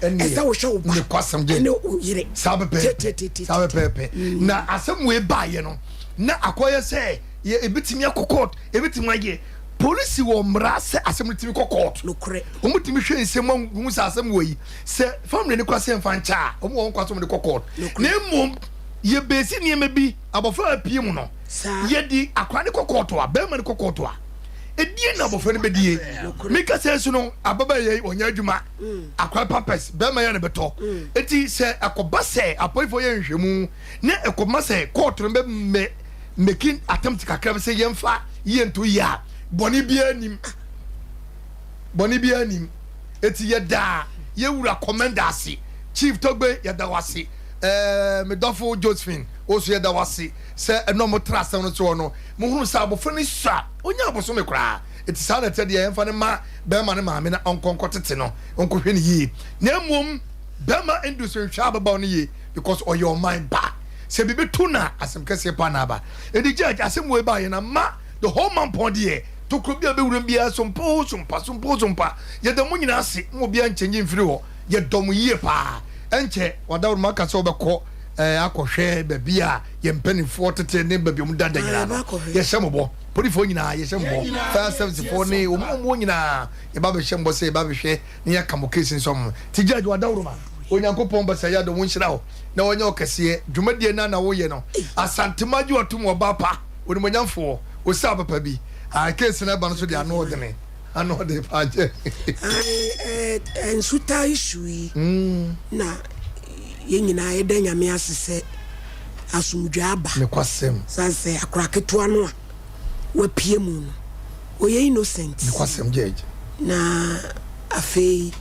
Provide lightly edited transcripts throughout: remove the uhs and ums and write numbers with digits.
Ɛsɛ wohwɛ wo ba Nokwasɛm gye. ɛne wo yere. Saa pɛpɛɛpɛ. Titititi. Saa pɛpɛɛpɛ. Na asɛm wei baayɛ no, na akɔyɛ sɛ yɛ ebitumi akɔ court, ebitumi ayɛ polisi wɔ mmara sɛ asɛm no tumi kɔ court. Nokorɛ. Wɔn tumi hwɛ nsɛm ahu sɛ asɛm wɔ yi sɛ family ne kɔ sɛ nfa nkyɛ a, wɔn wɔ wɔn kɔ asɛm de kɔ court. Nokorɛ. Na mmom yɛ bɛsi nneɛma bi abɔfra apue mu no, Saa. yɛde akora ne kɔ court a, bɛrima ne kɔ court a, edie na abɔfra no bɛdie. Mika sɛ nso no, ababa yɛ ɔnyɛ adwuma, akora pampers bɛrima yɛ ne bɛtɔ. Eti sɛ ɛkɔba sɛ apolifoɔ yɛ nhwɛmu na ɛkɔba sɛ court no bɛ mɛ making attempt kakra bi sɛ yɛmfa yie nto yie a, bɔne biara nim, bɔne biara nim. Eti yɛda yɛwura commander ase, Chief Togbe, yɛda wase, medɔfo Josephine osu, yɛda wase sɛ ɛnɔ mo tra asɛm no soɔ no, mohunu sɛ abɔfra no sua onya abosome koraa. Eti saa na ɛtɛ deɛ, yɛmfa no ma bɛrima no maame na ɔnkɔ nkɔ tete no, ɔnkɔhwɛ no yie. Na mmom bɛrima ndu so nhwɛ ababaawa no yie because ɔyɛ ɔman ba. Sɛ biribi to na asɛm kɛseɛ pa na aba. Edi judge, asɛm wei ba yɛ na ma the whole Mampɔn deɛ, tokuro bi a bɛwura biara sompo sompa sompo sompa. Yɛda mo nyinaa ase mo, obiara nkyɛnye mfiri hɔ. Yɛdɔ mo yie paa. Ɛnkyɛ wadaworo aka sɛ wobɛkɔ akɔhwɛ baabi a yɛn mpanimfoɔ tete ne baabi a wɔn dada nyinaa no. Yɛbɛkɔhwɛ. Yɛhyɛ mo bɔ, polifoɔ nyinaa yɛhyɛ mo bɔ, fire service foɔ ne wɔn a wɔn nyinaa yɛba bɛhyɛ mo bɔ sɛ yɛba bɛhwɛ ne yɛka mo case nso mo ti. Judge, wadaworo ma Onyankopɔn basa yɛ adɔ wɔn nhyira wo na wɔnyɛ ɔkɛseɛ. Dwumadie na woyɛ no, Asantema gye watom, ɔba pa onimonyamfoɔ osa papa bi a case no ɛba no so de ano ɔdene, ano ɔde paa kyɛ. Nsuta issue yi na yɛn nyinaa yɛda Nyame ase sɛ asomdwa aba. Nekwasɛm. San sɛ akora ketewa no a wapue mu no, ɔyɛ innocent. Nekwasɛm, judge. Na afei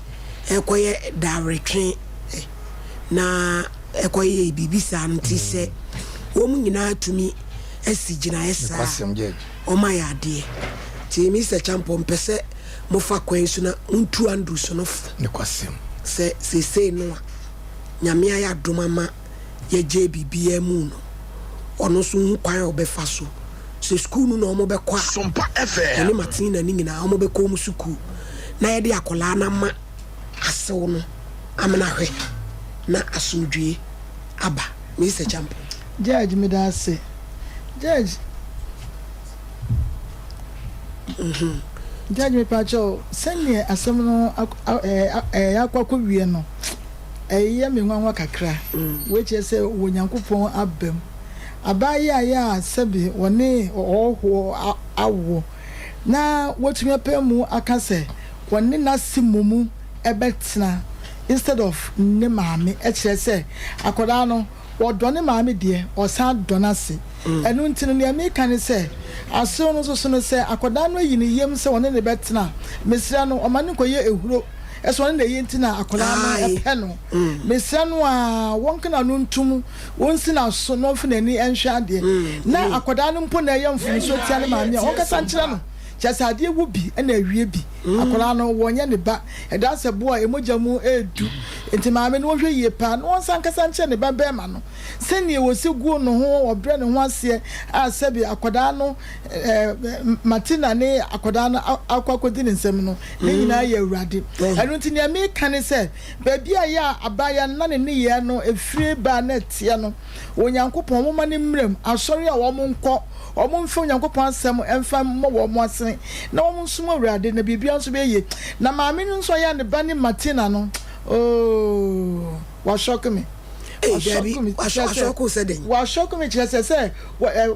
ɛkɔyɛ daweretwe na ɛkɔyɛ biribi saa no, nti sɛ wɔn nyinaa tumi asi gyinaeɛ saa, Nekwasɛm, judge. ɔma yɛ adeɛ. Nti Mr Champo, mpɛ sɛ mofa kwan so na montu Andrews no fo Nekwasɛm. sɛ seesei no a Nyame ayɛ adom ama yɛgye biribiara mu no, ɔno nso hu kwan a ɔbɛfa so sɛ sukuu no na ɔmo bɛkɔ a, Sompa FM. ɔne Martina ne nyinaa ɔmo bɛkɔ ɔmo sukuu na yɛde akwadaa no ama asew no amena hwɛ na asomdwie aba. Mr Champo. Judge, meda ase. Judge, Judge, mepakyɛw, sɛneɛ asɛm no akɔ akɔwie no, ɛyɛ me nwanwa kakra. Wei kyerɛ sɛ wɔ Nyankopɔn aba mu. Abaayewa a sɛbi wɔne ɔhɔhoɔ awo na wɔtumi apɛ mu aka sɛ wɔne n'ase mmom ɛbɛtena instead of ne maame, ɛkyerɛ sɛ akwadaa no wɔdɔ ne maame deɛ, ɔsan dɔ n'ase. Ɛno nti no, nea meka ne sɛ asew no nso so no, sɛ akwadaa no ayi ne yam sɛ ɔne ne bɛtena, mesrɛ no, ɔma ne nkɔyɛ ehuro ɛsɛ ɔne na ɛyɛ. Nti na akwadaa no ɛpɛ no, mesrɛ no a wɔnkena no ntom, wɔnsi n'aso na ɔmfa n'ani nhwɛ adeɛ. Na akwadaa no mpo na ɛyɛ mfomso tia ne maame a, wɔnkasa nkyerɛ no. Kyerɛ sɛ adeɛ wu bi ɛna awie bi, akwadaa no wɔnyɛ ne ba ɛda sɛ boa emogya mu edu. Nti maame no wɔhwɛ yie paa na wɔnsa nkasa nkyerɛ ne ba bɛrima no sɛnea wɔsi gu ne ho, ɔbrɛ ne ho aseɛ a sɛbi akwadaa no Martina ne akwadaa no akɔ akɔdi ne nsam no ne nyinaa yɛ Awurade. Ɛno nti nea meka ne sɛ baabi a yɛ a abaayewa no na ne nneyɛɛ no efiri ba na ɛteɛ no, Onyankopɔn wɔma ne mmerɛm asɔre a wɔn nkɔ, wɔn mfa Onyankopɔn asɛm mfa mmɔ wɔn asene na wɔn nsom Awurade na biribiara nso bɛyɛ yie. Na maame no nso ɔyɛ ne ba ne Martina no, ooo, washock me. Dabi, washock sɛ dɛn? Washock me kyerɛ sɛ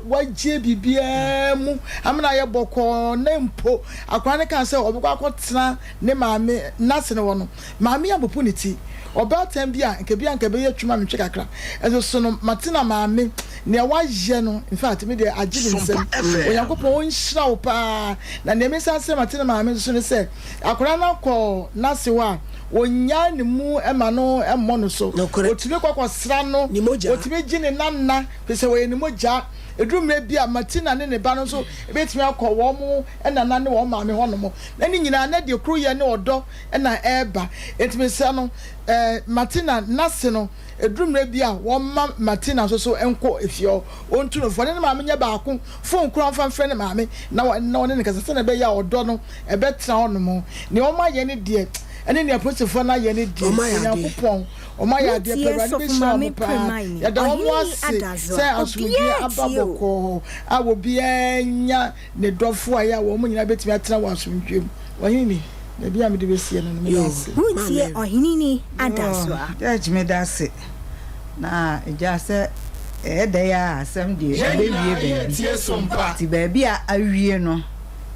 wagye biribiara mu amena ayɛ bɔkɔɔ, na mpo akwadaa no kaa sɛ ɔbɛkɔ akɔtena ne maame n'ase no hɔ no, maame apopo ne ti. Ɔbaatan bi a nka bi a nka bɛyɛ twema metwe kakra ɛnso so no, Martina maame, nea wayɛ no, in fact, me deɛ agye me nsam. Onyankopɔn ɔnhyira wo paa. Na nea mesan srɛ Martina maame nso ne sɛ akwadaa no akɔ n'ase hɔ a, ɔnyaa ne mu ma no mmɔ no so. Ɔtumi kɔkɔsra no, ɔtumi gye ne nana firi sɛ wɔyɛ ne mogya. Ɛduru mmerɛ bi a, Martina ne ne ba no nso bɛtumi akɔ wɔn nana ne wɔn maame hɔnom, na ne nyinaa na deɛ koro yɛ ne ɔdɔ na ɛreba. Nti mesrɛ no, Martina n'ase no, ɛduru mmerɛ bi a, wɔmma Martina nso so nkɔ efie hɔ, ɔntu no fo, ɔne ne maame nyɛ baako, phone koraa ɔmfa mfrɛ ne maame na ɔne ne kasa sɛdeɛ ɛbɛyɛ a ɔdɔ no ɛbɛtena hɔnom. Nea wɔn ayɛ ne deɛ, Ɛne nea apolisifoɔ no ayɛ no deɛ, Wɔn ayɛ adeɛ. Onyankopɔn, wɔn ayɛ adeɛ Wotie paa. Awurade Sɔfo bɛhyira Maame wɔn paa. Premaini, Yɛda wɔn Ɔhene ase Adazoa, sɛ asomdwoeɛ obiara aba tie o. bɔkɔɔ a obiara anya ne dɔfo a ɛyɛ a wɔn nyinaa bɛtumi atena wɔ asomdwoeɛ mu. Ɔhene ni, baabi a mede bɛsie no no, meda Yo, ase. Wotie Maame. Ɔhene Yoo Adazoa. Judge medase na agya sɛ ɛyɛ dɛn a asɛm deɛ Yɛn ɛbɛwie nyinaa yɛ baabi tie som pa. nti baabi a awie no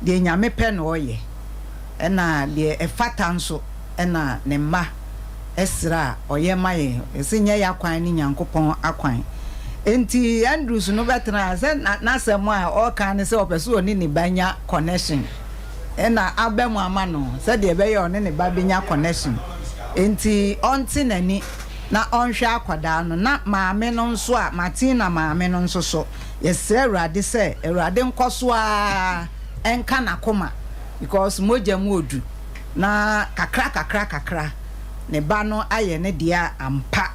deɛ Nyame pɛ na ɔyɛ ɛna deɛ ɛfata nso ɛna ne mma srɛ a ɔyɛ ma yɛn yɛse nyɛ y'akwan ne Nyankopɔn akwan nti Andrews no bɛtena sɛ n'asɛm a ɔka ne sɛ ɔpɛ sɛ ɔne ne ba nya connection na aba mu ama no sɛdeɛ ɛbɛyɛ a ɔne ne ba bɛnya connection nti ɔnte n'ani na ɔnhwɛ akwadaa no na maame no nso a Martina maame no nso so yɛsrɛ Awurade sɛ Awurade nkɔso ara nka n'akoma because mogya mu odu na kakra kakra kakra ne ba no ayɛ ne dea ampa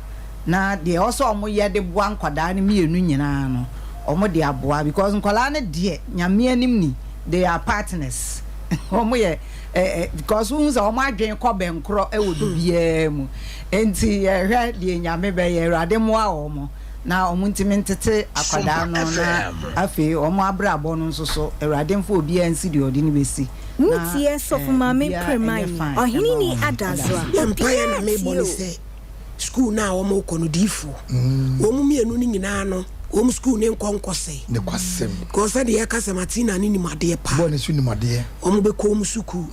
na deɛ ɛwɔ sɛ wɔn yɛ de boa nkwadaa no mienu nyinaa no wɔn de aboa because nkwadaa no deɛ Nyame anim ni they are partners wɔn yɛ eh, eh, because wohu sɛ wɔn adwene kɔ bɛnkorɔ wɔ bibiara mu nti yɛhwɛ deɛ Nyame bɛyɛ Awurade mmoa wɔn na wɔn ntumi ntete akwadaa no na afei wɔn abrabɔ no nso so Awurade mfa obiara nsi deɛ ɔde no bɛsi na Wotie eh, Sɔfo Maame biribiara ɛnyɛ Premaini, fine Ɔhene ɛma ni wɔn Adazoa, ɛda Na mpaeɛ na obiara mebɔ tie ne o. sɛ sukuu no a wɔkɔ no diifoɔ wɔn mmienu no nyinaa no wɔn sukuu no nkɔ nkɔsɛe Nokwasɛm. because sɛdeɛ yɛka sɛ Martina no nim adeɛ paa Boy no nso nim adeɛ. wɔn bɛkɔ wɔn sukuu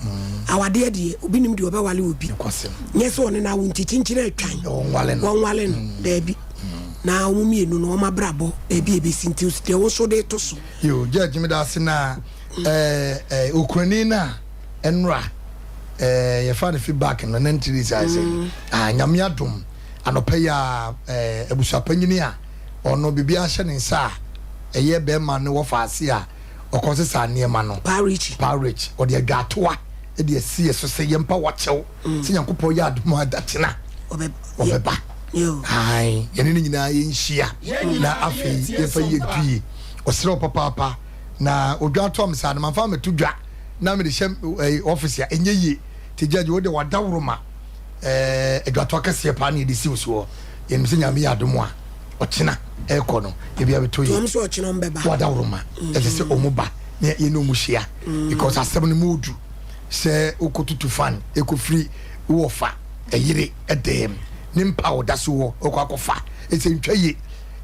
awadeɛ deɛ obi nim deɛ ɔbɛwale obi Nokwasɛm. nyɛ sɛ ɔne no awo nti kyinkyin atwan Wɔnwale no. wɔnwale no daabi na wɔn mmienu no wɔn abrabɔ baabi a ɛbɛsi nti deɛ wo nso de to so. Yo, Judge meda ase na eh, eh, okurani no a ɛnora eh, yɛfa no feedback no na ntiri sɛ sɛ mm. ah, nyame adom anɔpa yi a eh, abusuapanyini a ɔno biribi ahyɛ ne nsa a ɛyɛ bɛrima no wɔfa ase a ɔkɔ sesa nneɛma no Parich Parich ɔde adwatoa de asi yɛ so sɛ yɛmpa wakyɛw mm. sɛ Nyankopɔn yɛ adom a dakyena ɔbɛba ae yɛne no nyinaa yɛnhyia na afei yɛmfa yɛ due ɔserɛ wo papaapa na odwa atɔ me saa no mamfa mɛto dwa na mede hyɛ ɛyi ɔfisi a ɛnyɛ yie te gyagye wo de wadaworo ma ɛɛ adwatoa kɛseɛ paa na yɛde siw soɔ yɛnim sɛ nyame yɛ adom a ɔkyena ɛkɔ no ebi abɛtɔ yie wɔn sɛ ɔkyena wɔn bɛba wadaworo ma ɛsɛ sɛ wɔn ba na yɛne wɔn hyia because asɛm no mu odu sɛ wokɔtutu fan ɛkɔfiri wowɔ fa ɛyere ɛdɛm ne mpa a ɔda so wɔ ɔkɔ akɔfa ɛsɛ ntwa yie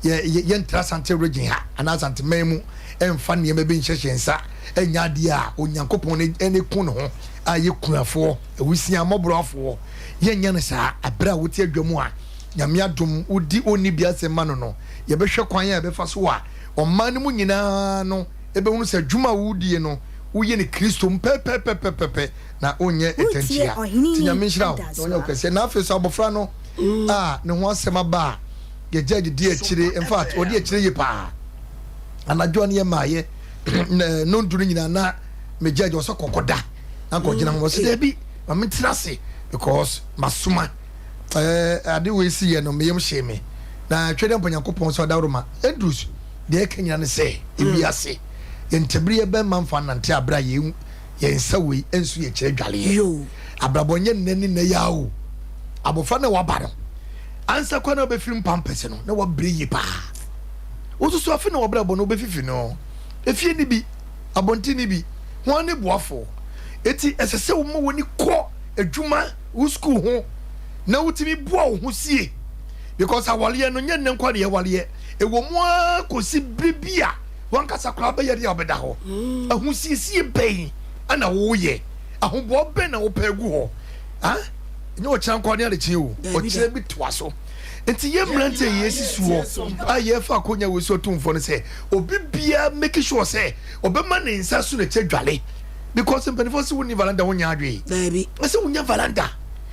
yɛ yɛ yɛntra Asante region ha anaa Asante man mu ɛmfa nneɛma bi nhyɛhyɛ nsa ɛnyɛ adeɛ a Onyankopɔn ne ne ku ne ho a yɛ kunafoɔ awusia mmɔborɔafoɔ yɛnyɛ no saa aberɛ a wote adwa mu a Nyame adom wodi ɔnni bi asɛm ma no no yɛbɛhwɛ kwan a yɛbɛfa so a ɔman no mu nyinaa no ɛbɛhunu sɛ adwuma a wodie no woyɛ no Kristo mu pɛpɛpɛpɛpɛ na wonyɛ Wotie ɛtɛnkyea Ɔhene nti ni Nyame nhyira wo na ɔnyɛ wo Adazoa. kɛseɛ na afei so abɔfra no a ne ho asɛm aba a yɛ judge di akyire in fact ɔdi akyire yie paa anadwo a ne yɛ maayɛ nondu no nyinaa na me judge ɔsɛ kɔkɔ da na nkɔ gyina ho ɔsɛ daabi ma me tena ase because masoma ɛɛ ade wei si yɛ no meyam hyee me na twɛ dɛ mpa nyankopɔn sɛ ɔdaworo ma Andrews deɛ ɛka nyina ne sɛ ewi ase yɛn ntɛbiri yɛ bɛma mfa nante abere a yɛn yɛn nsa wei nso yɛ kyerɛ dwaleɛ abrabɔ nyɛ nnɛ ne nnɛ yɛ o abɔfra na waba no Ansa koraa na wobɛfiri mpampɛse no, na woabrɛ yie paa. Wosusu afe na w'abrabɔ no wobɛfifi no. Efie ne bi, abɔnten ne bi, hwan ne boafoɔ? Enti ɛsɛ sɛ woma w'ani kɔ adwuma, wo sukuu ho na wotumi boa wo ho sie because awaleɛ no nyɛ nnɛ nko ara na yɛwaleɛ. Ɛwɔ mu ara kɔsi berɛ bi a w'ankasa koraa bɛyɛ deɛ a wobɛda hɔ. Ahosiesie bɛn na woyɛ? Ahoboa bɛn na wopɛ agu hɔ? Ah? Ɛnyɛ ɔkyena nkoa ne adekyee o, ɔkyena bi toa so. Nti yɛn mmeranteɛ a yɛsi soɔ a yɛfa akonya wei so atumfoɔ no sɛ obi biara make sure sɛ ɔbɛma ne nsa so n'akyi adwale because mpanimfoɔ sɛ wonni valanda wonyɛ adwee. Daabi. Ɛsɛ wonya valanda,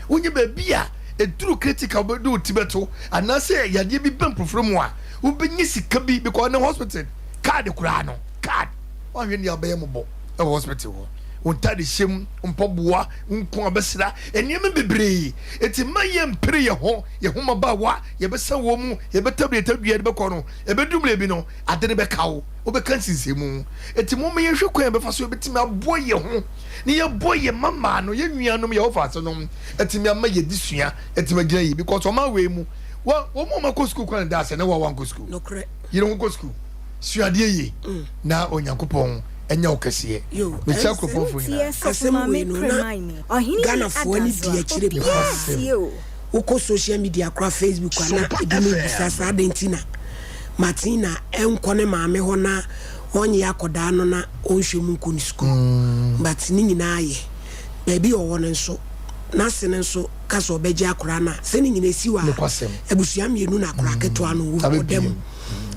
wonya baabi a ɛduru critical wobɛde wo ti bɛto anaasɛ yadeɛ bi ba mpofiri mu a wobɛnya sika bi because ne hospital card koraa no card woanhwɛ ni a wobɛyɛ mmɔbɔ wɔ hospital hɔ. Wo ntadehyɛ mu, wo mpaboa, wo nku a wobɛsra, nneɛma bebree. Enti mma yɛmpere yɛn ho, yɛn ho mmabaawa, yɛbɛsa wɔn mu, yɛbɛtadua tadua de bɛkɔ no, ɛbɛdu mmerɛ bi no, ade no bɛka wo, wobɛka nsensɛnmu. Enti momma yɛnhwɛ kwan a yɛbɛfa so yɛbɛtumi aboa yɛn ho na yɛaboa yɛn mmammaa no, yɛn nuanom, yɛn wɔfaasenom, atumi ama yɛn adesua atumi agyina yie because ɔman wei mu, wɔn a wɔakɔ sukuu koraa na ɛda ase, na wo a woankɔ sukuu. Yere ho kɔ sukuu. Sua adeɛ yie na Onyankopɔn nyɛ wo kɛseɛ. Mekyia kuropɔnfoɔ nyinaa. Asɛm wei no na Ghanafoɔ ani di akyire paa. Wokɔ social media koraa Facebook a na ebinom bisa sɛ adɛn nti na Martina nkɔ ne maame hɔ na ɔnnye akɔdaa no na ɔnhwɛ mu nkɔ ne sukuu. But ne nyinaa yɛ baabi a ɔwɔ no nso n'ase no nso ka sɛ ɔbɛgye akɔdaa no a sɛ ne nyinaa esi hɔ a abusua mmienu na akɔdaa ketewa no wɔ ɔda mu.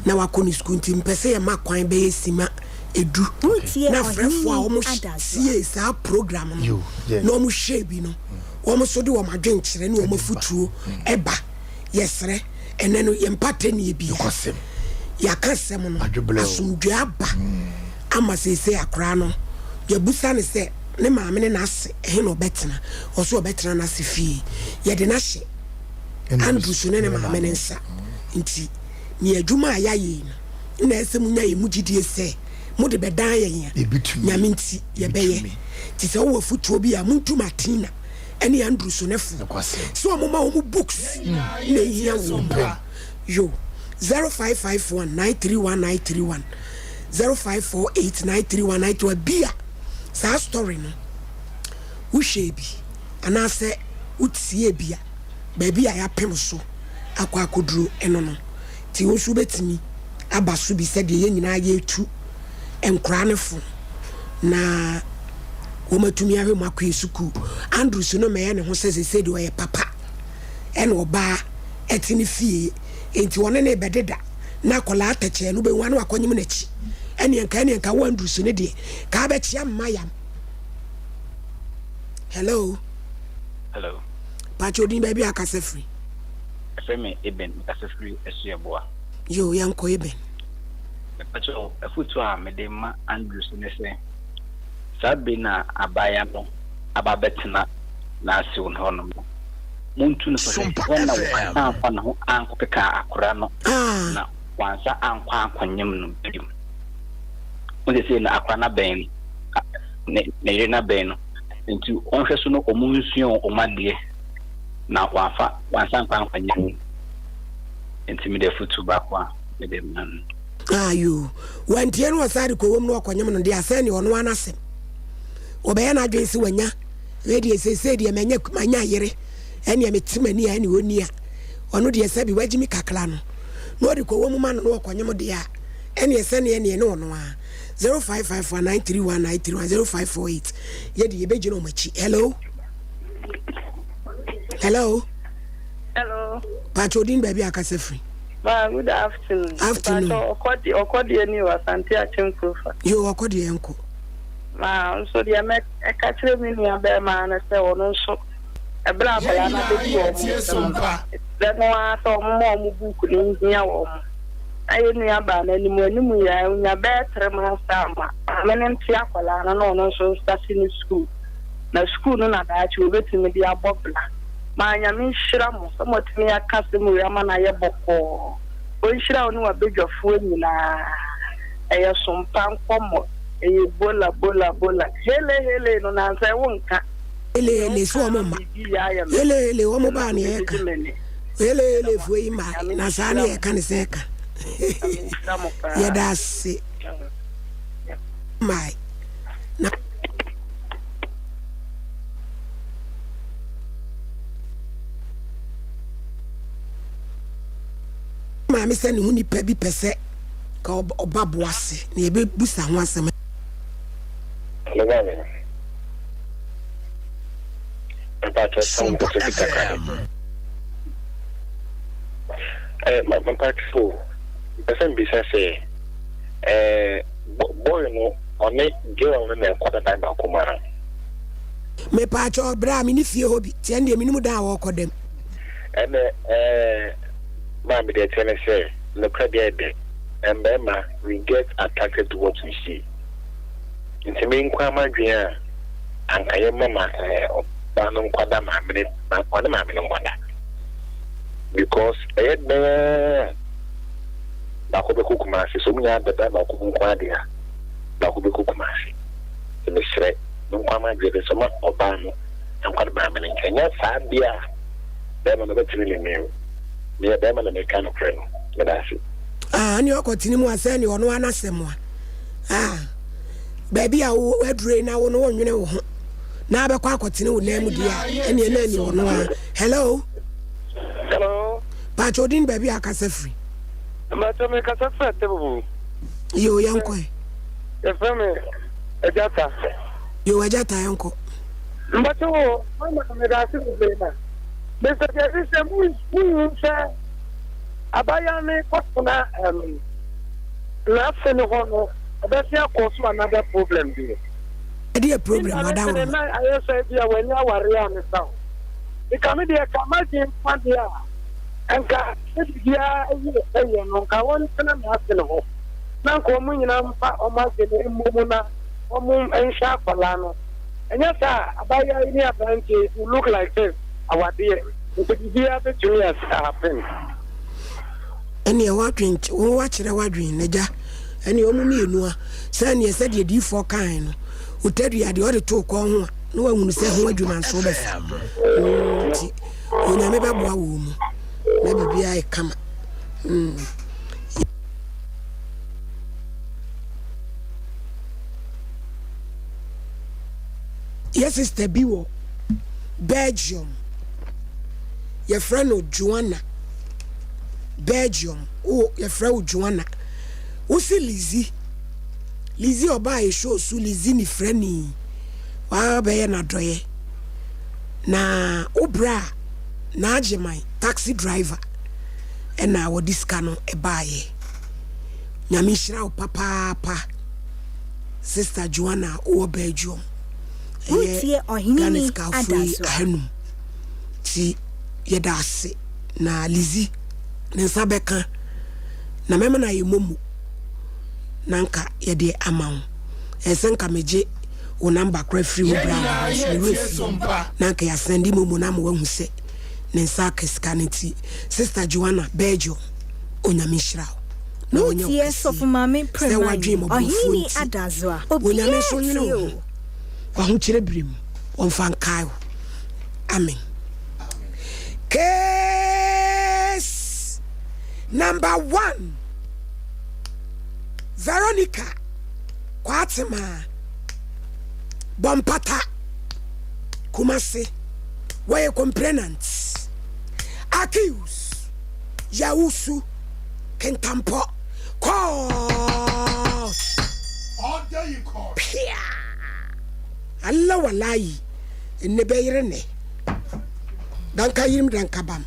na wakɔ ne sukuu nti mpɛ sɛ yɛma kwan bɛyɛ sima edu na afrɛfoɔ a wɔn sie saa program no na wɔn hwɛ bi no wɔn nso de wɔn adwenkyerɛ ne wɔn afutuo ɛba yɛsrɛ ɛnɛ no yɛn mpata nie bia yɛaka asɛm no asomdwe aba ama seesei akoraa no yɛbusa ne sɛ ne maame ne n'ase ɛhe na ɔbɛtena ɔso ɔbɛtena n'ase fie yɛde n'ahyɛ Andrew so ne ne maame no nsa nti, nea adwuma a yɛayɛ yi no na ɛsɛ munya yɛn mu gyidie sɛ mode bɛdan yɛn a, Nyame nti yɛbɛyɛ. Nti sɛ wowɔ afotuo bi a, montu Martina ne Andrew so no fo sɛ wɔmma wɔn books na ɛhia wɔn. Yo, 0551 931 931, 0548 931 931, bi a saa story no wohwɛɛ bi anaasɛ wotiee bi a, baabi a yɛapem so akɔ akɔduro no no. Nti wo nso wobɛtumi aba so bi sɛdeɛ yɛn nyinaa yɛretu nkoraa no fo na wɔatumi ahwɛ mu akɔ yɛ sukuu. Andrews no mmɛyɛ ne ho sɛ seesei deɛ ɔyɛ papa ɛna ɔbaa ɛte ne fie nti ɔne ne bɛdeda na akwadaa atɛkyɛɛ no wobɛhu ano akɔnyem n'akyi ɛneɛ nka ɛneɛ nka wo Andrews no deɛ kaa bɛkyea mma yam. Hello. Hello. Pacho odin baabi a akasa firi. Ɛfrɛ me Eben, mekasa firi Asuaboa. Yo, yɛnkɔ Eben. Mepakyɛw, afotu a mede ma Andrews ne sɛ, saa bere no a abaayewa no aba abɛtena n'asew no hɔnom no, montu no fo sɛ hwɛ na wansan amfa ne ho ankɔkeka akora no na wansa ankɔ ankɔnyem no bio. Wo sɛ na akora no abɛn no, ne yere no abɛn no. Nti ɔnhwɛ so no ɔmo nsua ɔmo adeɛ na wamfa wansan ankɔ ankɔnyɛ mu. Nti mede afutuo baako a mede ma no. Ah yoo, wantie no ɔsan de kɔwom na ɔkɔnyem no deɛ asɛn deɛ ɔno ara n'asɛm. Ɔbɛyɛ n'adwene sɛ wanya wei deɛ seesei deɛ manya manya yere ɛneɛ mete m'ani a ɛne ɔnni a ɔno deɛ sɛbi wagye me kakra no na ɔde kɔwom ma no na ɔkɔnyem deɛ a ɛneɛ sɛneɛ neɛ ne ɔno ara. 0554 931 931 0548 yɛde yɛbɛgyina wɔn akyi hello hello hello pakyɛ odin baabi akasa firi Ma, good afternoon. Afternoon. Pacho, ɔkɔdeɛ ni o, Asante Akyem Kurofa. Yo, ɔkɔdeɛ nkɔ. Ma, nso deɛ mɛ ɛka kyerɛ me nua bɛrima no sɛ ɔno nso ɛberɛ a akwadaa no abɛdi wɔn nsam no, ɛsrɛ no ara sɛ wɔn ma wɔn buuku no nhia wɔn. Na yɛn nua baa no anim anim yi ara onya bɛyɛ 3 months time a, maame no nte akwadaa no na ɔno nso nstate ne sukuu. Na sukuu no na daakye obetumi de abɔ bra. Maa Nyame nhyira mo sɛ moatumi aka asɛm wei ama no ayɛ bɔkɔɔ. Ɔnhyira wo ne w'abadwafoɔ nyinaa. Ɛyɛ sompa nkɔmmɔ. Ɛyɛ bola bola bola. Hele hele no nansa yi wonka. Hele Deɛ hele so woka wɔn no mma. biribi yɛ ayɛ me. Hele hele wɔn Ɛno baa nso ne mede ɛka. gye m'ani. Hele Yɛda hele mo foɔ yi ase. mma Nyame na saa ne nhyira mo. yɛka ne sɛ ɛka. Nyame nhyira mo paa. Yɛda ase. Mmae. Na. Maame sɛ ne ho nipa bi pɛ sɛ ka ɔba boase na yɛbɛbusa ho asɛm. Hello, maame. Mpakyɛ sɛ wo kasa bi kakra. Eh, mpakyɛ o, mpɛ sɛ mbisa sɛ, eh, boy no, ɔne girl no na ɛkɔ dadan baako mu ana? Mepaakyɛ bra me ne fie hɔ bi, tiɛ deɛ menim dan a wɔkɔ dɛm. Ɛnɛ, eh, maame deɛ ɛteɛ ne sɛ, nokorɛ deɛ ɛdɛ, mmarima, we get attracted to what we see. Nti me nkoa m'adwene a. Anka yɛmma ma ɛɛ ɔbaa no nkɔda maame no ma ɔne maame no nkɔda because ɛyɛ dɛn ara a baako bɛkɔ Kumasi sɛ wɔn nyinaa da dan baako mu nko ara deɛ a baako bɛkɔ Kumasi nti mesrɛ me nko ara m'adwene de sɛ ɔma ɔbaa no nkɔda maame no nkyɛn nyɛ saa deɛ a bɛrima no bɛtene ne mmienu meyɛ bɛrima na meka nokorɛ no meda ase. Ah, ɛne ɔkɔtene mu a sɛ ne ɔno ara n'asɛm a. Ah, baabi a wo aduro yi na wo no wonnwene wo ho na abɛkɔ akɔtene wo nan mu deɛ a ɛneɛ na ani ɔno a. Hello. Hello. Paatwa odin baabi a akasa firi. Mpakyɛ me kasa firi Atebubu. Yo, yɛnkɔ ɛ. Yɛfrɛ me Agyata. Yo, Agyata yɛnkɔ. Mpakyɛ wo mama meda ase bebree na mesɛ deɛ sɛ mu sɛ abayewa no kɔtena ɛm n'ase no hɔ no ɛbɛsi akɔ so another problem deɛ. Ɛdeɛ problem wadaworo no. Na ayɛ sɛ bi a w'ani aware a ne sa o. Nka me deɛ ka m'adwene nko adeɛ a nka sɛ biribiara awie pɛyɛ no nka wɔntena n'ase no hɔ na nka wɔn nyinaa mfa wɔn adwene mmɔ mu na wɔn nhwɛ akwadaa no. Ɛnyɛ saa a abayewa yi ne aberanteɛ yi it will look like sɛ awadeɛ. Nti biribiara bɛtumi a happen. Ɛneɛ w'adwen wo wakyerɛ w'adwen n'agya ɛneɛ ɔmo mmienu a sɛ ɛneɛ sɛdeɛ diifoɔ kae no otadua deɛ ɔde too kɔn ho a na wahunu sɛ ho adwuma nso wobɛfa nti Onyame bɛboa wɔ mu na biribiara yɛ kama mm. Yɛ sister bi wɔ Belgium. Yɛfrɛ no Joanna. Belgium. Wo yɛfrɛ wo Joanna. Wosi Lizzie. Lizzie ɔbaa yɛ show so Lizzie ne frɛni. Waa bɛyɛ n'adɔyɛ. Na wo bra n'agyeman taxi driver ɛna wɔde sika no ɛbaayɛ. Nyame nhyira wo papaapa. Sister Joanna wowɔ Belgium. Woretie Ɛyɛ Ɔhene Ghana Ni sika afiri Adasoa. ahanum. Nti yɛda ase na Lizzy ne nsa bɛka na mɛma no ayɛ momo na nka yɛde ama wo. Ɛyɛ sɛ nka megye wo namba koraa firi wo bra hɔ nanso me werɛ fii na nka yɛasɛnde momo no ama wahu sɛ ne nsa aka sika no nti Sister Joanna Belgium Onyame nhyira wo na ɔnyɛ wo Woretie kɛseɛ Sɔfo Maame sɛ Premani, woadwen Ɔhene mmɔborɔfoɔ Ni nti. Adasoa. Onyame Obiara nso nwene tie wo ho o. w'ahokyerɛ berɛ mu ɔmfa nkae wo. Amen. Case number one, Veronica Kwatema Bompata, Kumasi, wɔyɛ complainant. Accused, Yawusu Kintampɔ, court. Order in court. Pia! Allah walayi nne bɛyere ne danka yirim danka bam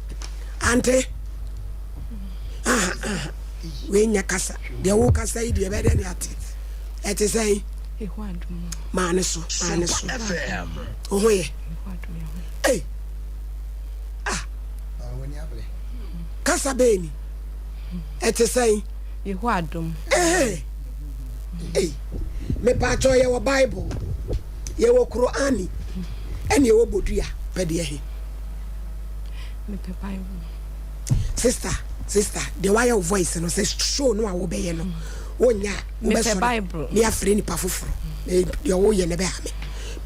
ante aha aha wei nyɛ kasa deɛ wo kasa yi deɛ ɛbɛyɛ dɛ ne ate ɛte sɛn maa ne so maa ne so wo ho yɛ ei ah kasa bɛɛ ni ɛte sɛn Yehowa adom. Ɛhɛn. Ei, mepaakyɛw yɛwɔ Bible, yɛwɔ Qur'ani, ɛne yɛwɔ bodua, pɛ deɛ he? Mepɛ Bible. Sister, sister, deɛ wayɛ wo voice no sɛ show no a wobɛyɛ no, wonyɛ a wobɛsɔre ne afrɛ nipa foforɔ. Deɛ woyɛ no ɛbɛha me.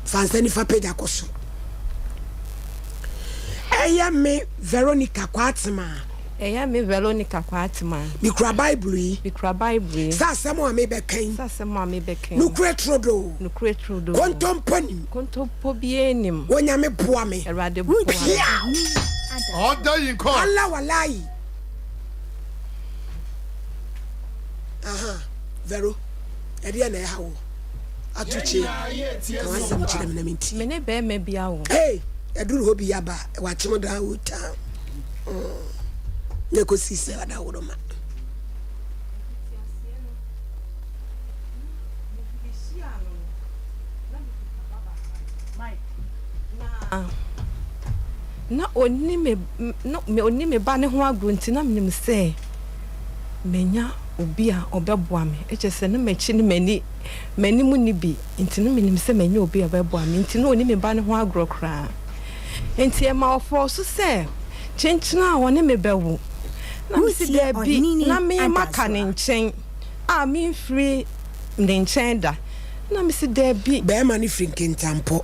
Fa nsa nifa pagya kɔ soro. Ɛyɛ me Veronica Kwaatemaa. Ɛyɛ me Veronica Kwartemaa. Mikura Bible yi. Mikura Bible yi. Sɛ asɛm a mebɛka yi. Sɛ asɛm a mebɛka yi. Nokorɛ turodoo. Nokorɛ turodoo. Kontompo nnim. Kontompo biara nnim. Onyame boa me. Awurade boa me. Piaw! Order in court. Allah walayi. Aha, Vero, ɛdeɛ na ɛha wo? Ato kye, ka w'asɛm kyerɛ me na mentie. Me ne bɛrima bi awo. Hey, ɛduru hɔ bi aba, wakyem daa wo town. Na ɛkɔsii sɛ ɔdaworo ma. Na ɔnni me na ɔnni me ba no ho agorɔ nti na menim sɛ. Manya obi a ɔbɛboa me. Kyerɛ sɛ na m'akyi ne m'ani m'anim nni bi nti na menim sɛ manya obi a ɔbɛboa me nti na ɔnni me ba no ho agorɔ koraa. Nti ɛma ɔfɔɔ so sɛ kyenkyen a ɔne me bɛwo. Na mese Wotie daabi Ɔheneni na me maka ne Adasoa. nkyɛn a memfiri ne nkyɛn da. Na mese daabi. Bɛɛma no firi Nkintampɔ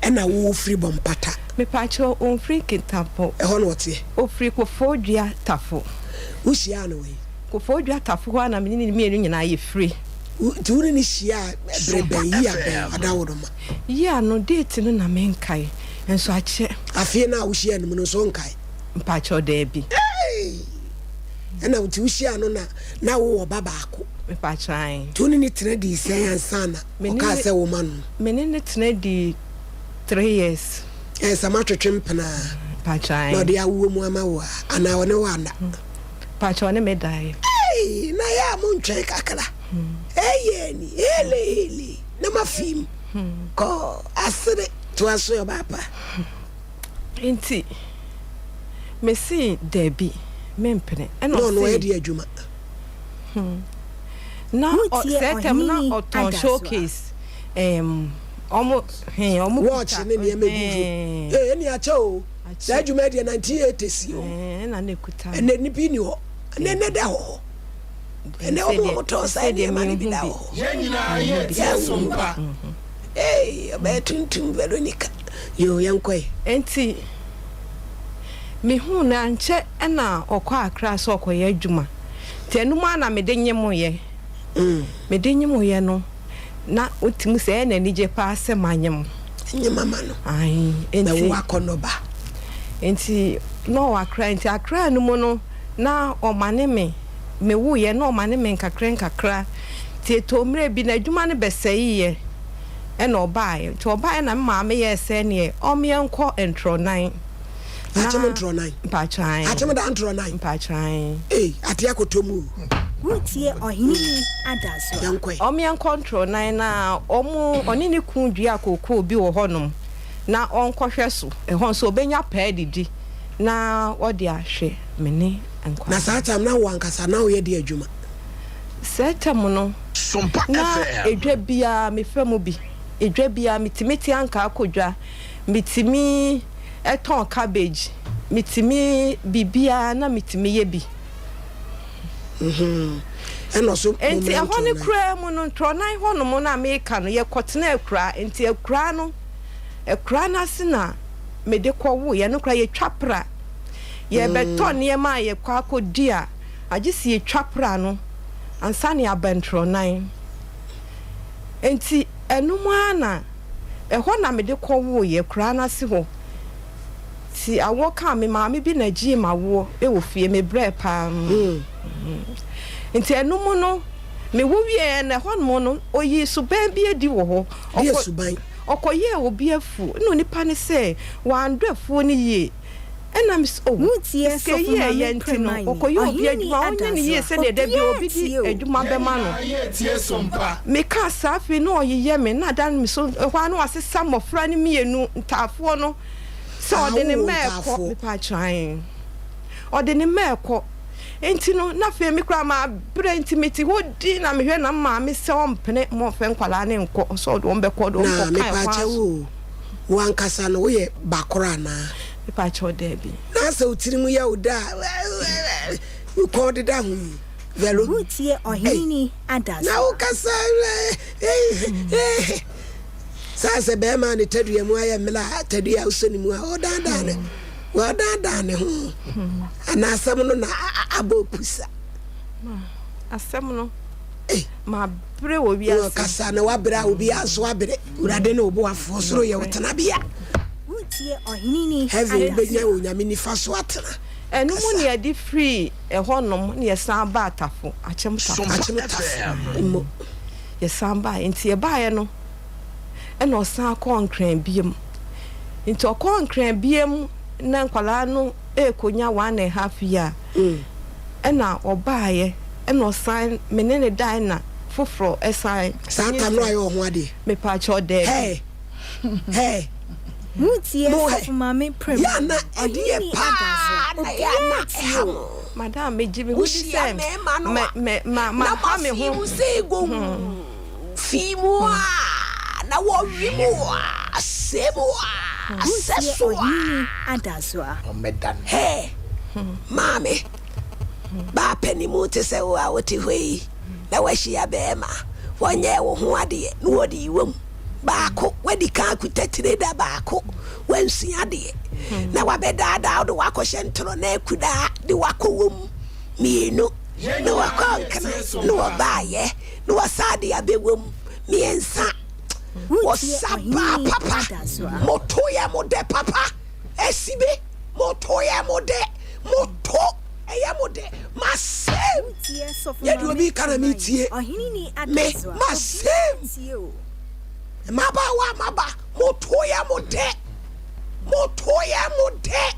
ɛna wo wofiri Bɔmpata. Mepaakyɛw ɔmfiri Nkintampɔ. Ɛhɔ na ɔteɛ. Ɔfiri Kofoɔdua Tafo. Wohyiaa no wɛn? Kofoɔdua Tafo hɔ ara na me ne no mmienu nyinaa yɛfiri. Nti wo ne no hyiaa bere bɛn? Year bɛn? Adaworoma. Year no, date no na menkae, nso akyɛ. Afeɛ no a wohyiaa no mu no nso wonkae? Mpakyɛw, daabi. Eii! Ɛna nti wohyiaa no na na wowɔ ba baako? Mepakyɛw, ae. Nti wo ne no tena dii sɛn ansa na ɔkaa sɛ woma no? Me ne no tena dii 3 years. Ɛɛ sɛ moatwetwe mpena a, na ɔde awoɔ mu ama wo a, anaa ɔne wo anna? Mpakyɛ ɔne me daeɛ. Ei, na yɛ a montwɛn kakra. Ɛyɛ ni, hele hele, na moafim. Kɔ asere, toa so ɔbaa pa. Nti, mese dabi, mempene. Ɛna Na ɔno ɔyɛ ɔse. deɛ adwuma? Na ɔ, Wotie sɛɛ tɛm na Ɔheneni ɔtɔn Adasoa. showcase, ɛɛm, ɔmo, hee, ɔmo Watch kuta, ne nneɛma egu so. hee. Ee, ɛne akyɛ o. Saa Akyɛ. adwuma yi deɛ 1980s o. Ɛɛ, ɛna na ekuta no. Ɛnɛ ne bi ni hɔ. Ɛnɛ ɛnɛ da hɔ. Ɛnɛ ɔmo a ɔmo tɔn saa Sɛdeɛ nneɛma no bi menhu da bi. hɔ. Yɛn nyinaa yɛ Menhu bi. tie so mpa. Ee, ɔbɛyɛ tuntum Veronica. Yoo, yɛnkɔ ɛ. Enti mehuu no ankyɛ na ɔkɔ Accra sɛ ɔkɔyɛ adwuma. Nti ɛno mu ara na mede nyemoeɛ. Mede nyemoeɛ no, na wotumi sɛ ɛyɛ no anigye paa sɛ manyem. Nyem ama no. Ae, enti. Na wo akɔnnɔ ba. Enti na ɔwɔ Accra, nti Accra no mu no, na ɔmane me. Mewoeɛ na ɔmane me nkakra nkakra. Nti ɛtɔɔ mmerɛ bi no, adwuma no bɛsɛeɛ ɛna ɔbaeɛ. Nti ɔbaeɛ na me maame yɛɛ sɛ neɛ ɔmmeɛnkɔ Ntorɔnan. Na Akyem Ntorɔnan. Mpakyɛ ae. Akyem da Ntorɔnan. Mpakyɛ ae. Ei, ate akɔtɔ mu o. Woretie Ɔheneni Adasoa. Yɛnkɔ ɛ. Ɔmmeɛnkɔ Ntorɔnan na ɔmo, ɔne ne kunu dua kookoo bi wɔ hɔnom na ɔnkɔhwɛ so. Ɛhɔ nso ɔbɛnya paa adidi na ɔde ahwɛ me ne Na nkwadaa. saa time na wo ankasa na woyɛ deɛ adwuma? Saa tam no, Sompa na FM. edwa biara mefa mu bi. Edwa biara, metumi te ankaa kɔ dwa, metumi tɔn cabbage, metumi biribiara na metumi yɛ bi. Ɛna ɔso Enti mommra ɛhɔ no ntorɔnan. koraa mu no, ntorɔnan hɔnom no a meka no, yɛkɔtenaa akuraa. Enti akuraa no, akuraa no ase na mede kɔwoeɛ. Ɛno koraa yɛtwa pra. Yɛrebɛtɔ nneɛma a yɛkɔ akɔdi a, agye sɛ yɛtwa pra no ansa na yɛaba ntorɔnan. Enti ɛno mu ara na ɛhɔ na mede kɔwoeɛ, akuraa no ase hɔ. Nti awoɔ kaa me, maame bi na ɛgyee m'awoɔ wɔ fie, mebrɛɛ pa ara. Nti ɛno mu no, mewo wieeɛ no, ɛhɔnom no, ɔyii suban bi adi wɔ hɔ. Deɛ Ɔkɔ, suban? ɔkɔyɛɛ obi afuo, ɛna onipa no sɛ wandɔ afuo no yie. Ɛna me sɛ, oh, Woretie sika Sɔfo yi a Maame ɛyɛ nti no, Premaini, ɔkɔyɛ obi Ɔheneni adwuma, ɔnyɛ no yie Adasoa. sɛdeɛ da biara Obiara obi de tie o. adwuma Yɛn bɛma no. nyinaa yɛ tie so mpa. Mekaa saa afei na ɔyeyɛ me, na ada me so, ɛhɔ ara na wasesa mmɔfra no mmienu, ntaafoɔ no, sɛ Ah, ɔde ne wowɔ mma rekɔ, ntaafoɔ. mepaakyɛw, ae, ɔde ne mma rekɔ. Nti no, na afei me koraa mabrɛ nti mete hɔ dinn na mehwɛ na me maame sɛ ɔmpene ma ɔmfa nkwadaa no nkɔ, ɔsɛ ɔde wɔn bɛkɔ, ɔde wɔn Na kɔka ɛkwan mepaakyɛw so. o, wo ankasa no woyɛ bakoro anaa? Mepaakyɛw, daabi. Na sɛ wo tirim yɛ wo dɛ a, wo kɔn deda ho yi, Vero. Woretie Ei, Ɔheneni na Adasoa. wokasa saa sɛ bɛrima a ne tadua mu ayɛ mmerɛ a tadua a wosɔ ne mu a ɔdaadaa ne ɔdaadaa ne ho anaa asɛm no na abɔ pusa. Asɛm no Ei, mabrɛ wɔ wiase. Kasa na wabrɛ a obiara nso abrɛ. Awurade ne wo boafoɔ, soro yɛ wo tenabea. Woretie Ɔheneni Heaven wobɛnya Adasoa. Onyame nifa so atena. Ɛno mu Kasa. na yɛde firii ɛhɔnom na yɛsan baa Tafo, Akyem Tafo. Akyem Tafo mmɔ. Yɛsan baeɛ. Nti yɛbaeɛ no ɛna ɔsan kɔɔ Nkran biom. Nti ɔkɔɔ Nkran biom na nkwadaa no rekɔnya one and half year ɛna ɔbaeɛ ɛna ɔsan me ne no dae na foforɔ ɛsan. Saa tam no ayɛ wo ho adeɛ? Mepaakyɛw daabi. Hey! Hey! Wotie Mo hɛ, Sɔfo Maame Prem, yɛ a na ɛdeɛ Ɔhene paa Adasoa, na ɛyɛ a na obiara tie ɛha o. mo? Madam, megye me ho di Mohyia sɛ mmarima no mɛ a, mɛ ma na maha me moafi ho. mu sɛ gomm, fi mu a, na wɔwe mo a, se mo a, sɛ Wotie so a. Ɔhene Adasoa. Ɔmmɛda no. Hɛ, maame, baa panin te sɛ wo a wote hɔ yi, na woahyia barima, wɔnyɛɛ wo ho adeɛ, na wɔde yi wam. Baako, woadi kan akuta tire da baako, woansua adeɛ, na wabɛdaadaa wo de wo akɔhyɛ ntorɔ na akudaa de wo akɔ wom. Mmienu, na wakɔ Nkran, na wɔbaayɛ, na wɔsaa de abɛwom. Mmiɛnsa, Wotie wɔsa baa Ɔhene papa, Adasoa. moto yɛ mo dɛ papa, asibe, moto yɛ mo dɛ, moto ɛyɛ mo dɛ, masɛm. Wotie Sɔfo Nyɛ deɛ Maame obi ka na Prem, metie, Ɔhene me, Adasoa, obiara masɛm. tie o. Mmabaawa a moaba, moto yɛ mo dɛ, moto yɛ mo dɛ.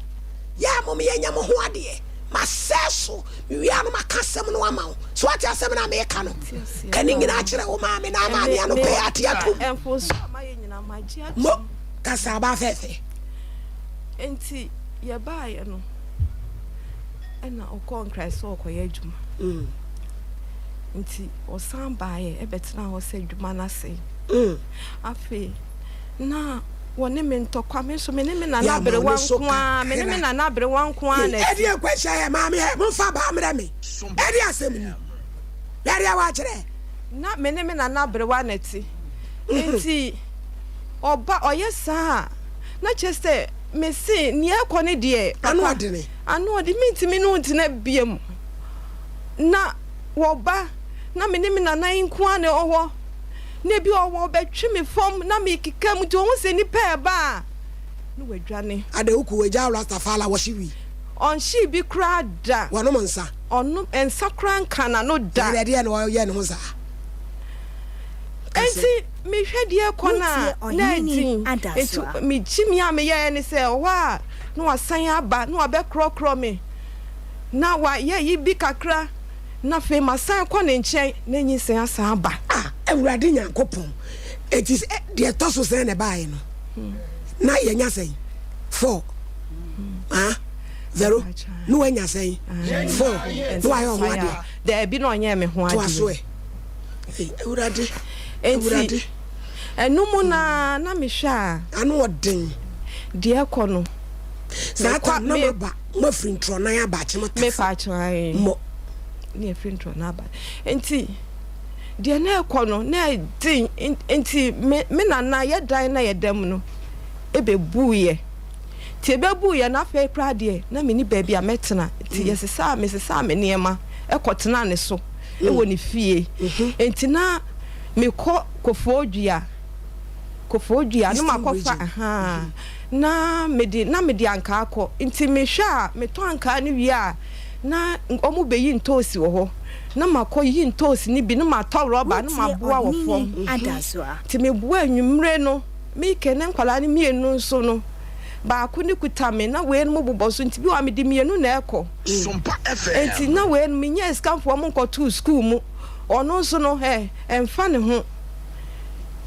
Yɛ a mom yɛnyɛ mo ho adeɛ. Masɛe so, mewie a na maka asɛm no ama wo. So woate asɛm no a meka no? Ka ne nyinaa kyerɛ wo maame na maame ano pɛ ate atom. Mo, kasa aba fɛfɛ. Nti yɛbaeɛ no ɛna ɔkɔɔ Nkran sɛ ɔkɔyɛ adwuma. Mm. Nti ɔsan baeɛ ɛbɛtena hɔ sɛ adwuma no asɛe. Mm. Afei na wɔne me ntɔkwa, me nso me ne me nana aberewa nko ara, me ne me nana aberewa nko ara na ɛte. Ɛdeɛ nkwanhyia yɛ maame ɛ, momfa baa mmerɛ me. Ɛdeɛ asɛm ni. Ɛdeɛ wakyerɛ. Na me ne me nana aberewa na ɛte. Nti ɔba ɔyɛ saa a, na kyerɛ sɛ mese nea ɛkɔ ne deɛ papa. Ano ɔdene. Ano ɔde mentumi ne wo ntena biam. Na wɔba na me ne me nana yi nko ara na ɛwɔ hɔ. Na ebi wɔ hɔ ɔbɛtwe me fam na mekeka mu nti ɔhu sɛ nnipa reba a na wadwane. Ada wo ku wagya Rastafala wɔhye wi. Ɔnhyee bi koraa da. Wɔnom nsa. Ɔnom nsa koraa nka n'ano da. Ɛnɛ deɛ na ɔyɛ ne ho saa. Enti mehwɛ deɛ ɛkɔ no a na ɛden. Enti me gyimi a meyɛɛ ne sɛ ɔhɔ a na wasan aba na wabɛkorɔkorɔ me na wayɛ yi bi kakra. Na afei masan akɔ ne nkyɛn, na nyinsɛn asan aba. Ah, Awurade Nyankopɔn! Enti sɛ, deɛ ɛtɔ so sɛn na ɛbaeɛ no? Na yɛanya sɛn? Four. Ah, Vero, na wanya sɛn? Four. Na wayɛ ɔho adeɛ? Daabi, na ɔnyɛɛ me ho adeɛ. Toa so ɛ. Ei, Awurade, Awurade. Enti, ɛno mu no ara, na mehwɛ a. Ano ɔden. Deɛ ɛkɔ no. Saa tam na moaba, moafiri ntorɔnan aba akyem tafo. Mo. Ne afiri ntorɔnan aba. Nti, deɛ na ɛkɔ no, na ɛden. Nti, me, me nana, yɛ dan na yɛda mu no, ɛbɛbuiɛ. Nti, ɛbɛbuiɛ no, afei koraa deɛ, na menni baabi a mɛtena. Nti, yɛsesaa, mesesaa me nneɛma kɔtenaa ne so wɔ ne fie. Nti, na mekɔ Kofoɔdua, Kofoɔdua, na makɔfa, ahaa. Na mede na mede ankaa kɔ. Nti mehwɛ a, metɔ ankaa no wie a, na wɔbɛyi ntoosi wɔ hɔ. Na makɔyi ntoosi no bi na matɔ rɔba na Wotie maboa wɔ Ɔhene fam. Adasoa. Nti meboa anwummere no, meke ne nkwadaa no mmienu nso no, baako no kuta me na wei no bobɔ so nti bi wɔ hɔ a mede mmienu na ɛkɔ. Nti na wei no menyaa sika mfa wɔn nkɔtoo sukuu mu. Ɔno nso no, ɛ, ɛmfa ne ho.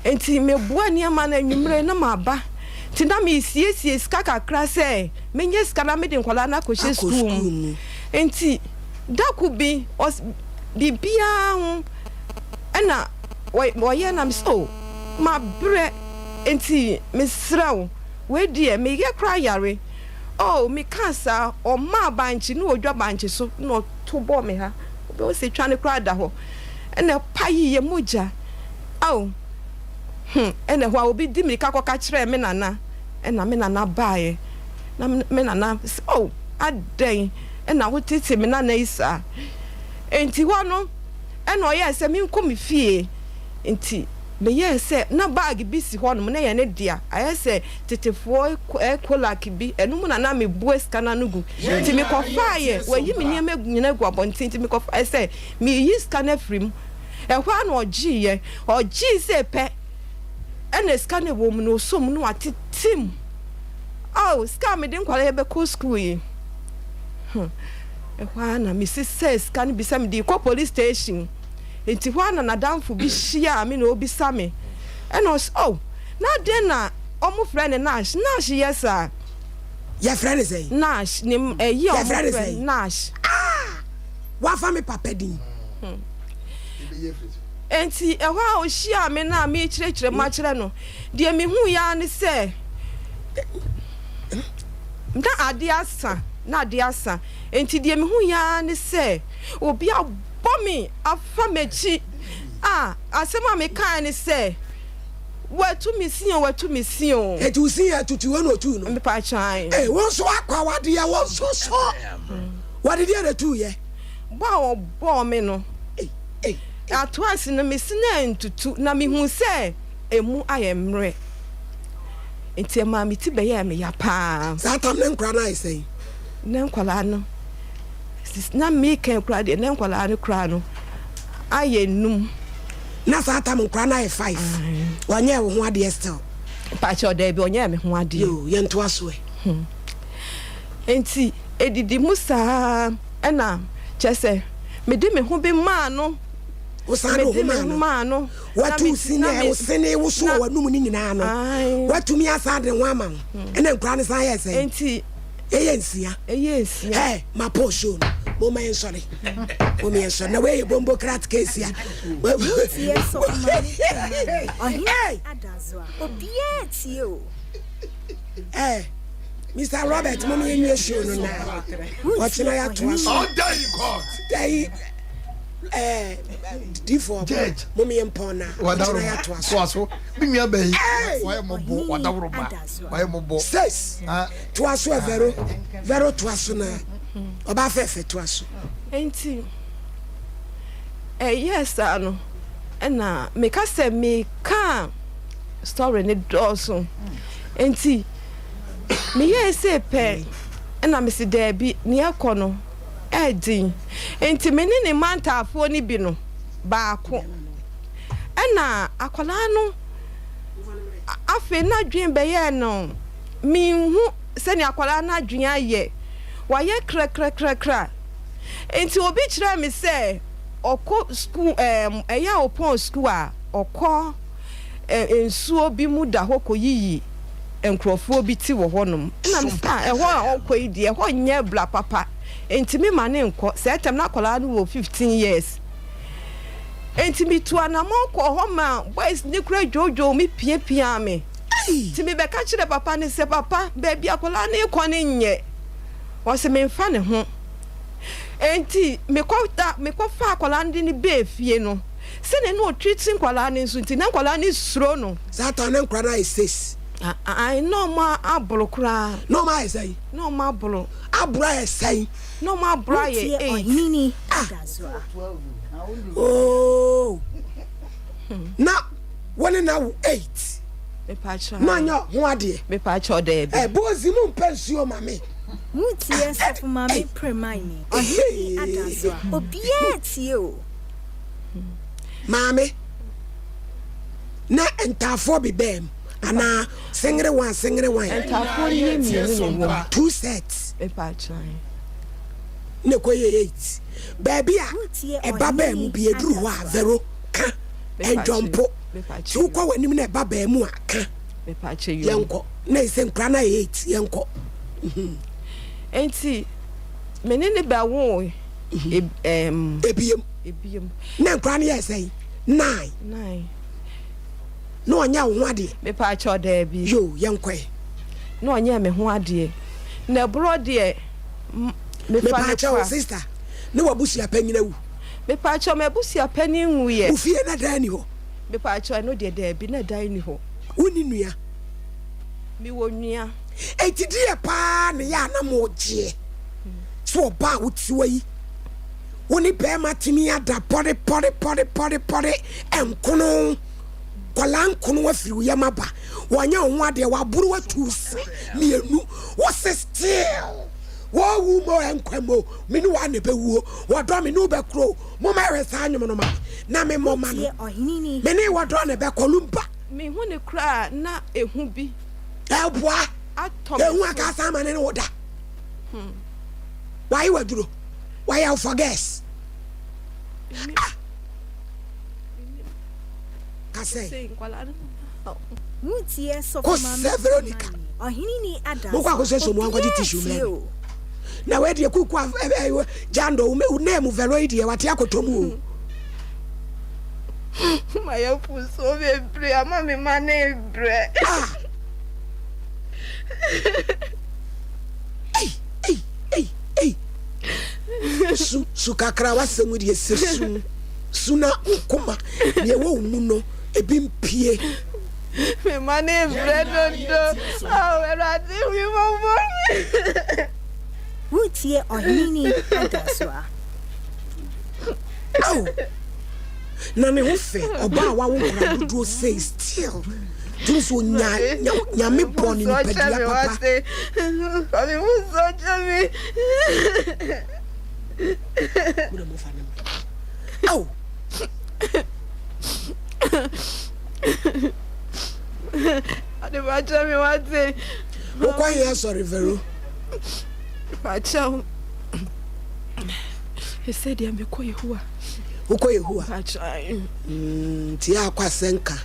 Enti meboa nneɛma no anwummere na maba. Nti na mesiesie sika kakra sɛ menya sika na mede nkwadaa no akɔhyɛ sukuu mu. Nti da ko bi, ɔs biribiara ho ɛna ɔyɛ na mesɛ o, mabrɛ nti mesrɛ wo, wei deɛ meyɛ koraa yare. Oh, mekaa saa, ɔmaa bankye na ɔdwa bankye so na ɔto bɔɔ me ha. Wobɛhu sɛ twa no koraa da hɔ. Ɛna ɛpa yi yɛ mogya. Ao, hmm, ɛna ɛhɔ a obi di mirika kɔka kyerɛɛ me nana, ɛna me nana baeɛ. Na me nana sɛ, oh, adɛn ɛna wotete me nana yi saa? Enti hɔ no, ɛna ɔyɛɛ sɛ menkɔ me fie. Nti meyɛɛ sɛ, na bag bi si hɔnom, na ɛyɛ ne dea, ayɛ sɛ tetefoɔ kolak bi, ɛno mu na na mebue sika no ano gu. Nti mekɔfaeɛ, wayi me nneɛma nyinaa agu abɔnten, nti mekɔfaeɛ sɛ mereyi sika no afiri mu. Ɛhɔ ara na ɔgyeeɛ. Ɔgyee sei pɛ, ɛna sika no a ɛwɔ mu no, ɔsɔ mu na watete mu. Ao, sika a mede nkwadaa yi bɛkɔ sukuu yi. Hmm. Ɛhɔ ara na mesesɛɛ sika no bi sɛ mede rekɔ police station. Nti hɔ ara na n'adamfo bi hyiaa me na ɔbisa me. Ɛna ɔse, oh, na adɛn na. Ɔmo frɛ no Nash. Nash yɛ saa. Yɛfrɛ no sɛn? Nash ne ɛyi a ɔmo Yɛfrɛ no frɛ sɛn? Nash. Ah! Wafa me papa din. Enti ɛhɔ a ɔhyiaa me no a merekyerɛkyerɛ mu akyerɛ no, deɛ mehuiɛ ara ne sɛ na adeɛ asa, na adeɛ asa. Enti deɛ mehuiɛ ara ne sɛ obi abɔ me afa m'akyi a asɛm a mekaeɛ ne sɛ, Watu me sin o, watu me sin o. Enti wo sin atutu wo na otuu no? Mepakyɛ ae. Ee, wo nso akɔ awadeɛ, wo nso so. Wɔde deɛ na etuu yɛ? Bɔ a wɔbɔɔ me no, ato ase no, me sin antutu, na mihuu sɛ emu ayɛ mmerɛ. Enti ɛmaa me ti bɛyɛɛ me ya paa. Saa tam ne nkwadaa no ayɛ sɛn? Ne nkwadaa no, na meka koraa deɛ, ne nkwadaa no koraa no ayɛ num. Na saa tam nkwadaa no ayɛ five. Ɔnyɛɛ wo ho adeɛ still? Mpakyɛw, daabi, ɔnyɛɛ me ho adeɛ. Yoo, yɛntoa so ɛ. Enti edidi mu saa ara na kyerɛ sɛ mede me ho bi maa no. Wosan de wo ho maa no. Watu sin a wosene woso wɔ w'anum no nyinaa no, watumi asan de ne ho ama wo. Ɛna nkura no san yɛɛ sɛn? Enti ɛyɛ nsia. Ɛyɛ nsia. Ɛ ma Paul show no. Momma yɛn sɔre. Momma yɛn sɔre. Na wei yɛ bombo krat case a. Wotie sɔfo maame Premani, ɔhene Adazoa, obiara tie o. Ɛ. Mister Robert mom yɛ nwie show no na ɔkyena yɛ atoa so. Order in court. Dayi ɛɛ difo Judge. mom yɛ mpɔn na ɔkyena yɛ atoa so. Toa so. Mi nua bɛyi wayɛ mɔbɔ wadaworo ma wayɛ mɔbɔ. Six toa so Vero Vero toa so na ɔbaa fɛfɛ toa so. Nti ɛyɛɛ saa no ɛna meka sɛ meka story no dɔɔso nti. Meyɛɛ sei pɛ na mese daabi, nea ɛkɔ no ɛyɛ den. Enti me ne ne mantaafoɔ no bi no baako. Ɛna akwadaa no afei n'adwene bɛyɛɛ no, menhu sɛnea akwadaa no adwene ayɛ. Wayɛ krakrakrakra. Enti obi kyerɛɛ me sɛ ɔkɔ sukuu ɛɛm ɛyɛ a ɔpɔn sukuu a ɔkɔ nsuo bi mu da hɔ kɔyiyi nkurɔfoɔ bi ti wɔ hɔnom. Ɛna me sɛ, ah, ɛhɔ a ɔkɔ yi deɛ, ɛhɔ nyɛ bra papa, enti me ma no nkɔ. Saa tam no akwadaa no wɔ 15 years. Enti me tu anamɔn kɔɔ hɔ ma boys no kura dwoodwoo me piapiaa me. Nti me bɛka kyerɛ papa no sɛ, papa, baabi akwadaa no rekɔ no nyɛ. Ɔse memfa ne ho. Enti mekɔ da, mekɔfa akwadaa no de no bɛɛ fie no, Sɛnea na ɔtreat nkwadaa no nso nti, na nkwadaa no suro no. Saa time na nkwadaa no ayɛ six. Ae, na wɔn aboro koraa. Na wɔn ayɛ sɛn? Na wɔn aboro. Aboro ayɛ sɛn? Na wɔn aboro ayɛ eight. Wotie Ah! Oh! Na wɔne na wo eight. Mepaakyɛw. Na ɔnyɛ ho adeɛ. Mepaakyɛw daabi. Ɛ bozi mu mpɛ nsuo ma me. Wotie Sɔfo Maame Premani, Ɔhene Adazoa, obiara tie o. Maame, na ntaafoɔ bebɛɛ mu anaa sengere wan sengere wan. Ntaafoɔ no yɛ mmienu na ɛwɔ mu. Two sets. Mepaakyɛw. Na ɛkɔ yɛ eight. Baabi a ɛba bɛɛ mu bi eduru hɔ a vero ka ɛndwɔmpo. Ti wokɔ w'anim na ɛba bɛɛ mu a ka. Yɛnkɔ na ɛsɛ nkura na yɛ eight yɛnkɔ. Nti me ne ne bɛwoo. Ebiem. Ebiem. Na nkwadaa no yɛɛ sɛn? Nine. Nine. Na ɔnyɛ wo ho adeɛ? Mepaakyɛw daabi. Yoo, yɛnkɔ ɛ. Na ɔnyɛɛ me ho adeɛ. Na ɛborɔ deɛ, mefa no kwa. Mepaakyɛw, sister, na w'abusua panyin awu? Mepaakyɛw, m'abusua panyin nwuiɛ. Wo fie na dan nni hɔ? Mepaakyɛw, ɛno deɛ daabi, na dan nni hɔ. Wonni nua? Mewɔ nua. Enti deɛ paa na ɛyɛ a na mogyeɛ sɛ ɔbaa a wote hɔ yi, wo ne bɛrima tumi ada pɔre pɔre pɔre pɔre pɔre nkono, nkwadaa nkono afiri wo yam aba, wɔnyɛ wo ho adeɛ, waboro atu se mmienu, wo se still wɔwu mo nkwa mo, me ne wa na ɛbɛwuo, wɔdɔ me ne wo bɛkuro, mo ma ɛwɛ saa nwom no ma me na me mmɔ ma no, me ne wɔdɔ na ɛbɛkɔ lumba. Mehu no koraa na ehu bi. Ɛboa. Atɔ me Ehu so. aka asan ama ne ne wo da. Wayɛ waduro. Wayɛ wo forgets. Ah! Kasɛ. Sei nkwadaa no. Kɔ sɛ Veronica. Monkɔ akɔsɛ so mu ankɔgye tissue mmerɛ me. Na wei deɛ kuku a jando wo name Vero yi deɛ wate akɔtɔ mu o. Mayɛ fusuo bebree ama me ma ne brɛ. Ah. Ei, ei, ei, ei. Su, su kakra w'asɛm deɛ sɛ su. Su na wo koma, deɛ ɛwɔ wo mu no, ebi mpue. Me ma ne brɛ dodo. Ao Awurade hu me mmɔbɔ. Woretie Ɔhene Ni Adasoa. Ao! Na ne ho fɛ, ɔbaa a wawo nkwadaa dodoɔ sei still tumi sɛ onya nyame bɔ ne nipadua papa. Ao! Ade fakyɛ me wate. Wokɔ he asɔre Vero? Fakyɛ wo. Ɛsɛ deɛ mekɔ Yehowa. Wokɔ Yehowa? Mm, nti yɛ akɔ asɛnka.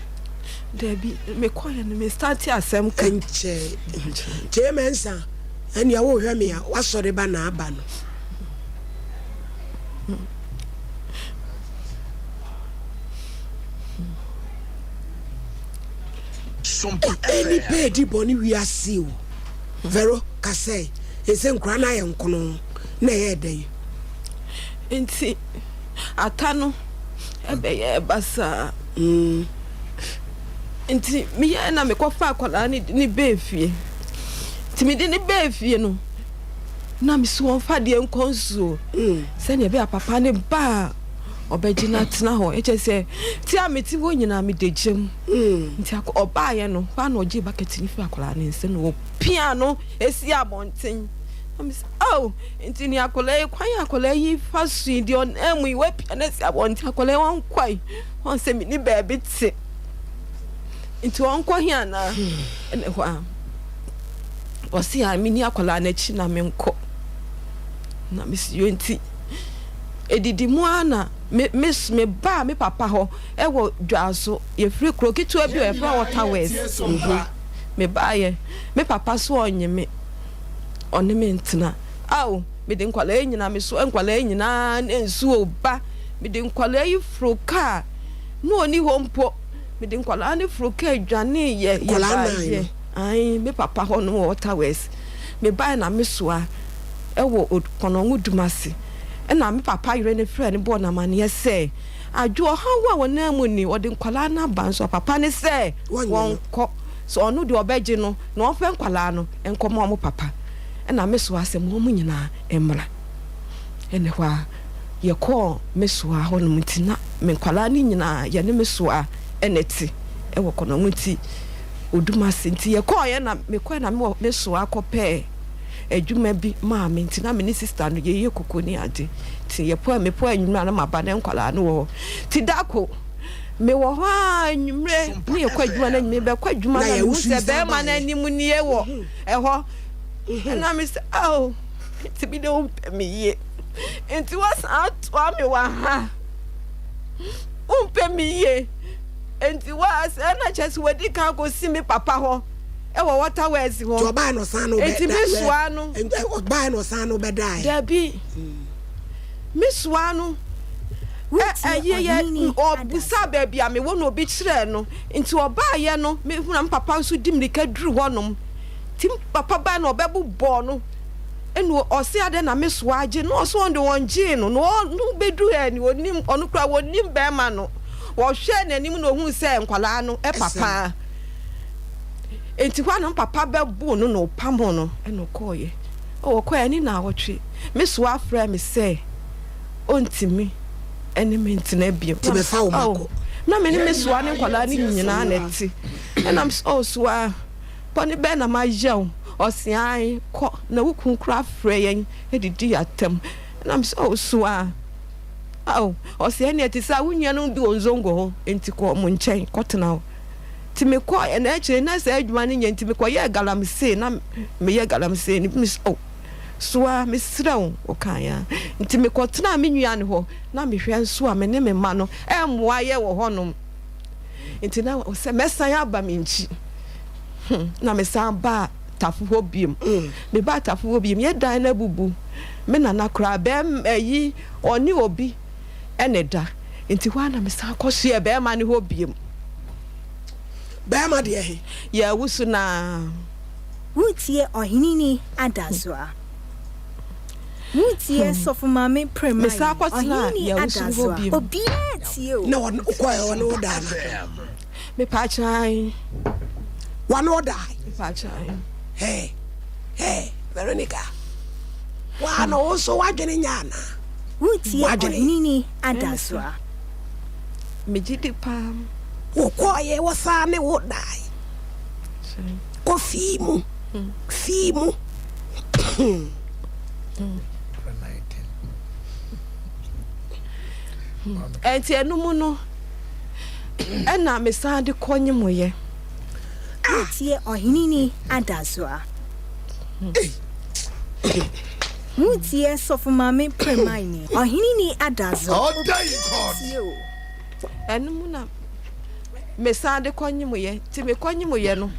Dabi, mekɔ yɛ no me start asɛm ka. Nkyɛ, kyɛ mɛnsa, ɛnea wohwɛ me a, wasɔre ba na aba no. Nnipa edi bɔne wiase o. Vero ka sɛ, Ese nkora no ayɛ nkono na ɛyɛɛ dɛn? Nti ata no bɛyɛɛ basaa. Nti meyɛɛ na mekɔfa akwadaa no de no bɛɛ fie. Nti mede no bɛɛ fie no, na mesi wɔn fa deɛ nkɔ nsuo sɛdeɛ ɛbɛyɛ a papa no ba a ɔbɛgye no atena hɔ. Ɛkyɛ sɛ ti a mete hɔ nyinaa meda gya mu. Nti ɔbaeɛ no, hɔ a na ɔgyee bucket no firi akwadaa no nsam na ɔpia no si abɔnten. Na mese, oh, nti nea akwadaa yi, kwan a akwadaa yi fa so yi, deɛ ɔnam mu yi, wapia no asi abɔnten, akwadaa yi ɔnkɔ yi, ɔn sɛ menni baabi te. Nti ɔnkɔ he anaa? Ɛna hɔ a, ɔse a menni akwadaa no akyi na menkɔ. Na mese, yo nti, ɛdidi mu ara na me, me, mebaa me papa hɔ ɛwɔ Dwaso, yɛfiri kuro ketewa bi a yɛfrɛ hɔ Towers. Mebaeɛ, me papa so ɔnnye me, ɔne me ntena. Ao, mede nkwadaa yi nyinaa, mesoa nkwadaa yi nyinaa na nsuo ba. Mede nkwadaa yi foro kaa, na ɔnni hɔ mpo. Mede nkwadaa no foro kaa dwaneeɛ, yɛbaeɛ. Ae, me papa hɔ no wɔ Towers. Mebaeɛ na mesoa ɛwɔ Kɔnɔngo Dumase. Ɛna me papa yere no frɛɛ no bɔɔ no amaneɛ sɛ, Adwo, ɔhaw a wɔnam mu ni, wɔde nkwadaa no aba nso a papa ne sɛ wɔnkɔ, sɛ ɔno deɛ ɔbɛgye no na ɔmfa nkwadaa no nkɔma wɔn papa. Ɛna me soa sɛ ma wɔn nyinaa mmra. Ɛna ɛhɔ a yɛkɔɔ me soa hɔnom nti na me nkwadaa no nyinaa yɛne me soa ɛna ɛte ɛwɔ kɔnɔngo nti Odumase nti yɛkɔɔeɛ na mekɔɛ na me soa kɔpɛɛ adwuma bi maa me nti na me ne sista no yɛyɛ koko ne ade nti yɛpɔ mepɔ anwummerɛ a na maba na nkwadaa no wɔ hɔ nti da ko mewɔ hɔ a anwummerɛ ne yɛkɔ adwuma no anwummerɛ bɛkɔ adwuma na mehu sɛ bɛrima no anim nie wɔ ɛhɔ ɛna me sɛ ao nti bi de wompɛ me yie nti woasan atoa me wɔ ha wompɛ me yie nti woasɛ na kyɛ sɛ wadi kan kɔsi me papa hɔ ɛwɔ water works hɔ. Nti ɔbaa na ɔsan no bɛ. Nti me soa no. Ɔbaa na ɔsan no bɛ dae. Dabi. Me soa no. Ɛyɛ yɛ ɔbusa baabi a mewɔ na obi kyerɛɛ no. Nti ɔbaa yɛ no me huna me papa nso di mirika duru hɔ nom. Nti me papa baa na ɔbɛbobɔɔ no. Ɛna ɔse adɛn na me soa agye no ɔse ɔno de ɔngyee no na ɔno bɛduru ha ni ɔnim ɔno koraa ɔnim bɛɛma no. Ɔhwɛɛ n'anim na ohuu sɛ nkwadaa no papa. Enti hɔ a na me papa bɛboo no na ɔpamoo no na ɔkɔeɛ. Ɔkɔeɛ ne naawɔtwe, me soa frɛɛ me sɛ ɔntumi ne me ntena bio. Nti bɛfa wo ma kɔ. Na me ne me soa ne nkwadaa no nyinaa na ɛte. Ɛna me sɛ, oh soa, bɔne bɛn na mayɛ wo? Ɔse ae, kɔ na wo kunu koraa frɛ yɛn didi yɛn atɛm. Ɛna me sɛ, oh soa. Ao, ɔse ɛneɛ te sɛ wo nuanom bi wɔ Nzongo hɔ, enti kɔ wɔn nkyɛn kɔtena hɔ. Nti mekɔeɛ na akyire na saa adwuma no nyɛ nti mekɔyɛɛ galamsey na meyɛ galamsey no bi oh, soa mesrɛ wo ɔkaeɛ a nti mekɔtenaa me nua no hɔ na mehwɛ nso a me ne me mma no ɛmmoa yɛ wɔ hɔnom. Nti na sɛ mɛsan aba me nkyi. Hmm, na mesan baa Tafo hɔ biom. Mebaa Tafo hɔ biom, yɛ dan no abubu. Me nana koraa, bɛɛma ayi, ɔne obi na ɛda. Nti hɔ ara na mesan kɔsoɛɛ bɛɛma no hɔ biom. Bɛɛma deɛ he? Yɛawusu no ara. Woretie Ɔheneni Adasoa. Woretie Sɔfo Maame Premayi, Mesan kɔtenaa Ɔheneni Yɛawusu no hɔ Adasoa. biom. Obiara tie o. Na wokɔɛ ɔne wo daa no? Mepaakyɛw. Wane wo daa? Mepaakyɛw. Hey, hey, Veronica. Waa na wo nso w'adwene nyɛ anaa? Woretie W'adwene. Ɔheneni Adasoa. Megye di paa. Wokɔeɛ wɔsaa ne wo dae. Kɔ fii mu, fii mu. Ɛnti ɛno mu no ɛna mesan de kɔ nyemoyɛ. Woretie Ɔheneni Adasoa. Woretie Sɔfo Maame Premaini, Ɔheneni Adasoa. Obiara tie o. Ɛno mu na mesan de kɔ nyemoyɛ. Nti mekɔ nyemoyɛ no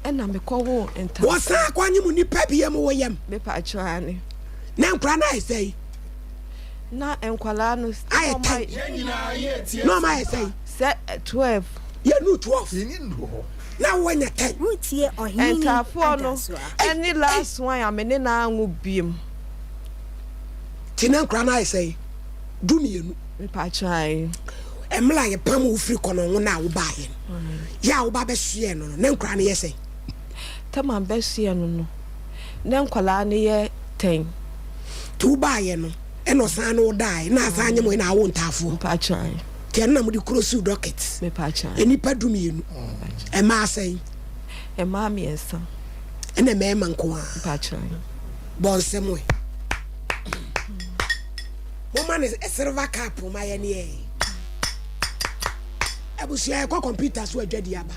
ɛna mekɔ woo nta. Wɔsan kɔ nyem nipa bi yam wɔ yam. Mepaakyɛw aane. Na nkora no ayɛ sɛn? Na nkwadaa no. Ayɛ tɛn. Na ɔmo ayɛ sɛn? Sɛ 12. Yɛnu 12. Na woanya tɛn. Woretie Ɔhene Ntaafoɔ no Adasoa. ɛne last one a me ne no anwo biem. Nti na nkora no ayɛ sɛn? 12. Mepaakyɛw ae. Mmerɛ a yɛpam wo firi kɔnɔngo no a wobaeɛ no, yɛ a woba bɛsoɛɛ no no, na nkwadaa no yɛ sɛn? Tama bɛsoɛɛ no no, na nkwadaa no yɛ tɛn. Nti wobaeɛ no, ɛna ɔsan ne wo daeɛ, na asan nye mo na awo ntaafoɔ? Mepaakyɛw ae. Nti ɛno na mode kuro siw docket? Mepaakyɛw ae. Nnipa 12, mmaa sɛn? Mmaa mmiɛnsa. Ɛna mmarima nko ara? Mepaakyɛw ae. Bɔ nsɛm ɛ. Momma no silver cup ma yɛn ɛ. Abusua yɛkɔ computer so adwadi aba.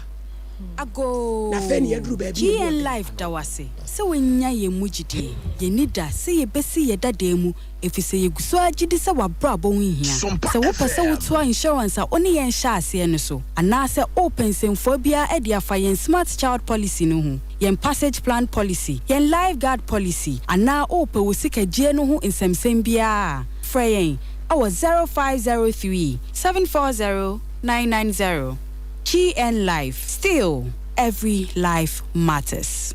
Agoo! Na afei ne yɛaduru baabi a emu GN ɔden. Life da wo ase sɛ woanya yɛn mu gyidie. Yɛnni da sɛ yɛbɛsi yɛn dadaa mu efisɛ yɛgu so ara gyidi sɛ w'abrabɔ ho hia. Sɛ wopɛ sɛ wotoa insurance a wo ne yɛn hyɛɛ aseɛ no so, anaasɛ worepɛ nsɛmfua biara de afa yɛn Smart Child Policy no ho, yɛn Passage Plan Policy, yɛn Life Guard Policy, anaa worepɛ wo sika gyie no ho nsɛmsɛm biara a, frɛ yɛn wɔ 0503 740 990. GN Life, still every life matters.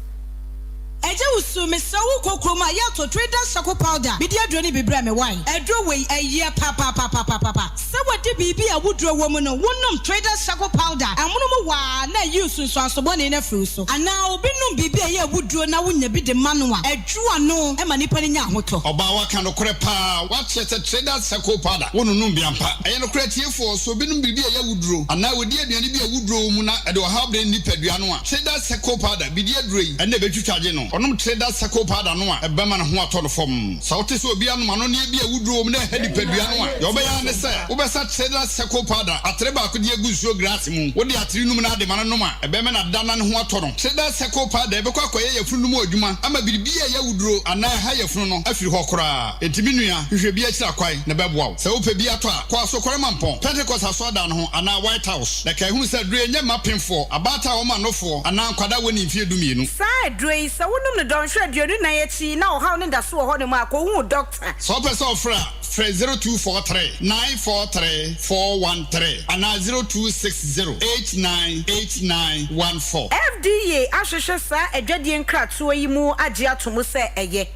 Agya Wusu, mesrɛ wo kɔ kurom a yɛ tɔ Trader Shako powder mede aduro no bi brɛ me wai. Aduro wei ɛyɛ papapapapapa. Sɛ wɔde biribi a awuduro wɔ mu no, wonom Trader Shako powder amono mu waa na ayi nsunsuanso bɔne no afiri wo so. Anaa obi nom biribi a ɛyɛ awuduro na wonya bi de ma no a, ɛdwo ano ma nipa no nya ahotɔ. Ɔbaa waka nokorɛ paa, wakyerɛ sɛ Trader Shako powder wo nonom bi ampa. Ɛyɛ nokorɛ atiefoɔ, sɛ obi nom biribi a ɛyɛ awuduro anaa ɔdi aduane bi a awuduro wɔ mu na ɛde ɔhaw brɛ ne nipadua no a, Trader Shako powder bi di aduro yi ɛna ɛbɛtwitwa agye no. Ɔnom Trader Shako powder no a, ɛbɛma ne ho atɔ no fɔmm. Sɛ wote sɛ obi anom anonneɛ bi a awuduro wɔ mu na ɛha nipadua no a, deɛ wobɛyɛ ara ne sɛ wobɛsa Trader Shako powder atere baako de agu nsuo glass mu. Wode atere num no ade ma no nom a, ɛbɛma no ada na ne ho atɔ no. Trader Shako powder bɛkɔ akɔyɛ yafunu no mu adwuma ama biribi a ɛyɛ awuduro anaa ɛha yafunu no afiri hɔ koraa. Enti me nua, hwehwɛ bi akyiri akwan na ɛbɛboa wo. Sɛ wopɛ bi atɔ a, kɔ Asokore Mampɔn, Pentecost Asɔredan no ho anaa White House. Na kae hunu sɛ aduro yi nyɛ mma apemfoɔ, abaatan a wɔma anofoɔ, anaa nkwadaa a wɔnnii mfeɛ 12. Saa aduro yi, sɛ wonom no dɔnhwere 24 akyi na ɔhaw no da so wɔ hɔnom a, kɔhu wo dɔkta. Sɛ wopɛ sɛ wofrɛ a, frɛ 0243 943 413 anaa 0260 898914. FDA ahwehwɛ saa adwadie nkratoɔ yi mu agye ato mu sɛ ɛyɛ.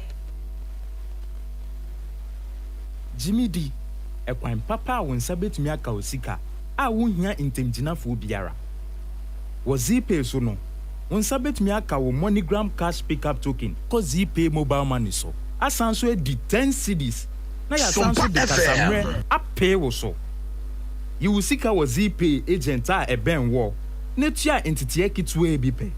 Gye me di, ɛkwan papa a wo nsa betumi aka wo sika a wunhia ntamgyinafoɔ biara. Wɔ Zeepay so no, wo nsa betumi aka wo MoneyGram Cash Pickup Token kɔ Zeepay Mobile Money so, asan nso adi ten cedis na yɛasan nso de kasammerɛ apee wo so. Yi wo sika wɔ Zeepay agent a ɛbɛn woɔ na tua nteteɛ ketewaa bi pɛ.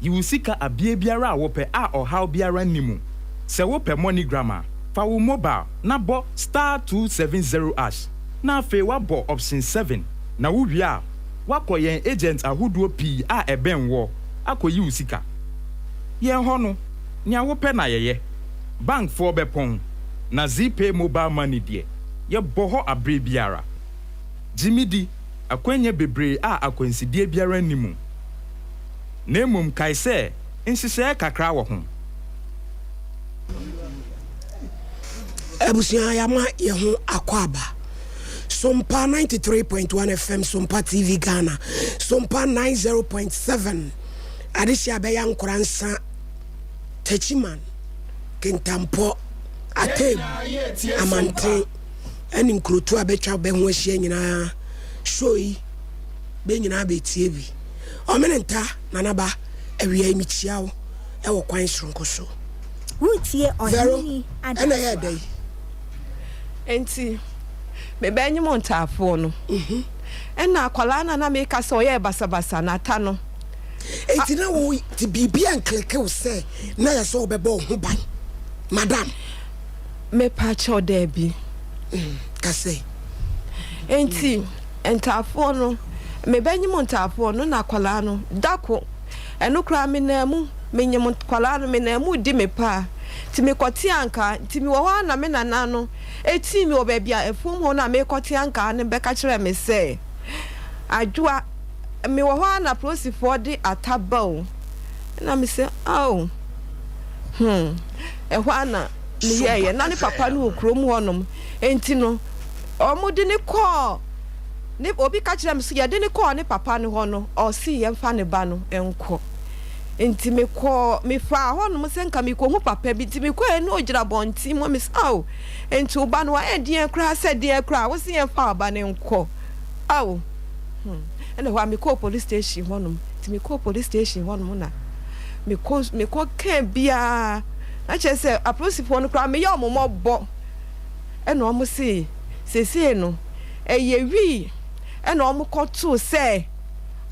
Yi wo sika abeɛ biara a wopɛ a ɔhaw biara nni mu. Sɛ wopɛ MoneyGram a, fa wo mobile na bɔ star 270 ash na afei woabɔ option 7 na wowie a, woakɔ yɛn agent ahodoɔ pii a ɛbɛn woɔ akɔyi wo sika. Yɛn hɔ no, nea wopɛ na yɛyɛ. Bankfoɔ bɛpɔn, na Zeepay mobile money deɛ, yɛbɔ hɔ aberɛ biara. Gye me di. akwannya bebree a akwansideɛ biara nni mu. Na mmom kae sɛ nhyehyɛeɛ kakra wɔ ho. Abusua yɛama yɛn ho akwaaba. Sompa 93.1 FM, Sompa TV Ghana, Sompa 90.7, Adehye abɛyɛ ankora nsa, Techiman, Kintampo, Atebu, Amanten, ɛne nkurotu a bɛtwa bɛ ho ahyia nyinaa show yi bɛ nyinaa bɛtie bi. Ɔmene nta nanaba awia yi mekyia wo ɛwɔ kwan soronko so. Woretie Vero, Ɔhene ɛna ɛyɛɛ Adasoa. dɛn? Enti mebɛnyem ntaafoɔ no. Ɛna akwadaa no a na meka sɛ ɔyɛɛ basabasa no, ata no. Enti na wo te biribi a nkleke wo sɛ na yɛ sɛ wobɛbɔ wo ho ban, madam? Mepakyɛw, daabi. Ka sɛ. Enti ntaafoɔ no, mebɛnyem ntaafoɔ no na akwadaa no, da ko, ɛno koraa menam mu, menyem nkwadaa no, menam mu redi me paa. Nti mekɔte ankaa, nti mewɔ hɔ ara na me nana no tii me wɔ baabi a afuom hɔ no a merekɔte ankaa no bɛka kyerɛɛ me sɛ, Adwoa, mewɔ hɔ ara na polisifoɔ de ata ba o. Ɛna mese, Ao, hmm, ɛhɔ ara na meyɛeɛ. Na ne papa no wɔ kurom hɔnom, nti no wɔde no kɔɔ ne, obi ka kyerɛɛ me sɛ yɛde no kɔɔ ne papa no hɔ no, ɔse yɛmfa ne ba no nkɔ. Nti mekɔɔ, mefaa hɔnom sɛ nka merekɔhu papa bi. Nti mekɔeɛ na ɔgyina abɔnten mu. Mese, Ao, nti wo ba no wayɛ deɛn koraa sɛ deɛn koraa wose yɛmfa wo ba no nkɔ? Ao, hmm. Ɛna hɔ a mekɔɔ police station hɔnom. Nti mekɔɔ police station hɔnom na mekɔ, mekɔkaa biara. Na kyerɛ sɛ apolisifoɔ no koraa meyɛ wɔn mmɔbɔ. Ɛna wɔn se seesei no ɛyɛ wii ɛna wɔn kɔtoo sɛ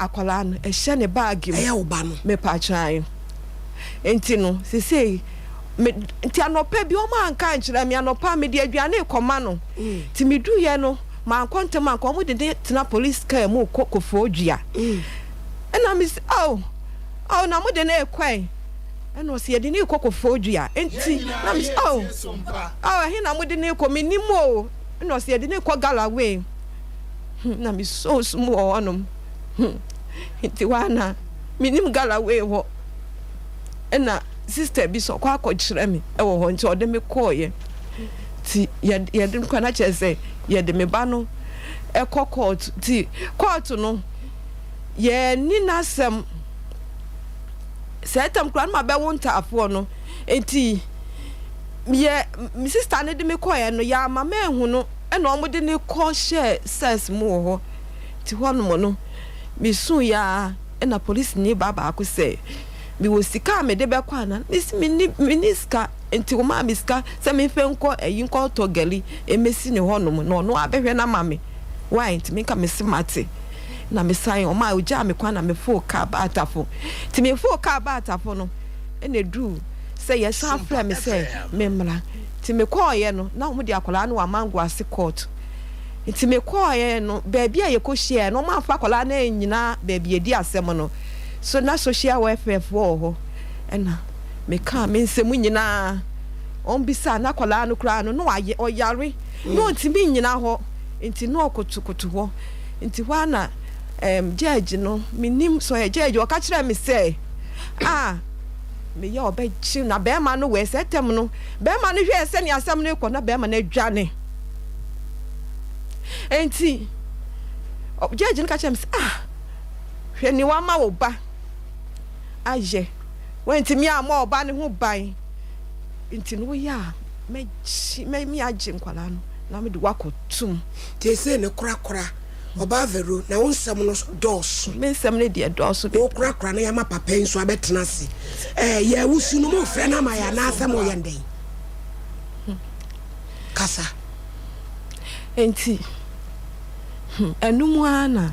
akwadaa no ɛhyɛ ne baage mu. Ɛyɛ wo ba no. Mepaakyɛw ae. Nti no sesei me nti anɔpa bi wɔn anka ankyerɛ me anɔpa mede aduane rekɔma no. Nti meduiɛ no mankɔ ntɛm ankɔ wɔn de ne tena police car mu rekɔ Koforidua. Ɛna me se oh oh na mo de no rekɔ ɛ? Ɛna ɔse yɛde no rekɔ Koforidua. Nti na me se oh oh ɛhe na mo de no rekɔ mennim o. Ɛna ɔse yɛde no rekɔ Galloway. Hmm, na mesɔɔ sum wɔ hɔnom. Hmm, nti hɔ a na menim Galloway hɔ. Ɛna sister bi sɛ ɔkɔ akɔkyerɛ me wɔ hɔ nti ɔde me kɔɔeɛ. Nti yɛde me kɔ na kyerɛ sɛ yɛde me ba no ɛkɔ court. Nti court no yɛanni n'asɛm. Sɛ ɛtɛm koraa no mabɛwo ntaafoɔ no. Nti yɛ me sister no de me kɔɔeɛ no yɛama manhu no. Ɛna wɔde no kɔ hyɛɛ cells mu wɔ hɔ. Nti hɔnom no, mesuiɛ ara ɛna polisini baa baako sɛ, mewɔ sika a mede bɛkɔ anaa? Mese menni, menni sika. Nti ɔmaa me sika sɛ memfa nkɔ ayi nkɔtɔ gari mmɛsi ne hɔnom na ɔno abɛhwɛ no ama me. Why? Nti menka mese mate. Na mesan, ɔmaa ɔgyaa me kwan na mefoo kaa baa Tafo. Nti mefoo kaa baa Tafo no, ɛna ɛduu sɛ yɛsan frɛɛ me sɛ memmra. Nti mekɔɔeɛ no, na wɔde akwadaa no wɔ Amango ase court. Nti mekɔɔeɛ no, baabi a yɛkɔhyiaeɛ no, wɔamfa akwadaa no annyina baabi yɛdi asɛm no. So na social welfare foɔ wɔ hɔ. Ɛna mekaa me nsɛm nyinaa. Wɔbisaa na akwadaa no koraa no, na wayɛ, ɔyare. Na ɔntumi nnyina hɔ. Nti na ɔkotokoto hɔ. Nti hɔ ara na ɛɛm judge no, mennim sɛ ɔyɛ judge, ɔka kyerɛɛ me sɛ, ah, Meyɛ ɔbɛkye na bɛɛma no wɛ sɛ tɛm no bɛɛma no hwɛɛ sɛnea asɛm no rekɔ na bɛɛma no adwane. Enti judge no ka kyerɛ me sɛ ah hwɛ nea wama wo ba ayɛ wantumi ammɔ ɔba no ho ban nti no woyɛ a mɛgye mɛmi agye nkwadaa no na mede wakɔtum. Seesei ne korakora Ɔbaa Vero, na wo nsɛm no dɔɔso. Me nsɛm no deɛ dɔɔso bebree. Wo korakora na yɛama papa yi nso abɛtena ase. Ɛɛ, yɛ awusu no, mofrɛ no ama yɛ anaasɛ moyɛ no dɛn? Kasa. Enti, hmm, ɛno mu ara na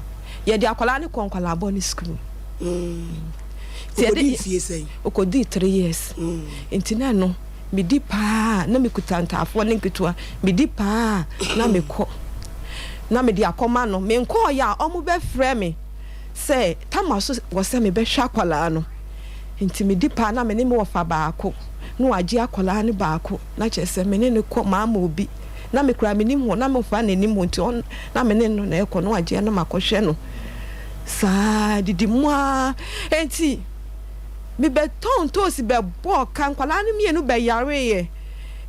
yɛde akwadaa no kɔɔ nkwadaa bɔ ne sukuu. Nti yɛde Ɔkɔdii mfie sɛn? Ɔkɔdii 3 years. Nti na ɛno, medi paa na mekuta ntaafoɔ ne nketewa, medi paa na mekɔ. Na mede akɔma no. Menkɔɔeɛ a, wɔbɛfrɛ me sɛ Tama so wɔ sɛ mebɛhwɛ akwadaa no. Nti medi paa na me ne me wɔfa baako na wagye akwadaa no baako na kyerɛ sɛ me ne no kɔ maama obi. Na me koraa mennim hɔ, na me fa na ɛnim hɔ nti ɔn na me ne no na ɛkɔ na wagye na makɔhwɛ no saa didi mu ara enti mebɛtɔn ntoosi bɛbɔɔ ka nkwadaa no mmienu bɛyareeɛ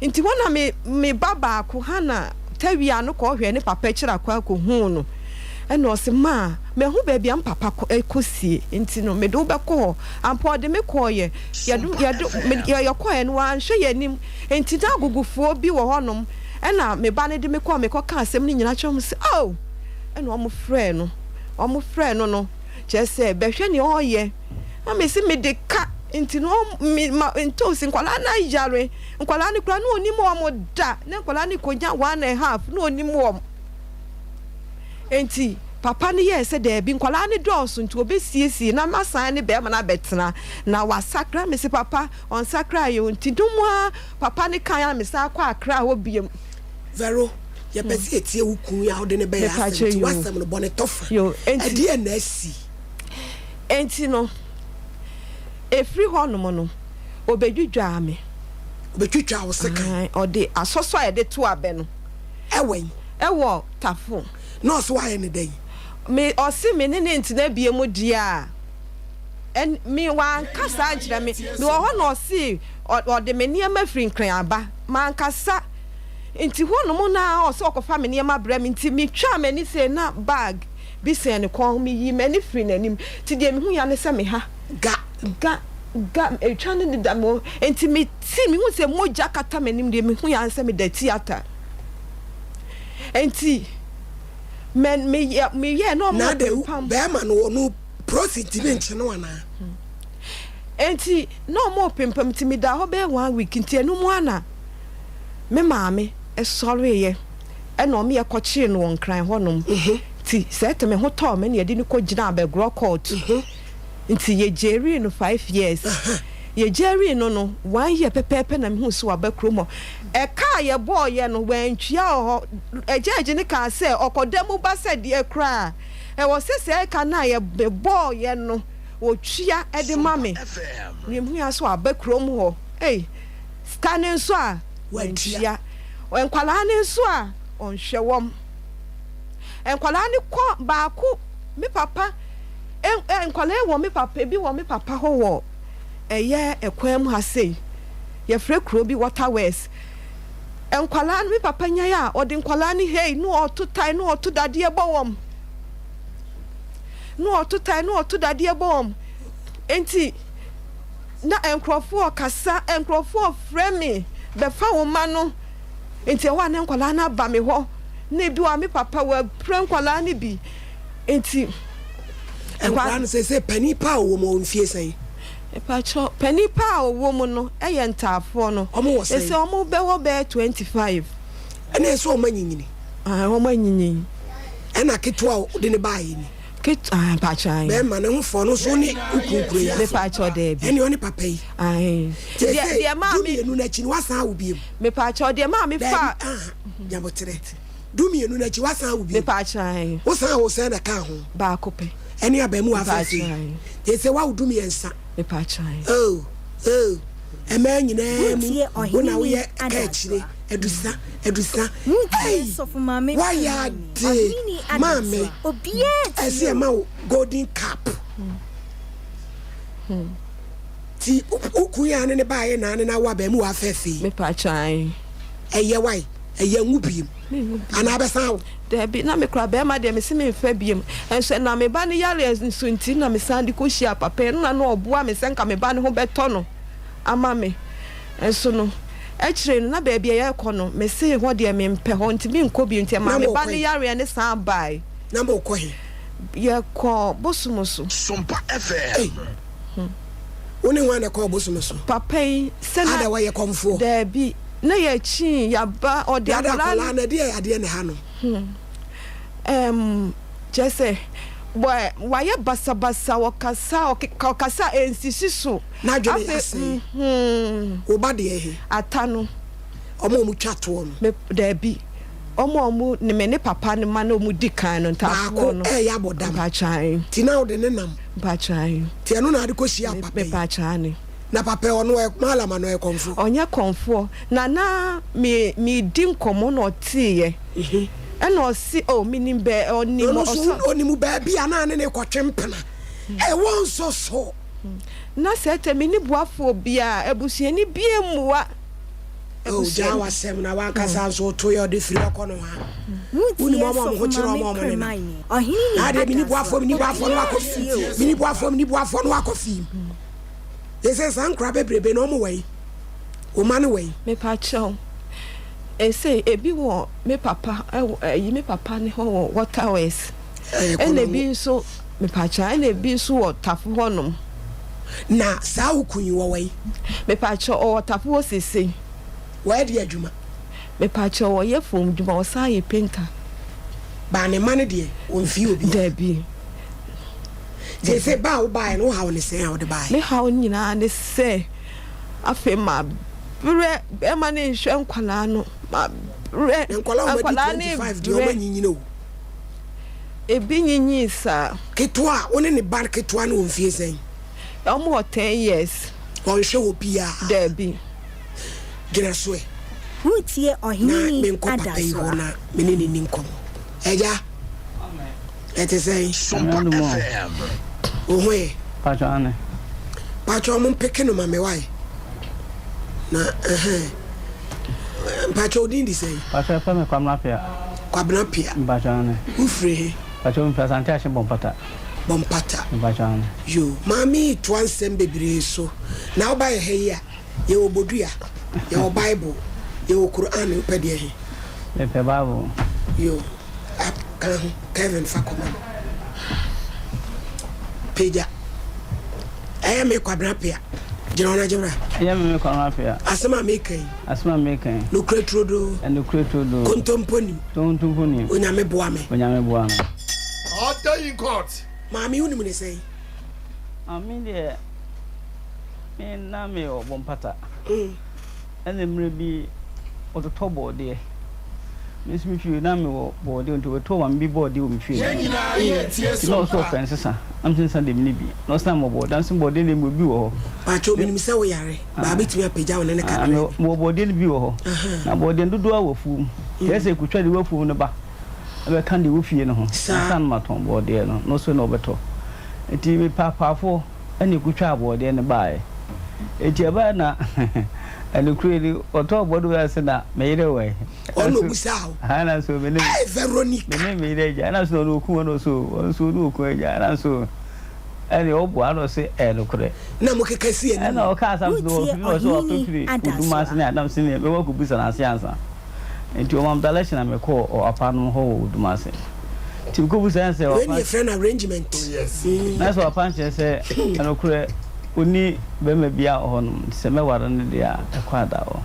nti hɔ na me me ba baako Hannah tawia no kɔhwɛɛ ne papa akyiri akɔ akɔhuu no ɛna ɔse maa mahu baabi a me papa kɔ kɔsie nti no mede wo bɛkɔ hɔ ampa ɔde me kɔɔyɛ yɛde yɛde yɛkɔɔyɛ no wanhwɛ yɛn anim Enti na agogofoɔ bi wɔ hɔnom, ɛnna me ba no de me kɔɔ, mekɔkaa asɛm no nyinaa kyerɛɛ wɔn sɛ, Oh! Ɛnna wɔfrɛɛ no, wɔfrɛɛ no no, kyerɛ sɛ, bɛhwɛ nea ɔreyɛ. Na mese mede ka, nti no, me, ma, ntoosi, nkwadaa no ayare, nkwadaa no koraa, na ɔnnim wɔn da, na nkwadaa no rekɔnya one and half, na ɔnnim wɔn. Enti papa no yɛɛ sɛ daabi, nkwadaa no dɔɔso nti wɔbɛsiesie na masan ne bɛrima no abɛtena, na wasakra. Mese papa, Ɔnsakraeɛ o, nti no mu ara papa no kaeɛ a mesan kɔ Accra hɔ biom. Vero, yɛpɛ sɛ yɛtie wo kunu yi a wode no bɛyɛ asɛm nti w'asɛm no bɔ ne tɔfa. Ɛdeɛn na asi? Enti no, ɛfiri hɔnom no, ɔbɛdwidwaa me. Ɔbɛtwitwaa wo sekan? Ɔde asɔsɔ a yɛde to abɛ no. Ɛwɔ he? Ɛwɔ Tafo. Na ɔse woayɛ no dɛn? Me, ɔse me ne no ntena biom deɛ a. Ɛn, me, wanka saa ankyerɛ me. Mewɔ hɔ na ɔse ɔde me nneɛma firi Nkran aba. Mankasa. Nti hɔnom no ara ɔse ɔkɔfa me nneɛma brɛ me. Nti metwaa m'ani sei na bag bi sɛn ne kɔn ho. Meyii m'ani firii n'anim. Nti deɛ mehuiɛ ara ne sɛ me ha. Ga. Ga, ga, etwa no deda me hɔ. Nti mete, mehu sɛ mogya kata m'anim. Deɛ mehuiɛ ara ne sɛ meda theatre. Nti mɛ, meyɛ, meyɛɛ na Na adɛn, wɔrepempam. bɛrima no ɔno Prosi ntumi nkye no anaa? Enti na wɔrepempam nti medaa hɔ bɛyɛ one week nti ɛno mu ara na me maame sɔreeɛ ɛna wɔn yɛ kɔkyee no wɔ Nkran hɔnom nti sɛ ɛte me ho tɔɔ me na yɛde no kɔgyinaa Abɛgorɔ court nti yɛgyerii no five years yɛgyerii no no one year pɛpɛɛpɛ na mehuu sɛ waba kurom hɔ ɛka a yɛbɔɔyɛ no wantua wɔ hɔ gyɛɛgye no kaa sɛ ɔkɔda mu ba sɛ deɛ koraa Ɛwɔ sɛ saa ɛka no a yɛbɔɔeɛ no wɔtua de ma me. Nea mehui ara sɛ waba kurom hɔ. Ei, sika no nso a, wantua. Nkwadaa no nso a, ɔnhwɛ wɔn. Nkwadaa no kɔ baako, me papa, nkwadaa wɔ me papa, ebi wɔ me papa hɔ wɔ ɛyɛ ɛkwan mu ha sei. Yɛfrɛ kuro bi Water Works. Nkwadaa no, me papa nyae a, ɔde nkwadaa no hei na ɔto tae na ɔto dadeɛ bɔ wɔn. Na ɔto tae na ɔto dadeɛ bɔ wɔn. Enti na nkurɔfoɔ kasa, nkurɔfoɔ frɛ me bɛfa wo mma no. Enti ɛhɔ a na nkwadaa no aba me hɔ. Na ebi wɔ a me papa wapira nkwadaa no bi. Enti nkwadaa no sɛ sɛ panin pa a ɔwɔ mu ɔwɔ mfie sɛn? Mepakyɛw, panin paa a ɔwɔ mu no yɛ ntaafoɔ no. Wɔn wɔ sɛn? Ese wɔn bɛwɔ bɛyɛ 25. Ɛna ɛsɛ wɔn anyinyini. Ae, wɔn anyinyini. Ɛna ketewa a wode no baeɛ ni. Ket ae, mpakyɛw ae. Bɛɛma ne ho fɔ no nso ne wo kunu kuro yi ase. Mepakyɛw daabi. Ɛne ɔne papa yi. Ae. Te sɛ dumienu no akyi no wasan awo biem. Mepakyɛw deɛ maa me fa. Daabi aha, nyaboterɛ. Dumienu no akyi wasan awo biem. Mepakyɛw ae. Wosan awo sɛn na ɛkaa ho? Baako pɛ. Ɛne abaamuwa afɛɛfɛ yi. Te sɛ wawo dumiɛnsa. Oh, oh, mmaa nyinaa mu, wo na woyɛ ka akyire, adusa, adusa. Ei, woayɛ ade, maame. Ɛsɛ ɛma wo golden cup. Ti wo kun yɛ ane ne baayɛ na ane na awo abaamuwa afɛɛfɛ yi. Ɛyɛ wae, ɛyɛ nwo biem. Anaa bɛsan awo. Dabi, na me koraa bɛɛma deɛ mese menfa biom, nso ɛnam me ba no yareɛ nso nti na mesan de kɔhyiaa papa yi, ɛno na na ɔboa me sɛ nka me ba no ho bɛtɔ no ama me, nso no akyire no na baabi a yɛrekɔ no mese hɔ deɛ mempɛ hɔ nti menkɔ bio nti ɛmaa me ba no yareɛ no san baae. Na mokɔ he? Yɛkɔɔ Bosomoso. Sompa FM. Wo ne hwan na ɛkɔɔ Bosomoso? Papa yi, sɛ na. Ada wɔyɛ kɔmfoɔ? Daabi. Na yɛkyi yaba ɔde akwadaa no. Akwadaa no ɛdeɛ adeɛ na ɛha no. Hmm ɛɛm kyerɛ sɛ wɔ wayɛ basabasa ɔkasa ɔkeka ɔkasa ɛnsisi so. N'adwene asɛe. Hmm. Wo ba deɛ he? Ata no. Ɔmo a ɔmo twa toɔ no. Me daabi ɔmo a ɔmo ne me ne papa no ma na ɔmo di kan no ntaafoɔ no. Baako ɛɛyɛ abɔ dam. Mpakyɛw. Ti na wode ne nam. Mpakyɛw. Ti ɛno na ade kɔ hyia papa yi. Mepakyɛw. Na papa yi ɔno ɔyɛ mallam anaa ɔyɛ kɔmfoɔ? Ɔnyɛ kɔmfoɔ. Na na me medi nkɔmmɔ na ɔteeɛ. Ɛna ɔse oh menim bɛ ɔnim Ɔno nso ɔnim baabi a na ne ne kɔtwe mpena. Ɛwɔ nso so. Na sɛ tɛ menni boafoɔ biara, abusuani biara mmua. Oh, gyaa w'asɛm na w'ankasa nso woto yɛ ɔde firi ɔkɔ no ha. Wonim ɔmo a ɔmo ho kyerɛ ɔmo a ɔmo nenam. Na adeɛ menni boafoɔ menni boafoɔ no wakɔ fii. Menni boafoɔ menni boafoɔ no wakɔ fii. Yɛsɛ saa nkora bebrebe no ɔmo wɔ yi. Wo ma no wɔ yi. Mepakyɛw, ese ebi wɔ me papa ɛwɔ ɛyi me papa ne hɔ wɔ Waterworks. Ɛna ebi nso mepakyɛw ɛna ebi nso wɔ Tafo hɔ nom. Na saa wo kun yi wɔ wɔ yi. Mepakyɛw ɔwɔ Tafo hɔ sesei. Wɔyɛ deɛ adwuma. Mepakyɛw ɔyɛ fom dwuma ɔsan yɛ painter. Baa ne mma no deɛ ɔnfii obiara. Dabi. Seesei ba a wobaeɛ no, wo haw ne sɛn a wode baeɛ? Me haw nyinaa ne sɛ afei mabrɛ, bɛrima no nhwɛ nkwadaa no, mabrɛ. Na nkwadaa a wɔadi 25 deɛ wɔanyinyini o. Ebi nyinyii saa. Ketewa, wo ne ne ba ketewa no wɔ mfie sɛn? Wɔn wɔ 10 years. Ɔnhwɛ obiara? Dabi. Gyina so ɛ. Woretie Ɔhene Na Ni menkɔ papa yi hɔ Adasoa. na me ne no nni nkɔmmɔ. Agya. Ɛte sɛn? Sompa FM. Wo ho ye? Pacho ane. Pacho mo mpeke no ma me wae. Na ɛhɛn. Pacho wo din de sɛn? Pacho yɛfrɛ me Kwabena Pia. Kwabena Pia. Pacho ane. Wo firi he? Pacho me firi Asante Ahyem Bɔmpata. Bɔmpata. Pacho ane. Yo, maame yi toa nsɛm bebree so. Na wo ba yɛ ha yi a, yɛwɔ bodua, yɛwɔ bible, yɛwɔ Quran, wopɛ deɛ he? Mepɛ bible. Yo. Ap ka ho Kevin fa kɔma no pagya ɛyɛ me Kwabena Pea gyina hɔ na gye bra. Ɛyɛ me me Kwabena Pea. Asɛm a meka yi. Asɛm a meka yi. Nokorɛ turodoo. Nokorɛ turodoo. Kontompo nim. Kontompo nim. Onyame boa me. Onyame boa me. Order in court. Maame wonim ne sɛn? Maame deɛ me na me wɔ Bompata. Ɛna mmerɛ bi ɔtotɔ bɔɔdeɛ. Me nso me fie na mewɔ bɔɔdeɛ nti ɔbɛtɔɔ maame bi bɔɔdeɛ wɔ me fie. Nti na ɔsɛ ɔpɛ nsesa. Na mese nsesa deɛ menni bi. Na ɔse na mewɔ bɔɔdeɛ. Na mese bɔɔdeɛ deɛ mewɔ bi wɔ hɔ. Pakyɛw menim sɛ wo yare baa bɛtumi apagya wo ne no kakra bi. Mewɔ bɔɔdeɛ no bi wɔ hɔ. Na bɔɔdeɛ no dodoɔ ara wɔ afuom. Nti ɛsɛ sɛ ɛkɔtwa deɛ ɛwɔ afuom no ba bɛka deɛ ɛwɔ fie no ho ansa na matɔn bɔɔdeɛ no. Na ɔse na ɔbɛtɔ. Nti mepɛ apaafoɔ. Ɛna ɛkotwaa aboɔdeɛ no baeɛ. Enti ɛbaeɛ na ɛnokorɛ ni, ɔtɔɔ aboɔ no baeɛ sɛ na me yere wɔ he? Ɔno na ɔbisaa wo? Ɛna nso me ne Hey, Veronica! Me ne me yere agya. Ɛna nso ɔno ɔku ɔno nso ɔno nso ɔne ɔku agya. Ɛna nso ɛne ɔboa na ɔse ɛyɛ nokorɛ. Na mokeka si anim. Ɛna ɔkaa asɛm so Wotie ɔfiri na ɔse Ɔhene ɔfirifiri Adasoa. Odum ase ne Adam se ne mɛkɔ akɔbisa no ase ansa. Nti ɔmaa me direction na mekɔɔ ɔapa nom hɔ wɔ Odum ase. Nti mekɔbisae sɛ Wei ne ɔapa yɛfrɛ no arrangement. Na sɛ ɔapa nkyerɛ sɛ ɛnokorɛ ɔnni bɛrima biara wɔ hɔnom nti sɛ mɛware no deɛ a ɛkɔ ada hɔ.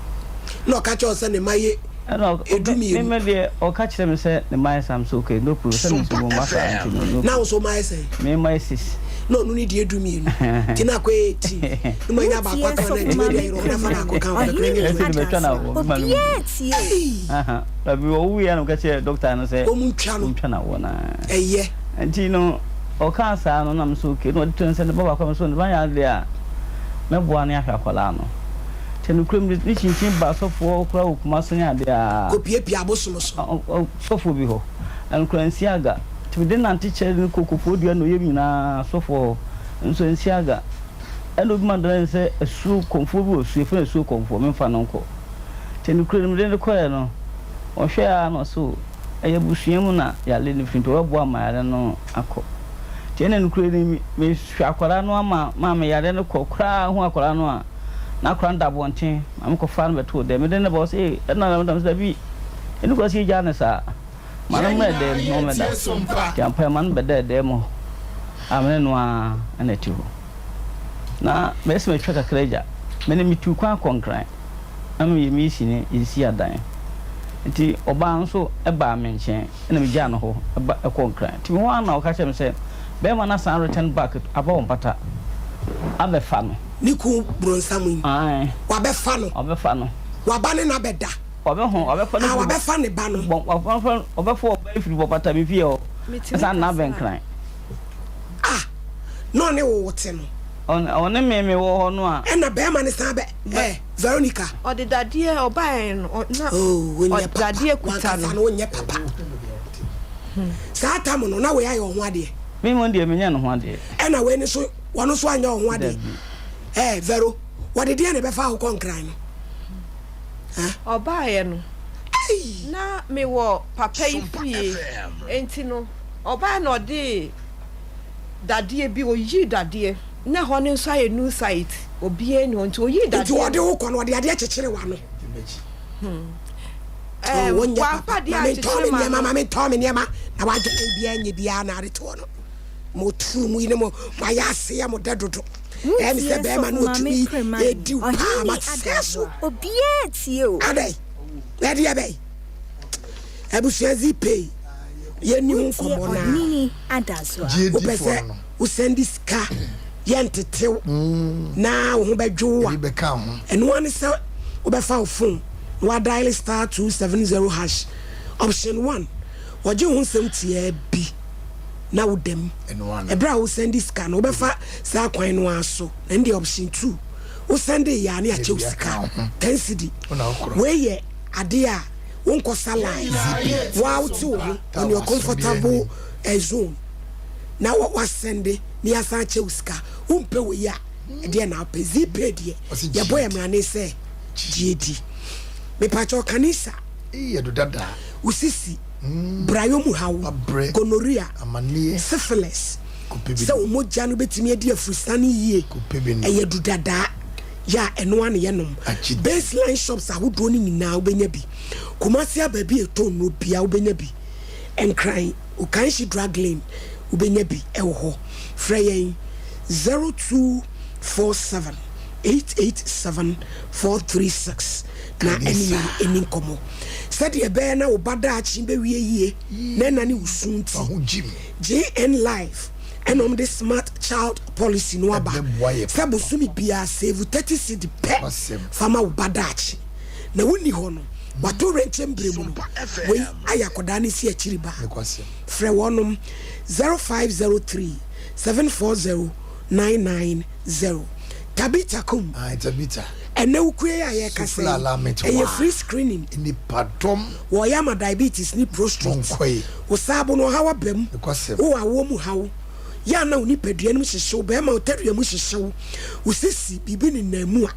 Na ɔka kyerɛ wo sɛ ne mma yɛ Ɛna edu mmienu. Me deɛ ɔka kyerɛ me sɛ ne mma yɛ saa, me sɛ okay no problem, sɛ me nso mma saa nti no no Na wo nso wo mma yɛ sɛn? Me mma yɛ six. Na ɔno ne deɛ du mmienu nti na akɔ yɛ 18 na mo anya baako aka ho na nti wei deɛ yerɛ ho na fa baako ka ho kakra nyɛ Ɛsɛ 20. mɛtwa na wɔ mma no mu. Ei! Aha, baabi ɔwuiɛ na meka kyerɛɛ dɔkta no sɛ Wɔn ntwa no. Wɔntwa no awoɔ no ara. Ɛyɛ. Nti no ɔkaa saa no na me nso okay na ɔde to ne sɛ ne ba baako a me nso ne ba yɛ adeɛ a mɛboa no ahwɛ akwadaa no. Nti nokorɛ mu ne kyinkyin baa sɔfoɔ koraa wɔ Kumasi ne adeɛ a. Kɔpiapia abosom so. Sɔfoɔ bi hɔ. Ɛno koraa nsi aga. Nti mede nante kyerɛ no kɔ Kofoɔ Dua na ɔyam nyinaa sɔfoɔ hɔ nso ansi aga. Ɛna obi ma dane sɛ asuo kɔmfoɔ bi wɔ asuo yɛfrɛ no asuo kɔmfoɔ memfa no nkɔ. Nti nokorɛ no mede no kɔeɛ no ɔhwɛɛ ara na ɔse o ɛyɛ abusua mu na yare no firi nti ɔbɛboa ma yare no akɔ. Nti ɛna nokorɛ no mehwɛ akwadaa no ama maa me yare no kɔ koraa hu akwadaa no a na akwadaa no da abɔnten ma mekɔfaa no bɛtoo dɛm mede no ba ɔse ee ɛna na meda me sɛ dabi ɛni kwa sɛ yɛgyaa no saa. Ma no mmra dan mu na ɔmmɛda. Nti ampa ɛma no bɛdaa dan mu hɔ a me ne no ara na ɛte hɔ. Na mɛyɛ sɛ matwa kakra agya. Me ne metuu kwan kɔ Nkran na meyɛ meesini yɛsisi adan. Nti ɔbaa nso baa me nkyɛn na megyaa no hɔ ba kɔɔ Nkran. Nti me hɔ ara na ɔka kyerɛɛ me sɛ bɛrima no asan return back aba wɔ Mpata abɛfa no. Ne kun bronsam yi. Ae. Wabɛfa no. Wabɛfa no. Waba ne no abɛda. Ɔbɛho, ɔbɛfa no Ah, firi bɔ, wabɛfa ne ba no. bɔ, ɔbɛfa, ɔbɛfa ɔba yi firi bɔpata me fie hɔ, Metumi ɛsan na kasa abɛn a. kran. Ah, na ɔne wo wo te no. Ɔne me me wɔ hɔ no a. Ɛna bɛɛma no san bɛ eh Veronica. Ɔde dadeɛ ɔbaeɛ no na Oh wonyɛ ɔde papa dadeɛ kuta wankasa no. no wonyɛ papa saa tam no na wei ayɛ ɔho adeɛ. Me mmom deɛ menyɛ ne ho adeɛ. Ɛna wei no so wɔno nso anyɛ ɔho adeɛ Dabi. eh Vero wɔde deɛ na ɛbɛfa wo kɔ nkran no eh. Ɔbaeɛ no na mewɔ papa yi fie enti no ɔbaeɛ na ɔde dadeɛ bi ɔyii dadeɛ na ɛhɔ no nso ayɛ new site obiara nni hɔ nti ɔyii Nti dadeɛ wɔde no. wo kɔ no wɔde adeɛ kyekyere w'ano. Hmm. Oh, Ɛɛm, wonyɛ wamfa papa. adeɛ Ma mentɔn ankyekyere me nneɛma, m'ano. ma mentɔn me nneɛma. Na w'adwene biara nyɛ biara na ade toɔ no. Mo turu mu yi ne mo mo ayɛ aseɛ mo dɛ dodo. Ɛyɛ me Wotie sɛ bɛrima Sɔfo no Maame ɔtumi Premane, edi wo paa Ɔhene ma sɛ so. Adazoa. Obiara tie o. Adɛn? Ɛdeɛ bɛn? Abusua Zipay yɛnni ho Wotie nkɔmmɔ naa. Ɔhene Adazoa. Wopɛ sɛ wo sɛnde sika yɛntetew na wo ho bɛdwo wo a, ɛno ara ne sɛ wobɛfa wo phone na woadial star 270 hash option one, wɔgye wo ho nsɛm tiaa bi na woda mu. Ɛberɛ a wosɛnde sika no, wobɛfa saa kwan no ara so, na ɛno deɛ option two, wosɛnde yɛ a ne yɛakyɛ wo sika 10 cedi. Wei yɛ adeɛ a wonkɔsa line, wo ara wote wo ho on your comfortable zone na wasɛnde na yɛasan akyɛ wo sika. Wompɛ wei a, ɛdeɛn na wopɛ? Zeepay deɛ, yɛbɔ yɛn mmrane sɛ gye di. Mepakyɛw, Kanisa, wo sisi, brayɔ mu haw, gonorrhea, syphilis, sɛ wo mogya no bɛtumi adi afurusane yie, ɛyɛ dudadaa, yɛ a ɛno ara na yɛnom. Baseline shops ahodoɔ no nyinaa wobɛnya bi. Kumasi a baabi a yɛtɔn nnuro biara wobɛnya bi. Nkran, Okaishie Drug Lane wobɛnya bi wɔ hɔ. Frɛ yɛn 0247 887 436 na ɛne yɛn ɛni nkɔmmɔ. Sɛdeɛ ɛbɛyɛ na wo ba daakye bɛwie yie na ɛna ne wo su nti, JN Life ɛna wɔn de Smart Child Policy no aba sɛ bosome biara save 30 cedi pɛ fa ma wo ba daakye. Na wonni hɔ no, wato wrenkyɛm berɛ mu no, wei ayɛ akwadaa no si akyiri ba. Frɛ wɔnom 0503 740 990. Tabitha Kum. Ae Tabitha. Ɛnɛ wo kue yi a yɛrekasa Sufle yi, alignment ɛyɛ waa. free screening. Nnipadɔm. Wɔreyɛ ama diabetes ne prostrate. Monkɔ yi. Wo saabo no ɔhaw aba mu. Nokwasɛm. Wowɔ awoɔ mu haw. Yɛ a na wo nipadua no mu hyehye wo, bɛrima wo tadua mu hyehye wo, wo sisi, biribi nenam mu a,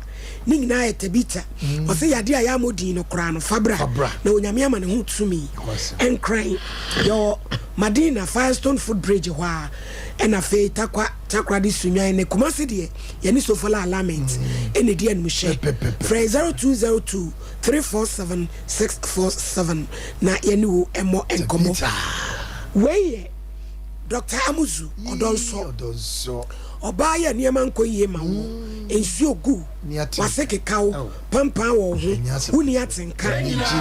ne nyinaa yɛ Tabitha. Ɔse yadeɛ a yɛammɔ din no koraa no, fa bra na Onyame ama ne ho tumi. Nkran, yɛwɔ Madina, Firestone Foot Bridge hɔ ara, ɛna afei Tarkwa, Takoradi, Sunyani ne Kumasi deɛ, yɛne Sofola Alignment ɛna ɛdi animhyɛ. Frɛ 0202 347 647 na yɛne wo mmɔ nkɔmmɔ. Wei yɛ Doctor Amuzu Ɔdɔnsɔ. Ɔbaa yi a nneɛma nkɔ yie ma wo, nsuo gu wo, w'ase keka wo, pampaa wɔ wo ho, wonni atenka.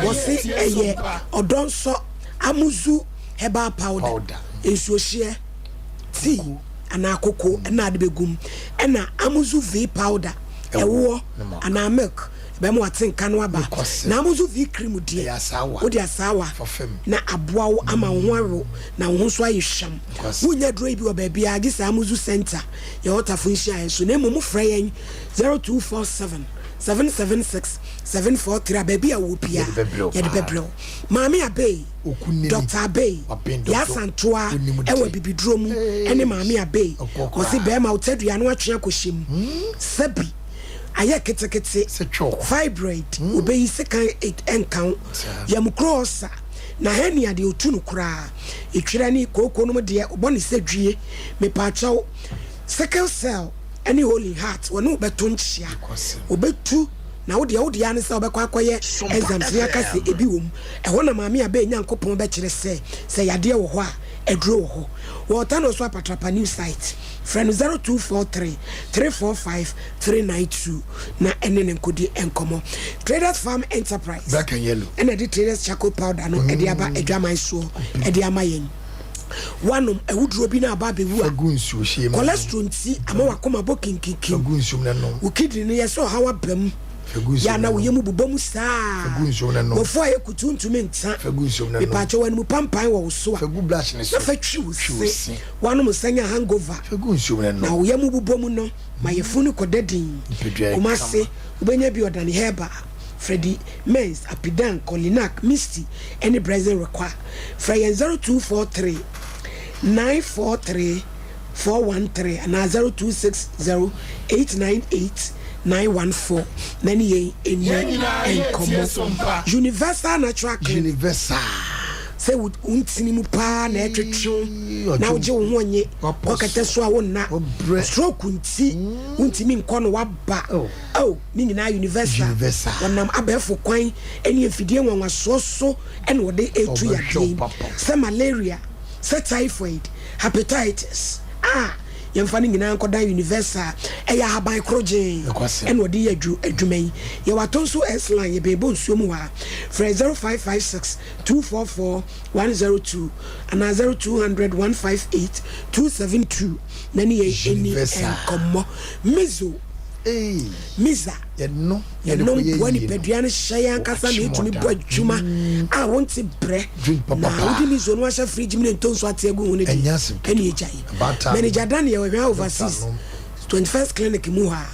Wɔse ɛyɛ Ɔdɔnsɔ Amuzu Herbal Powder, nsuohyeɛ, tea anaa koko na ade bɛgu mu, ɛna Amuzu V Powder, ɛwoɔ anaa milk. Ɛbɛma w'atenka no aba. Na Amuzu V Cream deɛ, wode asaawa na aboa wo ama wo ho awe na wo ho nso ayɛ hwam. Wonnya aduro yi bi wɔ baabiara gye sɛ Amuzu Centre, yɛwɔ Tafo nhyiaeɛ so. Na mmom frɛ yɛn 0247 776 743 a baabi a wowɔ biara yɛde bɛbrɛ wo. Maame Abey, Doctor Abey, Yaasantoa wɔ abibiduro mu ne Maame Abey. Ɔse bɛɛma wo tadua no atwe akɔhyɛ mu. Sɛbi ayɛ ketekete, fibroid, obeyi sekan nka wo, yamukuro ulcer, Na hernia deɛ ɔtu no koraa. Etwerɛ ne kooko nom deɛ ɔbɔ ne sɛ dwie. Mepaakyɛw, sickle cell ne hole in heart wɔne wo bɛto nkyea. Wɔbɛtu na wo deɛ wo deɛ ara ne sɛ wobɛkɔ akɔyɛ exams ne aka sɛ ebi wɔ mu. Ɛhɔ na Maame Abey Nyankopɔn bɛkyerɛ sɛ sɛ yadeɛ wɔ hɔ a aduro wɔ hɔ. Wɔ Ɔtano so Apatrapa new site. Frɛ no 0243 345 392 na ɛne no nkɔdi nkɔmmɔ. Traders Farm Enterprise Black and yellow. ɛna ɛde Traders Charcoal Powder no ɛde aba adwaman soɔ ɛde ama yɛn. Woanom awuduro bi na aba abɛwu Fa a, gu nsuo hyeɛ mu na nom. cholesterol nti ama w'akoma bɔ Fa kinkinkin. gu nsuom na nom. Wo kidney no yɛ sɛ ɔhaw aba mu. Yɛ a na wo yam bobɔ mu saa. W'afu ayɛ kutuu ntumi ntra. Mepaakyɛw w'animu pampan wɔ wo so a, na fa twi wo se. Woanom nsa nya hangover na wo yam bobɔ mu no, ma yafunu no kɔda dinn. Kumasi, wobɛnya bi Ɔdane Herbal, Freddie Men's, Apidan, Kolinak, Misty ne Brezin Rekwa. Frɛ yɛn 0243 943 413 anaa 0260 898 914 na ne yɛn nni nkɔmmɔ. Universal Natural Clinic. Sɛ wo ntini mu paa na ɛtwetwe wo na wogye wo ho nye kɔ kɛtɛ so a wonna stroke nti wontumi nkɔ no waba oh ne nyinaa Universal wɔnam abɛɛfo kwan ne mfidie nwanwasoɔ so na wɔde retu yadeɛ yi sɛ malaria sɛ typhoid Hepatitis a yɛmfa no nyinaa nkɔdan Universal ɛyɛ ahaban koro gyee ɛna ɔde yɛ adwuma yi. Yɛwɔ Atonso S-line, yɛbɛn bɔ nsuo mu hɔ a. Frɛ 0556 244 102 anaa 0200 158 272 na ne yɛn ɛni nkɔmmɔ. Mizo, Miza. Yɛnom boa nipadua no hyɛ yɛn ankasa ma etumi bɔ adwuma a wonte brɛ. Na wode miso no ahyɛ fridge mu ne ntonso ate agu ho no de, ɛne egyae. Manager Daniel Ɔhwɛ Overseas, 21st Clinic mu hɔ a,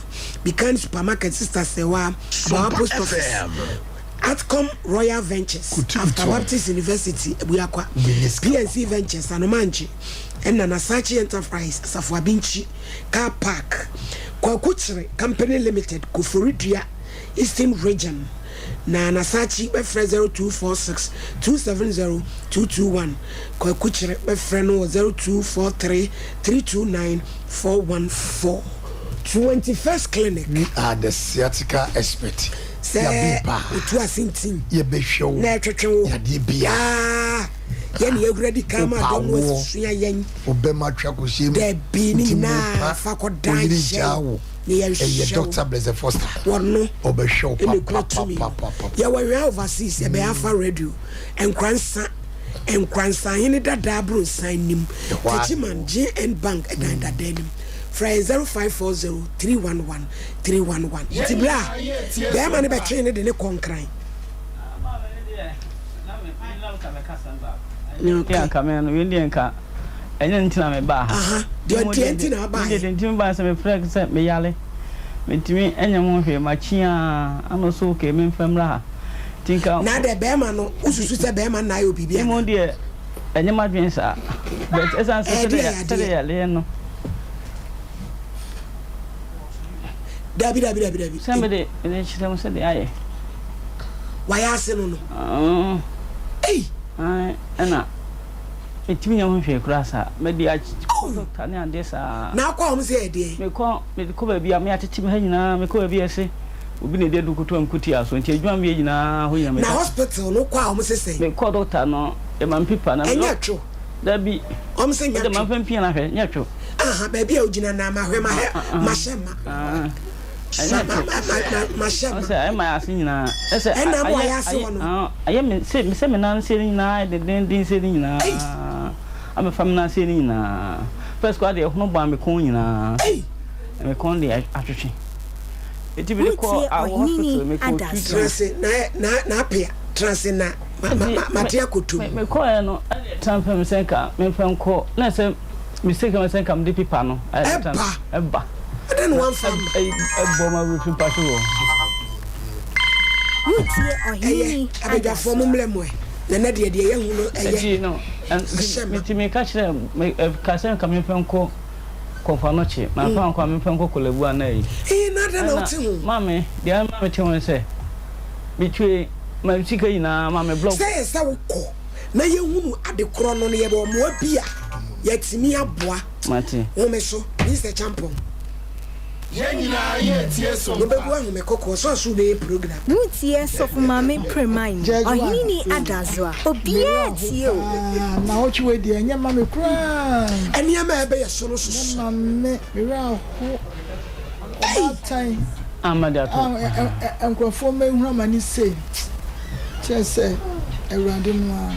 Bikan Supermarket, Sister Sewaa, Abawa Post Office, Atcom Royal Ventures, After Baptist University, Abuakwa, PNC Ventures, Anomankye, ɛna Nasachi Enterprise, Asafo Abinkyi. Car Park, Kwaku Kyere Company Limited, Koforidua, Eastern Region, na Nasachi bɛfrɛ 0246 270 221, Kwaku Kyere bɛfrɛ no wɔ 0243 329 414. 21st Clinic. We are the sciatica expert. Sɛ otu ase ntim Yɛbɛhwɛ wo na ɛtwetwe wo yadeɛ biara. Aa, yɛne yɛawura di kan ma Wopa dɔm no awoɔ, asua yɛn. wo bɛma atwe akɔhyia mu, Dabi, ne nti nyinaa mopa fa wo kɔdan yere hyɛn gyaa wo. na Ɛyɛ yɛnhwɛ wo. Doctor Blessed Foster. Wɔno Ɔbɛhwɛ wo na ɛkura tumi no. papapapapapa. Yɛwɔ Hwea Overseas, yɛbɛn Alpha Radio, Nkoransa, Nkoransa Ahene Dadaa Abronsan nim, Ɛhɔ ara na Techiman, ɛwɔ. GN Bank ɛdan dada anim. Frɛ yɛn 0540 311 311. Nti berɛ a bɛrima no bɛtwee no de ne kɔ Nkran. Okay. Anka me no, wei deɛ nka ɛnyɛ nti na mebaa ha. Aha, deɛ deɛ nti na abaeɛ. Deɛ nti mebaa sɛ mefrɛ sɛ meyare, mentumi nyɛ ho hwee, makyi ara, ana so okay memfa mmra ha. Nti nka. Na deɛ bɛrima no, wosusu sɛ bɛrima no na ayɛ obibi anaa? Mmom deɛ ɛnyɛ m'adwene saa, but ɛsiane sɛ sɛdeɛ yareɛ no. Dabi dabi dabi dabi. Sɛ mede mede kyerɛ mo sɛdeɛ ayɛ. Wayɛ ase no no. Ei. Ɛna metumi nyɛ ho hwee koraa saa. Mede akɔ dɔkta ne adeɛ saa. Na akɔ a wɔn sɛ yɛ deɛ. Mekɔ mede kɔ baabi a me atete me ha nyinaa mekɔ baabi a ɛsɛ obi na ɛde aduru koto a mekɔtia so nti adwuma meyɛ nyinaa hɔ nyinaa. Na hospital no kɔ a wɔn sɛ sɛn. Mekɔ dɔkta no yɛma me pipa na. Ɛnyɛ two. Dabi. Wɔn sɛ nyɛ two. Ɛde ma nfa mpia na hwɛ nyɛ two. Aha baabi a ogyina na ma hwɛ ma hɛ ma hyɛ ma. Ɛnyɛ two. Ma hyɛ ma. Ɔsɛ ɛma yɛ ase nyinaa. Ɛsɛ ɛna mo ayɛ ase wɔ no. Ayɛ me sɛ me sɛ me nan se ne nyinaa dendenden se ne nyinaa. Abɛfa me nan se ne nyinaa. First kɔ adeɛ ɛhono baa me kɔn nyinaa. Me kɔn de atwetwe. Eti bi de kɔ awɔ hospital me kɔ treatment. Tena ase na na na apea tena ase na. Mate akoto mu. Mekɔɛ no ɛna ɛtra mfɛ me sɛ nka memfɛ nkɔ na sɛ mistake ma sɛ nka mede pipa no ɛba ɛba ɛdɛ na wamfa ma ɛbɔ ma wura fi mpa so wɔ. Wotie ɛyɛ ɔhene abadwafoɔ mo mmerɛ mo ɛ na nɛ deɛ deɛ yɛhu no ɛyɛ Ɛti no ahyɛ ma. nti meka kyerɛ me ka sɛ nka memfɛ nkɔ kɔmfa no kye mamfa ankɔ a memfɛ nkɔ kɔlɛbu anaa yi. Ee na adɛn na wote ho. Maame deɛ ɛma mete ho ne sɛ metue Ma sika nyinaa ma me blog. Sɛ yɛ sɛ wo kɔ na yɛ hunu ade korɔ no no yɛ wɔ mmoa bi a yɛ tumi aboa. Mate. Home so, Mister Champong. Yɛn nyinaa yɛ tie so Wo bɛgu ahome kɔkɔɔ so aso wobɛyɛ program. Wotie Sɔfo Maame Premaini, Judge one. Ɔheneni Adazoa, Merɛ obiara ho tie o. paa naawɔtwe wei deɛ ɛnyɛ ma me koraa. Nneɛma a ɛbɛyɛ so no Ɛnyɛ soso. ma me, merɛ aho. Ɔbaatan a nkurɔfoɔ mmɛhunu amane sei, kyerɛ sɛ Awurade no ara.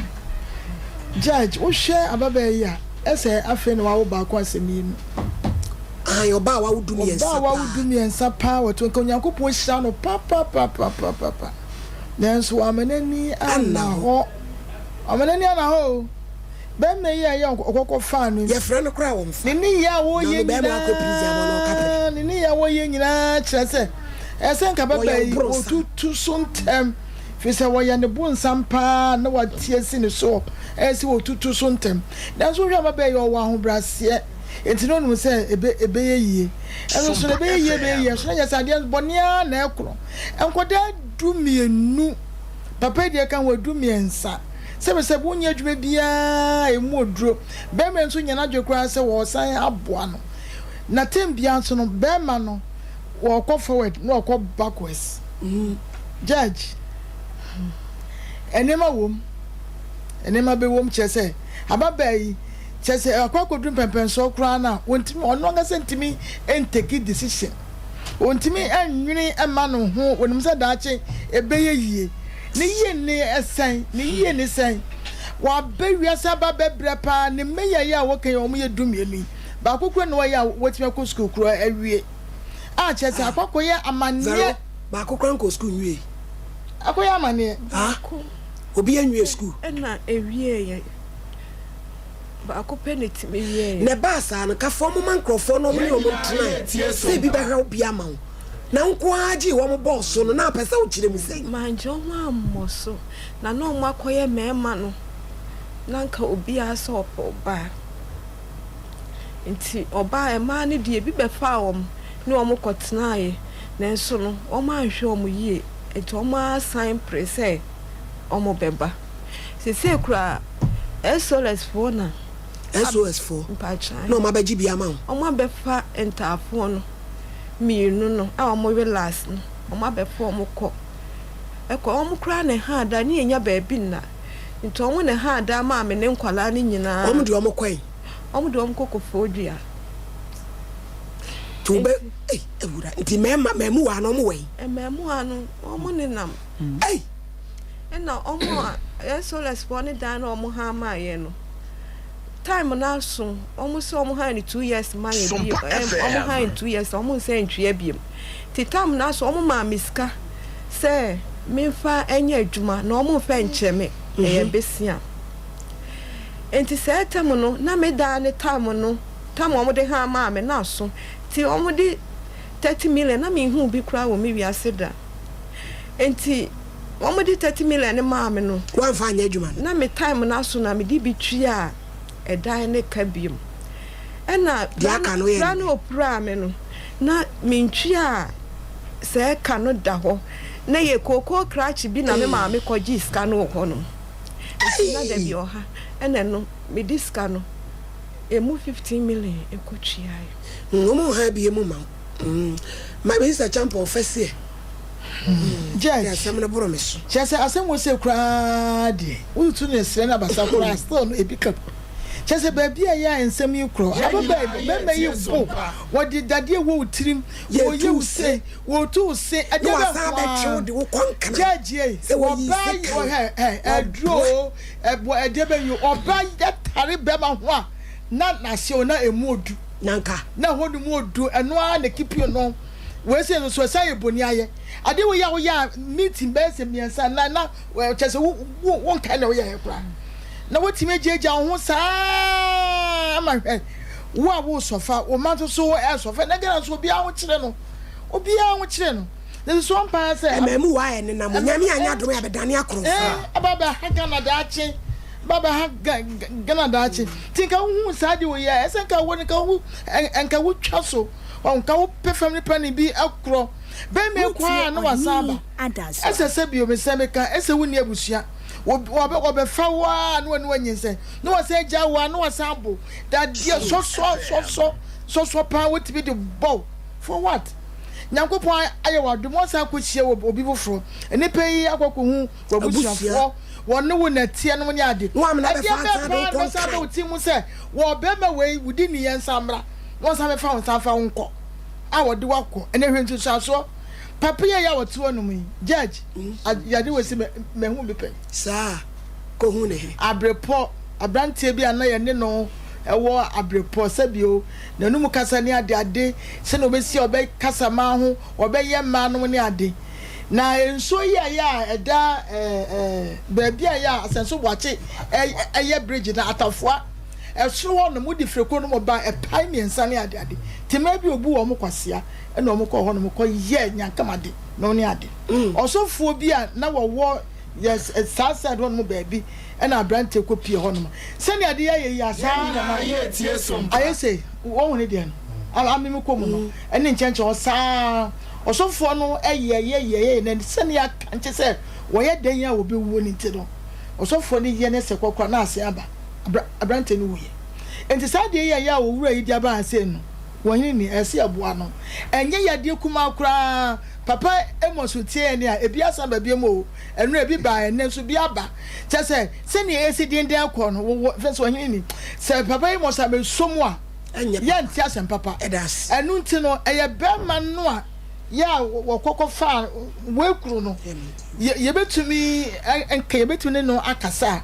Judge, wohwɛ ababaa yi a, ɛsɛ afei na wawo baako asɛ mmienu. Ahan, ɔbaa a wawo dumiɛnsa Ɔbaa a paa. wawo dumiɛnsa paa wɔ to nka Onyankopɔn hyira no papapapapapa. Nanso wamma n'ani anna hɔ. Wamma n'ani anna hɔ o. Bɛrima yi a ɛyɛ ɔkɔkɔ faa no yi. Yɛfrɛ no koraa wɔmfa. Ne nneyɛɛ a wɔyɛ Na ɔno bɛrima akɔ prison ama no ɔka pere. nyinaa, ne nneyɛɛ a wɔyɛ nyinaa kyerɛ sɛ ɛsɛ sɛ nka Wɔyɛ bɛbaa yi wo boronsam. wɔtutu so ntɛm. Firi sɛ wɔyɛ ne bonsam paa na wate asi ne soɔ. Ɛyɛ sɛ wɔtutu so ntɛm. Nanso wohwɛ ababaa yi ɔwɔ ahobrɛaseɛ. Enti na ɔnim sɛ ebe ɛbɛyɛ yie. Ɛno nso no ɛbɛyɛ yie ɛbɛyɛ yie. Ɛso na nyɛ sɛ adeɛ bɔne ara na ɛkorɔ. Nkwadaa dumienu, papa yi deɛ ka ho dummiɛnsa. Sɛbisɛbi wonyɛ adwuma biara a ɛmu ɔduro. Barima yi nso nyɛ n'adwene koraa sɛ wɔresan aboa no. Na term biara nso no, barima no wɔkɔ forward na wɔkɔ backwards. Judge, nneɛma wom, nneɛma bɛwom kyerɛ sɛ ababaa yi kyerɛ sɛ akɔ akɔduru mpɛmpɛnsoɔ koraa no a, ɔntumi, ɔno ankasa ntumi ntake decision. Ɔntumi nnwene mma ne ho, ɔnim sɛ daakye ɛbɛyɛ yie. Ne yie ne sɛn? Ne yie ne sɛn? Waba wiase aba abɛbrɛ paa, ne mma yi a ɛyɛ a wɔka yi, wɔyɛ dumienu yi, baako koraa nni hɔ a ɛyɛ a watumi akɔ sukuu koraa awie. A kyerɛ sɛ akɔ akɔyɛ amanneɛ. Vero, baako koraa nkɔɔ sukuu nwiei. Akɔyɛ amanneɛ. Ah, obi anwie sukuu. Ɛna ɛwieeɛ. Baako pɛ na ɛtumi wieeɛ. Na ɛbaa saa no, ka fa wɔn ma nkurɔfoɔ na wɔn ne wɔn ntenae, sɛ ebi bɛhwɛ wo bi ama wo. Na wo nko ara gyee wɔn bɔɔ so no, na apɛ sɛ wokyerɛ mu sɛn? Mangye wɔn ammɔ so, na na wɔakɔyɛ mmarima no, na anka obiara sɛ ɔpɛ ɔbaa. Nti ɔbaa, mmaa no deɛ, ebi bɛfaa wɔn ne wɔn kɔtenaeɛ, nanso no, wɔanhwɛ wɔn yie, nti wɔn ara san peree sɛ wɔbɛba. Seesei koraa, SOS foɔ na. SOS foɔ? Mpakyɛw. Na wɔn abɛgye bi ama wo? Wɔn abɛfa ntaafoɔ no mmienu no a wɔn we last no, wɔn abɛfa wɔn kɔ. Ɛkɔ, wɔn koraa na ɛhaa da, ne yɛnya baabi nna. Nti wɔn na ɛhaa da maa me ne nkwadaa no nyinaa. Wɔn de wɔn kɔe? Wɔn de wɔn kɔ Koforidua. Nti wobɛ, ei, awura, nti mmarima, mmamuwaa no wɔn wɔ he? Mmamuwaa no, wɔn nenam. Ei! Ɛna ɔmo a SOS foɔ ne dan na ɔmo han maa yɛn no time no aso ɔmo sɛ ɔmo han no 2 years ma yɛn bio ɔmo han 2 years ɔmo nsa ntwea biom ti time no aso ɔmo maa me sika sɛ menfa ɛnyɛ adwuma na ɔmo nfa nkyɛ me ɛyɛ besia nti sɛ time no na me dan ne time no time ɔmo de han maa me na aso ti ɔmo de 30 million na menhu bi koraa wɔ me wiase da. Enti wɔde 30 million no maa me no. Woamfa anyɛ adwuma no? Na me time no aso na mede bi tuaa ɛdan no ka biom. Ɛna Deɛ aka no woyɛɛ pra no no dɛn? ɔpiraa me no, na mentuaa saa ka no da hɔ. Na ɛyɛ kookoo krakye bi na me maame kɔgyee sika no wɔ hɔnom. Enti na da bi ɔha ɛna ɛno mede sika no ɛmu 15 million kɔtuaeɛ. Wɔn nha bie mu ma wo. Mm, ma Mister Champon fɛseɛ. Mm, Judge, asɛm no boro me so. Kyerɛ sɛ asɛm wɔ sei koraa deɛ, wotutu ne serɛ no abasa koraa still no ebi ka. Kyerɛ sɛ baabi a ɛyɛ a nsɛm yi korɔ, ababaa yi, bɛrima yi bo, wɔde dadeɛ wɔ wo tirim, wɔyɛ wo sei, wɔtu wo se, ɛdeɛ bɛ ho a. Judge ei, ɔbaa yi, ɔhɛ, ɛ, ɛduro o, ɛbɔ, ɛdeɛ bɛ yi o, ɔbaa yi atare bɛrima ho a, na n'ase o, na emu odu. Na nka. Na ɛhɔ no mu odu, ɛno ara na ekipio no. Wei sei no so ɛsan yɛ boni ayɛ. Adeɛ wei a woyɛ a meeting bɛyɛ sɛ mmiɛnsa nnan na kyerɛ sɛ wo wo wonkae nea woyɛeɛ koraa. Na woatumi agyaagyaa wo ho saa ama hwɛ wo a woresɔfa, wo mma nso so ɛresɔfa. Na Ghana nso obiara ho kyere no. Obiara ho kyere no. Na nso ampa ara sɛ. Mmaamuwa a ɛnenam, Onyame anyɛ adom a ɛbɛdane akorɔmfoɔ. Ɛba bɛha Ghana daakye. Ba bɛ ha Ghana daakye. Nti nka wo hu saa de wei a ɛsɛ nka wo nka wo nka wo twa so nka wo pɛ family planning bi akorɔ bɛrima ekɔ a na wasan aba ɛsɛ sɛ bio mesɛ meka ɛsɛ wo ni abusua wɔbɛ wɔbɛfa wo a na wɔne wanyinsɛn na wasan agya wo a na wasan abo dadeɛ sɔsɔ sɔsɔ sɔsɔ paa wotumi de bɔw for what Nyankopɔn ayɛ wadom wɔsan akɔhyia wɔ obi foforɔ nnipa yi akɔkɔhu w'abusuafoɔ, wɔne wo nɛteɛ nom ne ade. Ɛdeɛ bɛn paa na ɛbɛsan aba wo tiri mu sɛ wɔ ɔbarima wei wo di ni yɛn nsa mmra na ɔnsan bɛfa wo nsa mfa wo nkɔ a wɔde wo akɔ ɛnɛ hwɛ nsunsuansoɔ papa yi a ɛyɛ a wɔte hɔ nom yi judge yade wei sɛ mahu bi pɛn. Saa kɔhu ne he? Abrepɔ, abranteɛ bi a na yɛne no ɛwɔ abrepɔ sɛbio n'anum kasa ne ade ade sɛnea ɔbɛsi a ɔbɛkasa mmaa ho ɔbɛyɛ mmaa nom ne ade na nsuo yi a ɛyɛ a ɛda ɛɛ ɛɛ baabi a ɛyɛ a asɛnso boakye ɛyɛ bridge na atafoa ɛsoro hɔ nom wodi firekuo nom ba ɛpae mmiɛnsa ne ade ade te mmerɛ bi obu wɔn kwasea ɛna wɔn kɔ hɔ nom kɔ yɛ nyankamade nom ne ade ɔsɔfoɔ bi a na wɔwɔ yɛ saa side hɔ nom baabi ɛna aberanteɛ kɔ pie hɔ nom sɛnea ade yɛ yi asaa na ayɛ sɛ wɔn ne deɛ no amemi kɔ mu no ɛne nkyɛnkyɛn hɔ saa ɔsɔfoɔ no ɛyɛ yɛ yɛ yɛ na sɛnea nkyɛ sɛ wɔyɛ dan a wɔbɛwuo ne nti no ɔsɔfoɔ no yɛ ne sɛ kɔkora na ase aba aberanteɛ no wuyɛ nti saa deɛ yɛ yɛ a owura yi de aba ase no wɔn ni ɛsɛ ɛboa no ɛnyɛ yadeɛ kumaa koraa papa Amos tie ne a ebi asan ba bi mu o ɛno ebi ba ɛnɛ nso bi aba kyɛ sɛ sɛnea esi denden kɔ no wɔwɔ fɛn sɛ ɔhene ni sɛ papa Amos abɛso mu a yɛnte asɛm papa ɛno nti no ɛyɛ bɛrima no a yɛ a wɔkɔkɔ fa wɔekuru no yɛbɛtumi nka yɛbɛtumi ne no akasa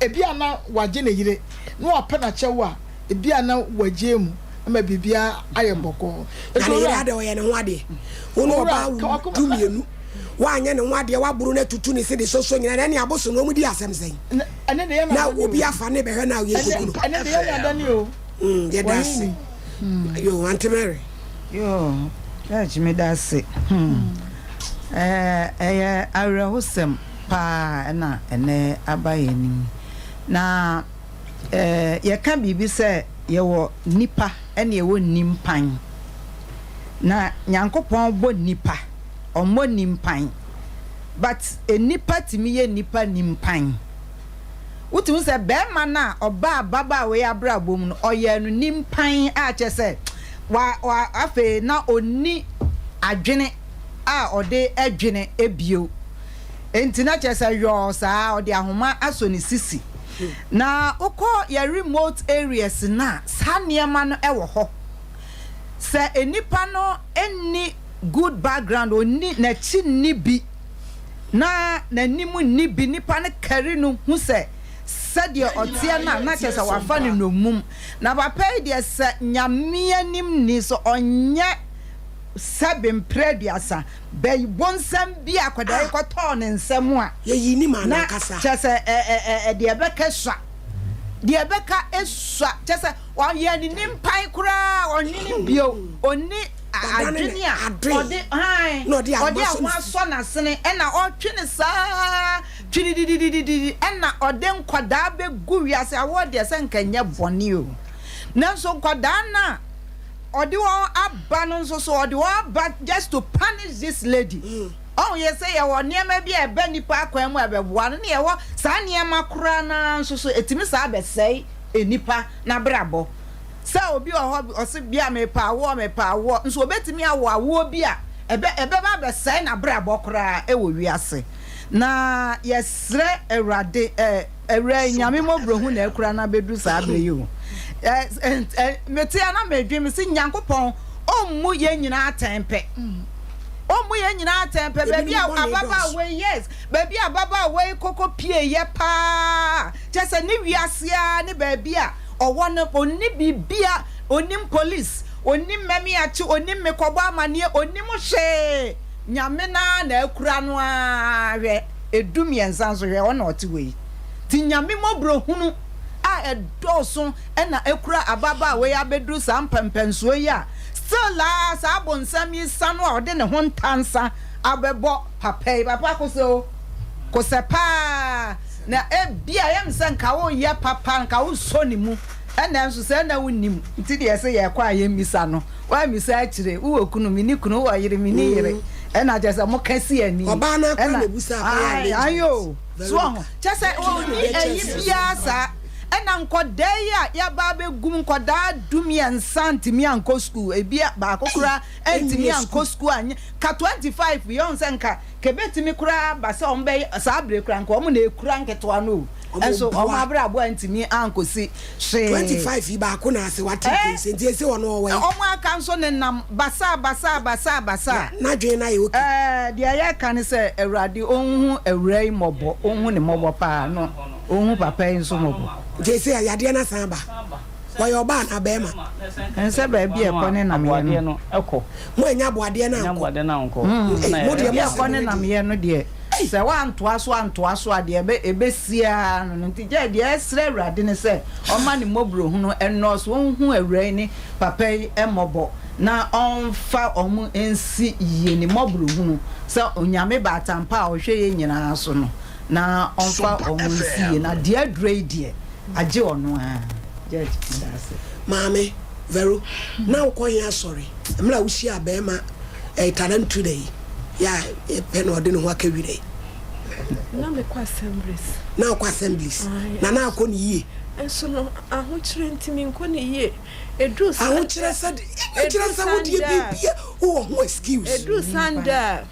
a ebi a na wagye ne yere na wapɛ n'akyɛw a ebi a na wagye mu ama biribiara ayɛ bɔkɔɔ. Na ne yere adɛ ɔyɛ ne ho adeɛ wo ne ɔbaa wo 12 woanyɛ ne ho adeɛ woaboro no atutu ne se de soso nyina na ɛne abosom no ɔmu di asɛm sɛn na obi afa ne bɛhwɛ no a woyɛ kɔku no yɛda ase yo Auntie Mary. Yo church meda ase hmm ɛyɛ awerɛhosɛm paa ɛna ɛnɛ aba yɛn anim na yɛka biribi sɛ yɛwɔ nnipa ɛne yɛwɔ nimpan na Nyankopɔn bɔ nnipa ɔmmɔ nimpan but nnipa tumi yɛ nnipa nimpan wotumi sɛ bɛrima no a ɔbaa ababaawa yi abrabɔ mu no ɔyɛɛ no nimpan a kyerɛ sɛ wa wa afei na ɔnni adwene a ɔde adwene ebio nti na kyerɛ sɛ yɔɔ saa ɔde ahoma asɔ ne sisi na wokɔ yɛ remote areas na saa nneɛma no ɛwɔ hɔ sɛ nipa no nni good background ɔnni n'akyi nni bi na n'anim nni bi nipa no kari no hu sɛ sɛdeɛ ɔteɛ no a na kyerɛ sɛ wafa no nnommum na papa yi deɛ sɛ Nyame anim ni so ɔnyɛ sɛbe mprɛ 30 bɛyi bonsam bi a akwadaa yi kɔtɔɔ ne nsam a yɛyi ni ma na nankasa kyerɛ sɛ ɛ ɛ deɛ ɛbɛka sua deɛ ɛbɛka sua kyerɛ sɛ ɔyɛ ne nimpan koraa ɔnwene bio ɔni adwene a ɔde han ɔde ahoma asɔ n'asene ɛna ɔtwe ne saa twidididididi ɛna ɔde nkwadaa bɛgu wiase awoɔ deɛ sɛ nka nyɛ bɔne o nanso nkwadaa no a ɔde wɔn aba no nso so ɔde wɔn aba just to punish this lady ɔho yɛ sɛ yɛwɔ nneɛma bi a ɛbɛ nipa akwan mu a ɛbɛboa no ne yɛwɔ saa nneɛma koraa naa nso so ɛtumi saa bɛsɛe nipa n'abrabɔ sɛ obi wɔ hɔ ɔse bi a mepa awoɔ mepa awoɔ nso obetumi awo awoɔ bi a ɛbɛ ɛbɛba abɛsɛe n'abrabɔ koraa ɛwɔ wiase na yɛsrɛ Awurade ɛɛ awura Nyame mmɔborɔhu na akura no abɛduru saa berɛ yi o ɛ ɛ mete a na medwen me se Nyankopɔn ɔmmu yɛn nyinaa atɛn pɛ ɔmmu yɛn nyinaa atɛn pɛ baabi a ababaawa yi yes baabi a ababaawa yi kɔkɔ pie yɛ paa kyɛ sɛ ne wiase a ne baabi a ɔwɔ no ɔnni biribia ɔnim police ɔnim mɛme akye ɔnim mekɔbɔ amanneɛ ɔnim hwee Nyame naa na akura no ara hwɛ 13 nso hwɛ ɔna ɔte hɔ yi nti Nyame mmɔborɔhunu a ɛdɔɔso ɛna akura ababaawa yi abɛduru saa mpɛmpɛnsoɔ yi a still a saa bonsam yi sa no a ɔde ne ho ntansa abɛbɔ papa yi papa kosɛ o kosɛ paa na ebia ɛyɛ me sɛ nka woyɛ papa nka wosɔ ne mu ɛna nso sɛ na wonim nti deɛ sɛ yɛkɔ a yɛmmisa no woammisa akyire wowɔ kunu menni kunu wowɔ yere menni yere ɛna kyerɛ sɛ moka si ani ɔbaa no akora na ebusa akɔyɛ ayo so ɔho kyerɛ sɛ ɔnni ayi biara saa ɛna nkɔdaa yi a yɛaba abɛgum nkɔdaa 13 ntumi ankɔ sukuu ebi baako koraa ntumi ankɔ sukuu anyɛ ka 25 yi ɔho sɛ nka kebetumi koraa ba sɛ ɔmo bɛyɛ saa abere koraa nka ɔmo na ekura nketewa no o ɛnso ɔmo abrabɔ a ntumi ankosi hwee. 25 yi baako na ase wate kese nti ese ɔno ɔwɔ yi. Ɔmo aka nso nenam basaa basaa basaa basaa. N'adwene no ayɛ okay. Ɛɛ deɛ yɛka ne sɛ Awurade ɔnhu awura yi mmɔbɔ ɔnhu ne mmɔbɔ paa no ɔnhu papa yi nso mmɔbɔ. Nti ese yadeɛ no asan aba. Wɔyɛ ɔbaa anaa bɛrima? Ɛnsɛ baabi a ɛkɔ ne namyɛ no. Mo annya aboadeɛ no ankɔ. Ei, mo deɛ Baabi a mo ɛkɔ ne asɛm no deɛ. namyɛ no deɛ, sɛ woantoa so antoa so a, deɛ ɛbɛ, ɛbɛsi ara no no. Nti gyae, deɛ ɛsrɛ Awurade ne sɛ, ɔmma ne mmɔborɔhunu nnɔɔso, ɔnhu awuraa yi ne papa yi mmɔbɔ, na ɔmfa wɔn nsi yie, ne mmɔborɔhunu, sɛ Onyame baatan pa a ɔhwɛ yɛn nyinaa so no, na ɔmfa Sompa wɔn nsi yie. FM. Na deɛ aduro yi deɛ, agye ɔno ara. Judge, meda ase. Maame, Vero, na wokɔ he asɔre mmerɛ a wohyiaa bɛɛma eh, tarantula yi, yɛ a yɛpɛ na ɔde ne ho aka wira yi? Na mekɔ assemblies. Na wokɔ assemblies? Ae. Na na akɔ no yie? Nso no, ahokyerɛ nti menkɔ no yie. Ɛduru Sunday. Ahokyerɛ sɛ de, ɛkyerɛ Ɛduru sɛ wo deɛ Sunday a. biribia wowɔ ho excuse. Ɛduru Sunday a,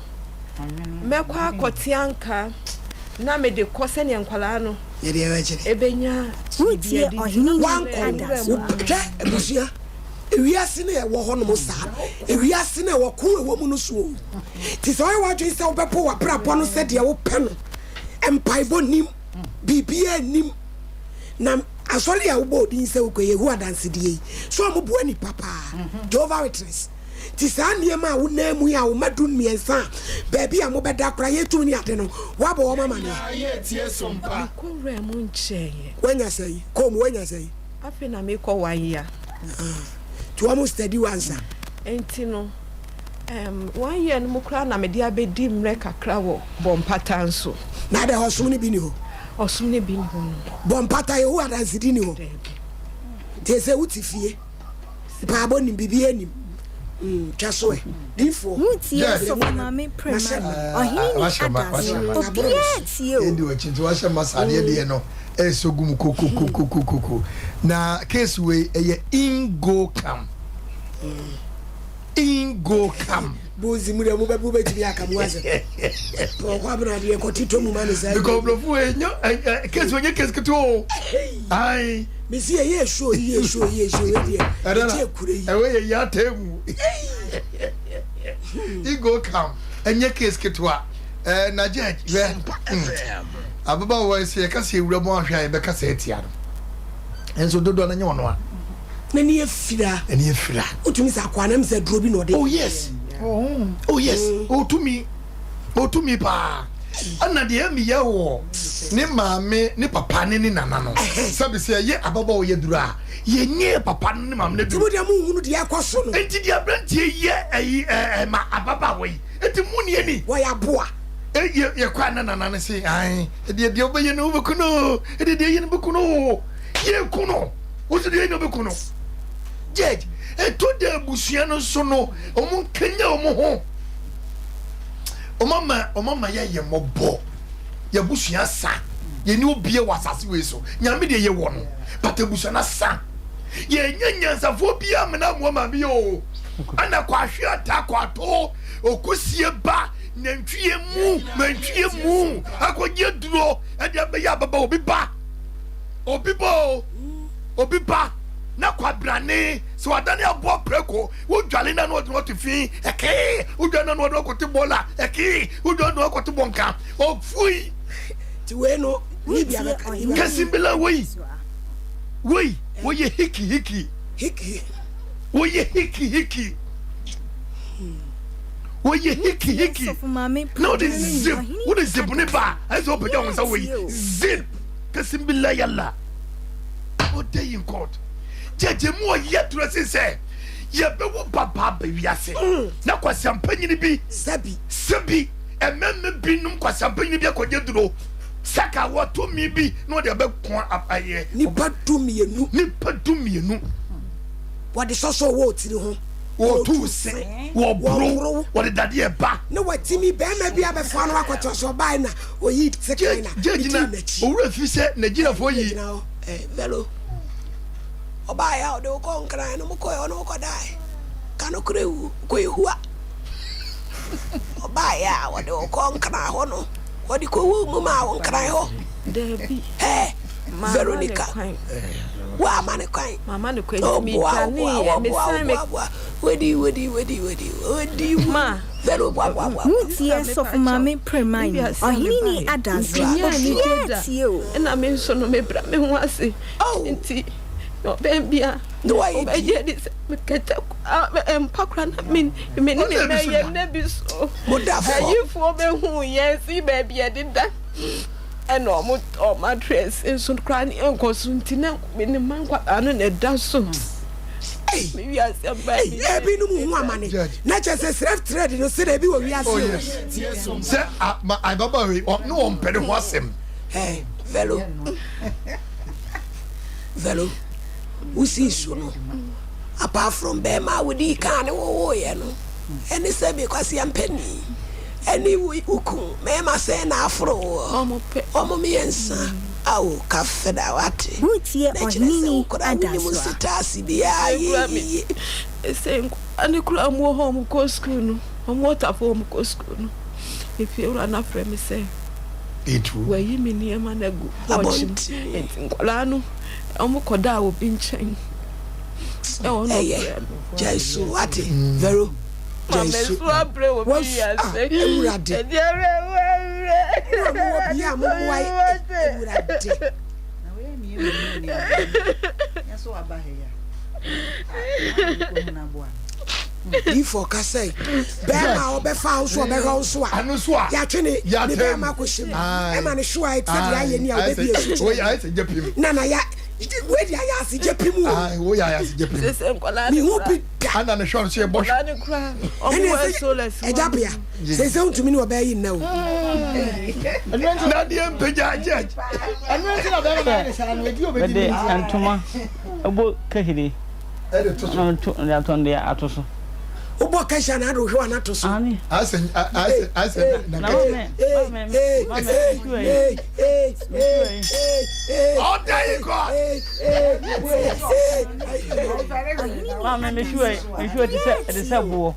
mɛkɔ akɔte anka na mede kɔ sɛdeɛ nkwadaa no bɛnya biribi adi nti na Wankɔ no, hwɛ abusua, ewiase no a ɛwɔ hɔ nom saa no, ewiase no a ɛwɔ ko a ɛwɔ mu no so o. Nti sɛ woayɛ w'adwene sɛ wobɛbɔ w'abrabɔ no sɛdeɛ wopɛ no, mpaebɔ nnim, biribiara nnim, na asɔre a wobɔɔ din sɛ wokɔ Yehowa Adansedie yi, so wɔboa nnipa paa, Jehovah Witness. Nti saa nneɛma a wonam mu yi a wo mma du mmiɛnsa a baabi a mobɛda koraa yɛtumi ne ade no, woabɔ wɔn amaneɛ? Mekɔ wuraa mu nkyɛeɛ. Woanya sɛn? Kɔɔ mu woanya sɛn? Afei na mekɔ one year. Ah, nti wɔn steady wo ansa? Nti no, um, one year no mu koraa na mede abɛdi mmerɛ kakra wɔ Bɔmpata nso. Na adɛn ɔsom no bi ni hɔ? Ɔsom no bi ni hɔ no. Bɔmpata Yehowa Adansedi ni hɔ? Daabi. Nti ɛsɛ wote fie? Mpaabɔ nim biribiara nim mm, twa so ɛ difoɔ. Wotie Sɔfo Maame Prema no, Ɔhene ni Adasoa, obiara tie o. Yɛndi w'akyi nti wahyɛ ma saa adeɛ deɛ no ɛsɔ gu mu kokokokokoko na case wei ɛyɛ in go come in go come. Bozi mu deɛ mo bɛ mo bɛtumi aka mu asɛm. Ɔkɔ abena adeɛ kɔ titɔ mu ma ne saa. Because brɔfo wei nyɛ ɛ ɛ case wei nyɛ case ketewa o. Ayi. Mesi yɛ yɛ show yi yɛ show yi yɛ show yi deɛ. Ɛdɛ na Ɛgye ekure yi. ɛwɔ yɛ yɛ atɛ mu. Ego kam ɛnyɛ case ketewa. Ɛɛ na judge hwɛ. Ababaawa yi sɛ yɛka sɛ ewura mu ahwɛ a yɛbɛka sɛ ɛtia no. Nso dodoɔ no nyɛ ɔno a. N'ani afira. N'ani afira. Wotumi sɛ akoa nam sɛ duro bi na ɔde. Oh yes. Oh yes. Otumi. Otumi paa. Ɛna deɛ ɛmi yɛ wɔ ne maame ne papa ne ne nana no. Sɛbi sɛ ɛyɛ ababaawa yɛ duro a yɛnyɛ papa no ne maame no duro. Nti mo deɛ mo nhunu deɛ ɛkɔ so no. Nti deɛ aberanteɛ yɛ ɛyi ɛɛ ma ababaawa yi. Nti mo ni ani. Wɔyɛ aboa. Yɛ yɛ kɔ a na nana no se ae ɛdeɛ deɛ wobɛyɛ no wobɛku no ɛdeɛ deɛ yɛ no bɛku no yɛ ku no. Wosi deɛ ɛna ɔbɛku no. Judge, ɛtɔ da abusua no nso no, wɔn nkanya wɔn ho. Wɔn ama wɔn ama yɛayɛ mmɔbɔ. Yɛabusua asa. Yɛni obia wɔ asase wei so. Nyame deɛ yɛwɔ no, but abusua no asa. Yɛnyɛ nyansafoɔ biara mena amoa maame yɛ o. Ɛna kɔ ahwe ata kɔ ato okusie ba nantwie mu nantwie mu akɔgye duro ɛde abɛyɛ ababa obi ba. Obi ba o, obi ba na kwabrane sɛ wadane aboa prako, wodwale na na ɔde no ɔte fi ɛkee, wodwale na na ɔde ɔkɔte bɔla ɛkee, wodwale na ɔkɔte bɔnka ɔfui. Ti wei no Libya bɛka Libya. Kasimbila wei wei wɔyɛ hiki hiki hiki wɔyɛ hiki hiki wɔyɛ hiki hiki na wɔde zip wɔde zip ne ba ayɛ sɛ ɔpɛgya wɔn nsa wei zip. Kesimbila yalla ɔda yi nkɔɔt gyegye mu ɔyɛ torɔ sen sɛ yɛbɛwo babaa aba wiase na kwasiampanyini bi sɛbi sɛbi ɛmɛmɛ bi nom kwasiampanyini bi akɔgye duro saka wɔ tumi bi na ɔde abɛko ayɛ nipa 12 nipa 12 wɔde sɔsɔ wɔ tiri ho. Wɔtu se, wɔboro, wɔde dadeɛ ba. Ne watumi bɛrima bi abɛfa no akɔtɔ so ɔbae na oyi sekan na Gyegyina medii n'akyi. owura fi sɛ Nigeriafoɔ yi. Gyina hɔ eh, velo. Ɔbaeɛ a ɔde wo kɔɔ Nkran no mokɔɛ ɔne wo kɔdae. Ka nokorɛ wu, wokɔyɛ hua. Ɔbaeɛ a ɔde wo kɔɔ Nkran hɔ no, ɔde kɔwuu mu maa wo Nkran hɔ. Daabi. Hey, Mamma Veronica. ne kwan. Woama ne kwan. Mamma ne kwan nti Ɔboa, medwaneeɛ. ɔboa, ɔboa, Mesan me ɔboa, ɔboa. Wadi, wadi, wadi, wadi, wadi. Ma. Vero, boa, boa, boa. Wotie Sista Sɔfo mepakyɛw. Maame Premaini, Ebi ase a Ɔhene ni mebaeɛ. Adasoa, Menyaa anigye obiara da. tie o. Ɛna me nso no mebra me ho ase. Oh. Nti. Na ɔbɛn bi a ɔbɛgye adi sɛ mekɛtɛ mpa koraa na me me ne me mma yɛ nna bi so. Ayifoɔ bɛhu yɛn si baabi yɛdeda ɛna ɔmo tɔ mattress nso koraa ne yɛnkɔ so nti na me ne mma nkwadaa no na ɛda so. Me wiase aba mi. Ebinom hu amane na kyerɛ sɛ slave trade no sɛ ebi wɔ wiase o. Sɛ ababaawa yi ne wɔn mpɛ ne ho asɛm. Velo. Vero, wosii so no, apart from bɛrima a wodii kan ne wowoeɛ no, ɛne sɛ me kwaseampani ɛne wo kun mmarima sɛn na aforo woɔ? Wɔn mmiɛnsa ao kafra wate Woretie na kyerɛ sɛ Ɔhene wo koraa wonim Adasoa. nsetaase biara Mekura me yie. Sɛ nkwadaa no koraa wɔn wɔ hɔ a wɔkɔ sukuu no, wɔn wɔ tafo a wɔkɔ sukuu no, efiewura no afrɛ me sɛ wayi me nneɛma no agu porch mu. Nti nkwadaa no wɔkɔdaa obi nkyɛn. Ɛhɔ na Ɛyɛ ɔfrɛ me. gyae su wate Vero gyae su Mamesu abrɛ wɔ me wasu ah wiase. Awurade Ɛdi awerɛhoɔ awerɛ. Mo a mowɔ bia a mommoa yi Awurade. Difoɔ ka sɛ bɛrima a ɔbɛfa wo so ɔbɛhwɛ wo so a yɛatwe ne ne bɛrima akɔhyɛ mu ɛma ne hyew a ɛte sɛ deɛ ayɛ ni a wobɛbi asu kyerɛ na na ya wei deɛ ayɛ ase gye pim o mehu bi da ɛne sɛ ɛgya bea sɛ sɛ wontumi ne ɔbɛyɛ yi nna o na deɛ mpagya judge Mede ntoma bɔ kahire na meto de atɔ de ato so. Wobɔ kahire anaa de wohwɛ wa ato so. Asɛ asɛ asɛ na kahire. Ɔda yi kɔ. Maame mehwɛ mehwɛ te sɛ ɛte sɛ boɔ.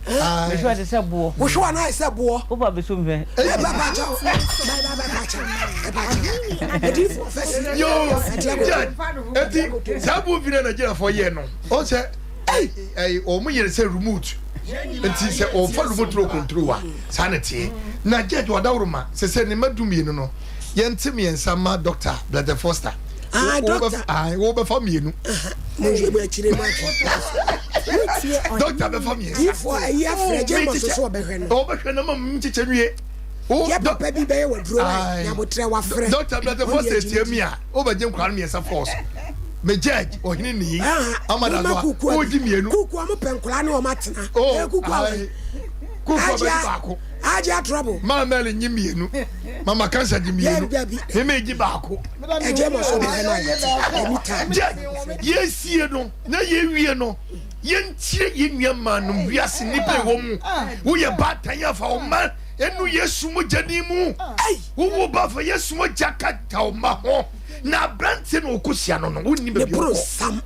Mehwɛ te sɛ boɔ. Wohwɛ wa na ayɛ sɛ boɔ. Wofa bɛso mhwɛ. Eti saa movie na Nigeriafoɔ yɛ no ɔn sɛ ɛyi wɔn yɛ sɛ remote nti sɛ ɔfa remote no control a saa na teɛ na judge wadaworo ma sɛ sɛ ne ma du mmienu no yɛn te mmiɛnsa ma doctor Blessed Foster. Ah, doctor. Ah, wo bɛfa mmienu. Mo nhwɛ mu akyire mu atwe. Doctor bɛfa mmiɛnsa. Ifo ayi afrɛ gye mɔ soso ɔbɛhwɛ no. Ɔbɛhwɛ no ma nkyekyɛ nwie. Yɛ papa bi bɛyɛ wɔ duro wa nyabotrɛ wafrɛ. Doctor Blessed Foster tie mi a wobɛgye nkwadaa no mmiɛnsa force. Me judge ɔhene ni ama da so a wogye mmienu. Kuku ɔmo pɛ nkwadaa ne ɔmo atena. Oh, kuku awɛ. Kuku ɔbɛgye baako. Agye trouble. Maa Mary nye mmienu. Mama kansa gye mmienu. Meme gye baako. Ɛgye ma so bɛhwɛ no ayɛ anytime. Judge yɛsie no na yɛwie no yɛntie yɛn nua maa nom wiase nnipa ɛwɔ mu. Woyɛ baatan afa wo mma ɛnu Yesu mogya ni mu. Wowo ba fa Yesu mogya kata wo mma ho. Na aberanteɛ na ɔkɔhyia no no wonnim baabi ɔkɔ.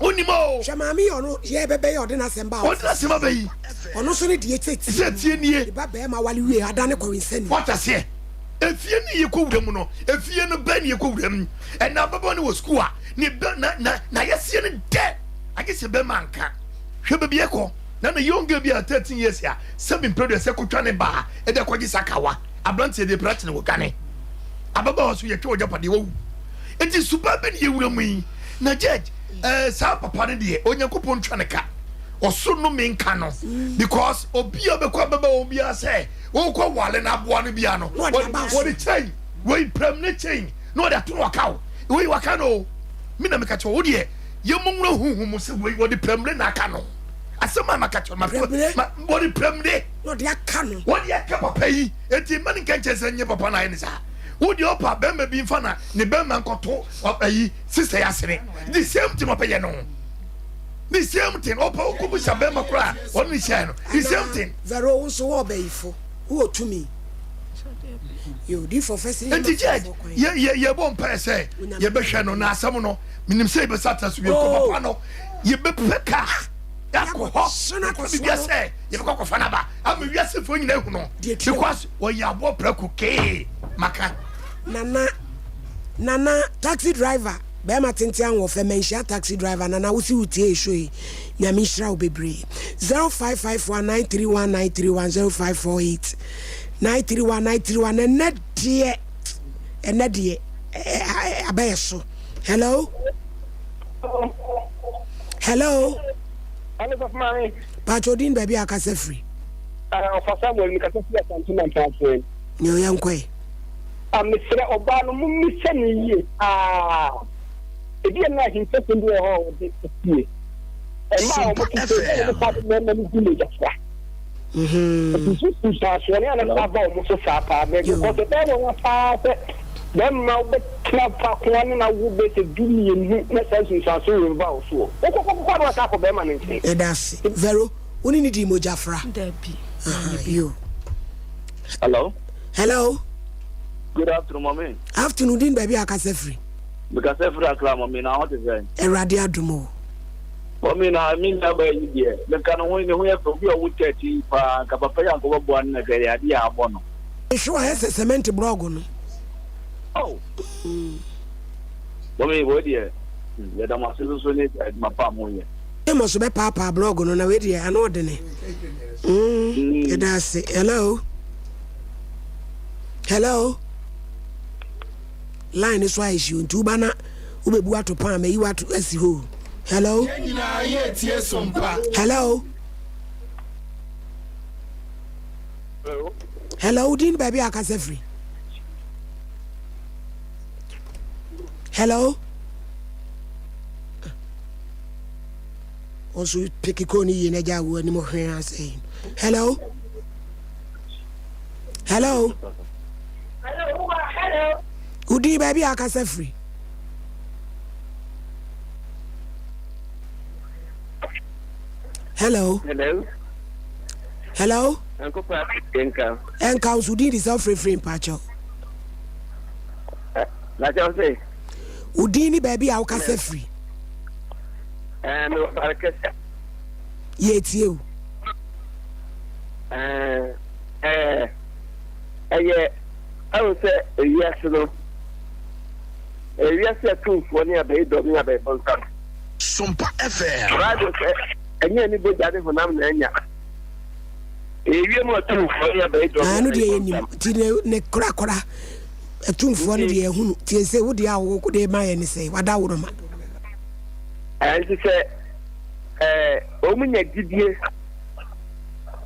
Wonnim o. Hwɛ maame yi ɔno yɛ bɛbɛyɛ ɔde n'asɛm ba. Ɔde n'asɛm aba yi. Ɔno nso ne deɛ sɛ tie. Sɛ tie nie. Ne ba bɛrima wale wie adane kɔwensani. Wate aseɛ? Efie ne yɛkɔ wura mu no, efie no bɛn ne yɛkɔ wura mu. Ɛna ababaawa no wɔ sukuu a, ne bɛ na na na yɛseɛ no dɛ. Agye sɛ bɛrima anka. Hwɛ baabi ɛkɔ. Na na young girl bi a 13 years a sɛbi mpere deɛ sɛ kotwa ne baa ɛde akɔgye sakawa. Aberanteɛ deɛ pira kyene wɔ dwane. Ababaawa so yɛtwa wɔ gyapadeɛ wawu. Enti suban bɛ ne yɛwura mu yi. Na judge, eh, saa papa no deɛ Onyankopɔn ntwa ne ka. Ɔsoro nnome nka no because obi a ɔbɛkɔ ababaawa biara sɛ wokɔ wale no aboa no biara no wɔde kyɛn wei pram ne kyɛn na wɔde ato no waka o wei waka no o me na meka kyerɛ wo deɛ yɛmmɔ nwura huhu mu sɛ wei wɔde pramire na aka no asɛm a maka kyerɛ ma wɔde pramire wɔde aka no wɔde aka papa yi eti mma ne nka nkyɛn sɛ nye papa na ayɛ ne saa wo deɛ ɔpa bɛrima bi nfa na ne bɛrima nkɔto ayi sista yɛ asene the same thing ɔpɛyɛ no the same thing ɔpɛ ɔkɔbusa bɛrima koraa ɔne ne hyia no the same thing. Vero wo nso wɔ ɔbɛyifo wowɔ tumi yɛ odifo fɛsɛ nti judge yɛ yɛ yɛbɔ mpae sɛ yɛbɛhwɛ no na asɛm no menim sɛ yɛbɛsa atena so bio kɔ papa no yɛbɛpɛ kaa akɔ hɔ akɔ bibia sɛ yɛbɛkɔ akɔfa no aba ama wiasefoɔ nyina ahu no because ɔyɛ aboɔ prɛko kee maka. Nana Nana taxi driver bɛɛma tenten ahoɔfɛ manhyia taxi driver Nana wosi wo tie show yi Nyame nhyira wo bebree 0554 931 931 0548 931 931 ɛnɛ deɛ ɛnɛ deɛ abɛyɛ so hello. Hello. Hello, Sɔfo Maame. Paatwa odin baabi a akasa firi. Ɔfa Samuel mi kasa firi Asante Mampɔnfo. Nea ɔyɛ nkɔe. A mesrɛ ɔbaa no mommisa no yie paa. Ebi a na ahintasɛm bi wɔ hɔ a ɔde asie. Mmaa a wɔte sɛ ebi a wɔfa de mmarima no di mogyafra. Nti so nsusuansoɔ ne ana saa ba wɔn so saa paa bɛɛ because ɛbɛyɛ wɔn paa sɛ bɛrima wobɛtena faako ne na wo bɛ sɛ 12 na saa nsunsuansoɔ wei ba wo soɔ. Wokɔkɔkɔkɔ a na wasan akɔ bɛrima no nkyɛn. Yɛda ase. Vero, wo ne no dii mogyafra? Dabi. Aha, yo. Hello. Hello. Good afternoon, mommy. Afternoon, din baabi a akasa firi. Mekasa firi Accra, mommy, na ho te sɛn? Awurade adom o. Mommy, na me nua baa yi deɛ, meka ne ho, ne ho yɛ fɛ, obi a ɔwo 13 paa, nka papa yi anka ɔbɛboa no na hwɛ yɛ adeɛ a abɔ no. Ehwe ayɛ sɛ cement brɔgo no. Oh. Mommy, wei deɛ, yɛda mo ase nso ne adwuma pa a moyɛ. Amos bɛpaapaa blɔg no na wei deɛ ano ɔdene. Yɛda ase. Hello. Hello. Line no so ayɛ hyew nti woba na wobɛbu ato paa mayi wato asi hɔ. Hello. Yɛn nyinaa yɛretie Sompa. Hello. Hello. Hello, wodin baabi a akasa firi. Hello. Ɔnso peke kɔɔ ne yie na agya awo anim hwee asɛe. Hello. Hello. Hello. Wodin baabi a akasa firi. Hello. Hello. Hello. Nka. Nka nso din de sɛ ɔfrɛfrɛ mpakyɛw. Na kyɛw sɛ. Wo din ne baabi a wokasa firi. Ɛɛ mewɔ bare kɛse. Yɛtie o. Ɛɛ ɛɛ ɛyɛ ɛwɔ sɛ ewiase no ewiase atumfoɔ ne abɛyidɔm ne abɛyibɔnsam. Sompa FM. Bible sɛ ɛnyɛ ne bogya ne honam na anya. Ɛyɛ wiem atumfoɔ ne abɛyidɔm ne Ɛno deɛ yɛnim abɛyibɔnsam. nti ne ne korakora atumfoɔ no deɛ yɛhunu nti ɛsɛ wo deɛ a wo de ma yɛ ne sɛ wada wo no ma. Ɛnti sɛ ɛɛ wɔn nya gyidie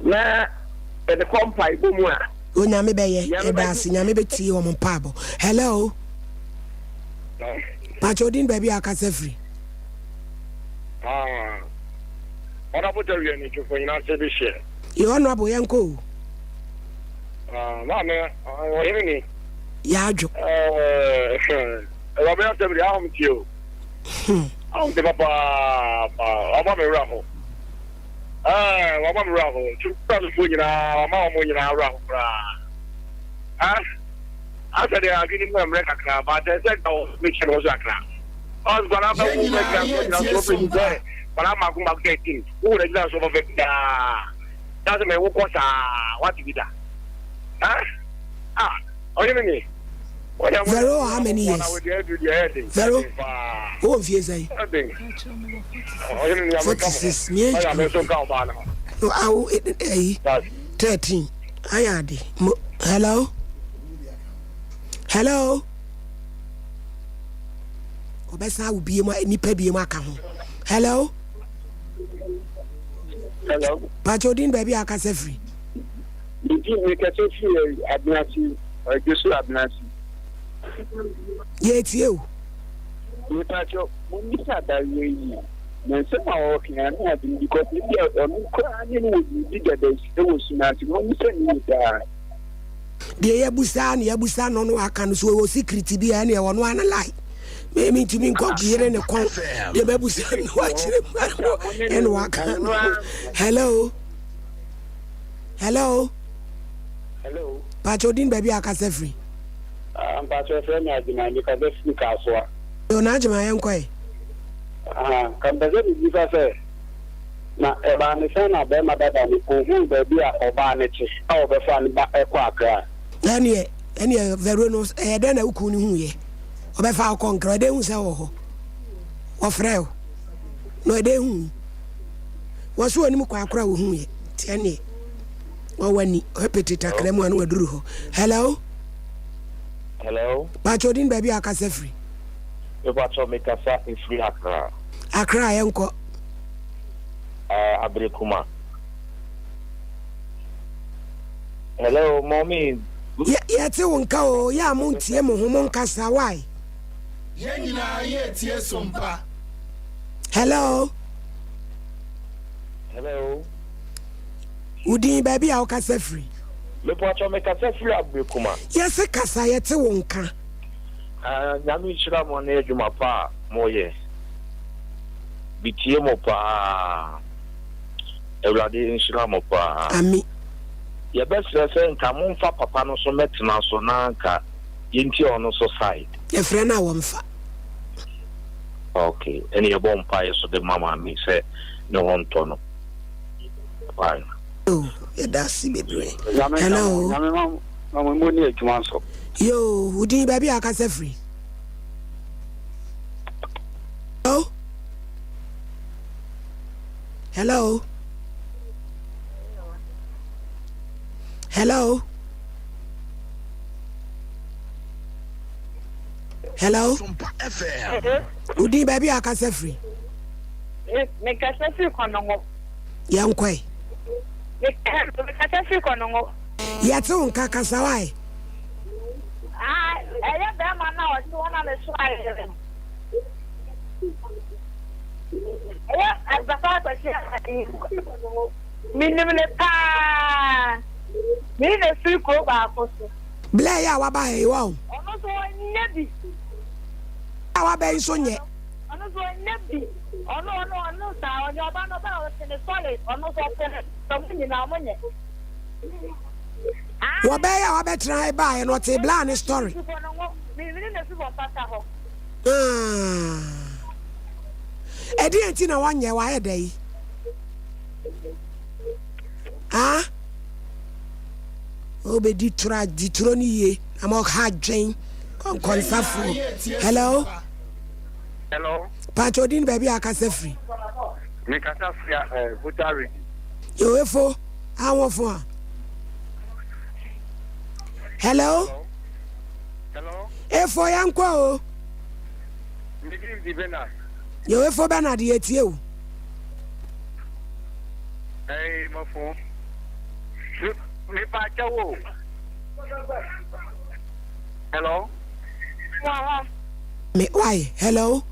na yɛde kɔ mpaebɔ mu a. Onyame bɛyɛ Nyame yɛda bɛgye. ase Nyame bɛtie wɔn mpaebɔ. Hello. Pakyɛ odin baabi a akasa firi. Ah, Honorable Jerry ni twefo nyina se bi hyɛ. Yɛ honorable yɛn kɔ o. Ah, maame ɔhene ni. Yɛ adwo. Eh, ɛwɔ asɛm de ahom tie o. Ahom te papaapa, wama me werɛ ho. Eh, wama me werɛ ho. Twefo nyinaa, wama wɔn nyinaa werɛ ho koraa. Ah, asɛ deɛ adwene mu mmerɛ kakra, but ɛsɛ da wɔ mekyɛ no so kakra. Ɔs nkwadaa bɛ wo bɛ gyina so gyina so bɛ sɛ nkwadaa mako mako 13 wo wura gyina so bɛfɛ biara na sɛ mɛ wokɔ saa wate bi da ah ah ɔyɛ mi ni. Vero how many years? Vero wowɔ mfie sɛn? 46 me age group. No awo ɛyi 13 ayɛ ade. Hello hello. Ɔbɛsan awo bie mu nipa bie mu aka ho. Hello. Hello. Pakyɛ odin baabi a akasa firi. Medi mekasa firi Abenase, Ɔdwoso Abenase. Yɛtie o. Mepakyɛ mommisa abayewa yi na nsɛm a ɔreka yi ano aden because ebi a ɔno koraa ne no wɔ biribi dada wɔ sum ase mommisa no yie paa. Deɛ yɛbusa na yɛbusa no no aka no so ɔwɔ secret bi a ɛne ɛwɔ no ana lie me mentumi nkɔ yere ne kɔn deɛ mabusa no wakyerɛ mu ano ɛne waka no. Hello. Hello. Hello. Pakyɛ odin baabi a akasa firi. Mpakyɛ frɛ me Agyeman mekasa firi Kasoa. Yo na Agyeman yɛnkɔ ɛ. Ka mpɛ sɛ mebisa sɛ na ɛbaa ne sɛn na bɛrima dada no ɔhuu baabi a ɔbaa no te a ɔbɛfa no ba kɔ Accra? Ɛneɛ ɛneɛ Vero no ɛyɛ dɛn na wo kunu no huuiɛ ɔbɛfa wo kɔ Nkra ɔdɛn hu sɛ wɔ hɔ wɔfrɛ wo na ɔdɛn hu wɔ so ɔnim kɔ akora wɔ huuiɛ nti ɛneɛ wɔwɔ ani ɔpete takra mu a na waduru hɔ. Hello. Hello. Pakyɛ odin baabi a akasa firi. Mepakyɛ mekasa ɛfiri Accra. Accra yɛnkɔ. Uh, Abirikuma. Hello, mommy. Yɛte wo nka o, yɛ a montie mo ho mo nkasa, why? Yɛn nyinaa yɛretie Sompa. Hello. Hello. Wo din baabi a wokasa firi? Mepatwɔ mekasa firi Abirikuma. Yɛse kasa yɛte wo nka. Ah, Nyame nhyira mo ne adwuma pa a moyɛ. Metie mo paa. Awurade nhyira mo paa. Ami. Yɛbɛsrɛ sɛ nka momfa papa no so mɛtena so na nka yɛntie ɔno so side. Yɛfrɛ no a wɔmfa. Ok, ɛne yɛbɔ mpaeɛ so de ma maame sɛ ne ho ntɔ no. Bye. Oh, yɛda ase bebree. Nyame nka Hello. mo, Nyame ma ma mo mu ne adwuma nso. Yo, wo din baabi a akasa firi. Hello. Hello. Hello. Hello. Wo din baabi a akasa firi. Mekasa firi Kɔnɔngɔ. Yɛnkɔe. Mekasa firi Kɔnɔngɔ. Yɛte wo nka kasa wae. Ah, ɛyɛ bɛrima no a ɔte hɔ na ne so ayɛ no. Ɛyɛ papa akwasi ayi. Menim ne paa. Mene na firi kuro baako so. Blɛ yɛ a waba ha yi wa o. Ɔno nso ɔnyɛ bi. A waba yi nso nyɛ. Ɔno nso ɔnyɛ bi. Ɔno ɔno ɔno saa ɔnyɛ ɔba no ɔba a ɔte ne sɔle ɔno nso ɔte ne ɔmo nyinaa ɔmo nyɛ. Wɔbɛyɛ a wabɛtena ha yi baeɛ no ɔte blaa ne story. Ɛdeɛ nti na wɔnyɛ wayɛ dɛ yi? Ah? Wobɛdi toro a di toro no yie na ma ɔha adwen kɔnkɔnsafoɔ. Hello? Hello. Pakyɛ odin baabi a akasa firi. Mekasa firi eh, Volta region. Yowefo awofo a. Hello. Hello. Efo yɛnkɔ o. Me din di Bernard. Yowefo Bernard yɛtie o. Hey, mafo. Me pa kyɛw o. Hello. Me why? Hello.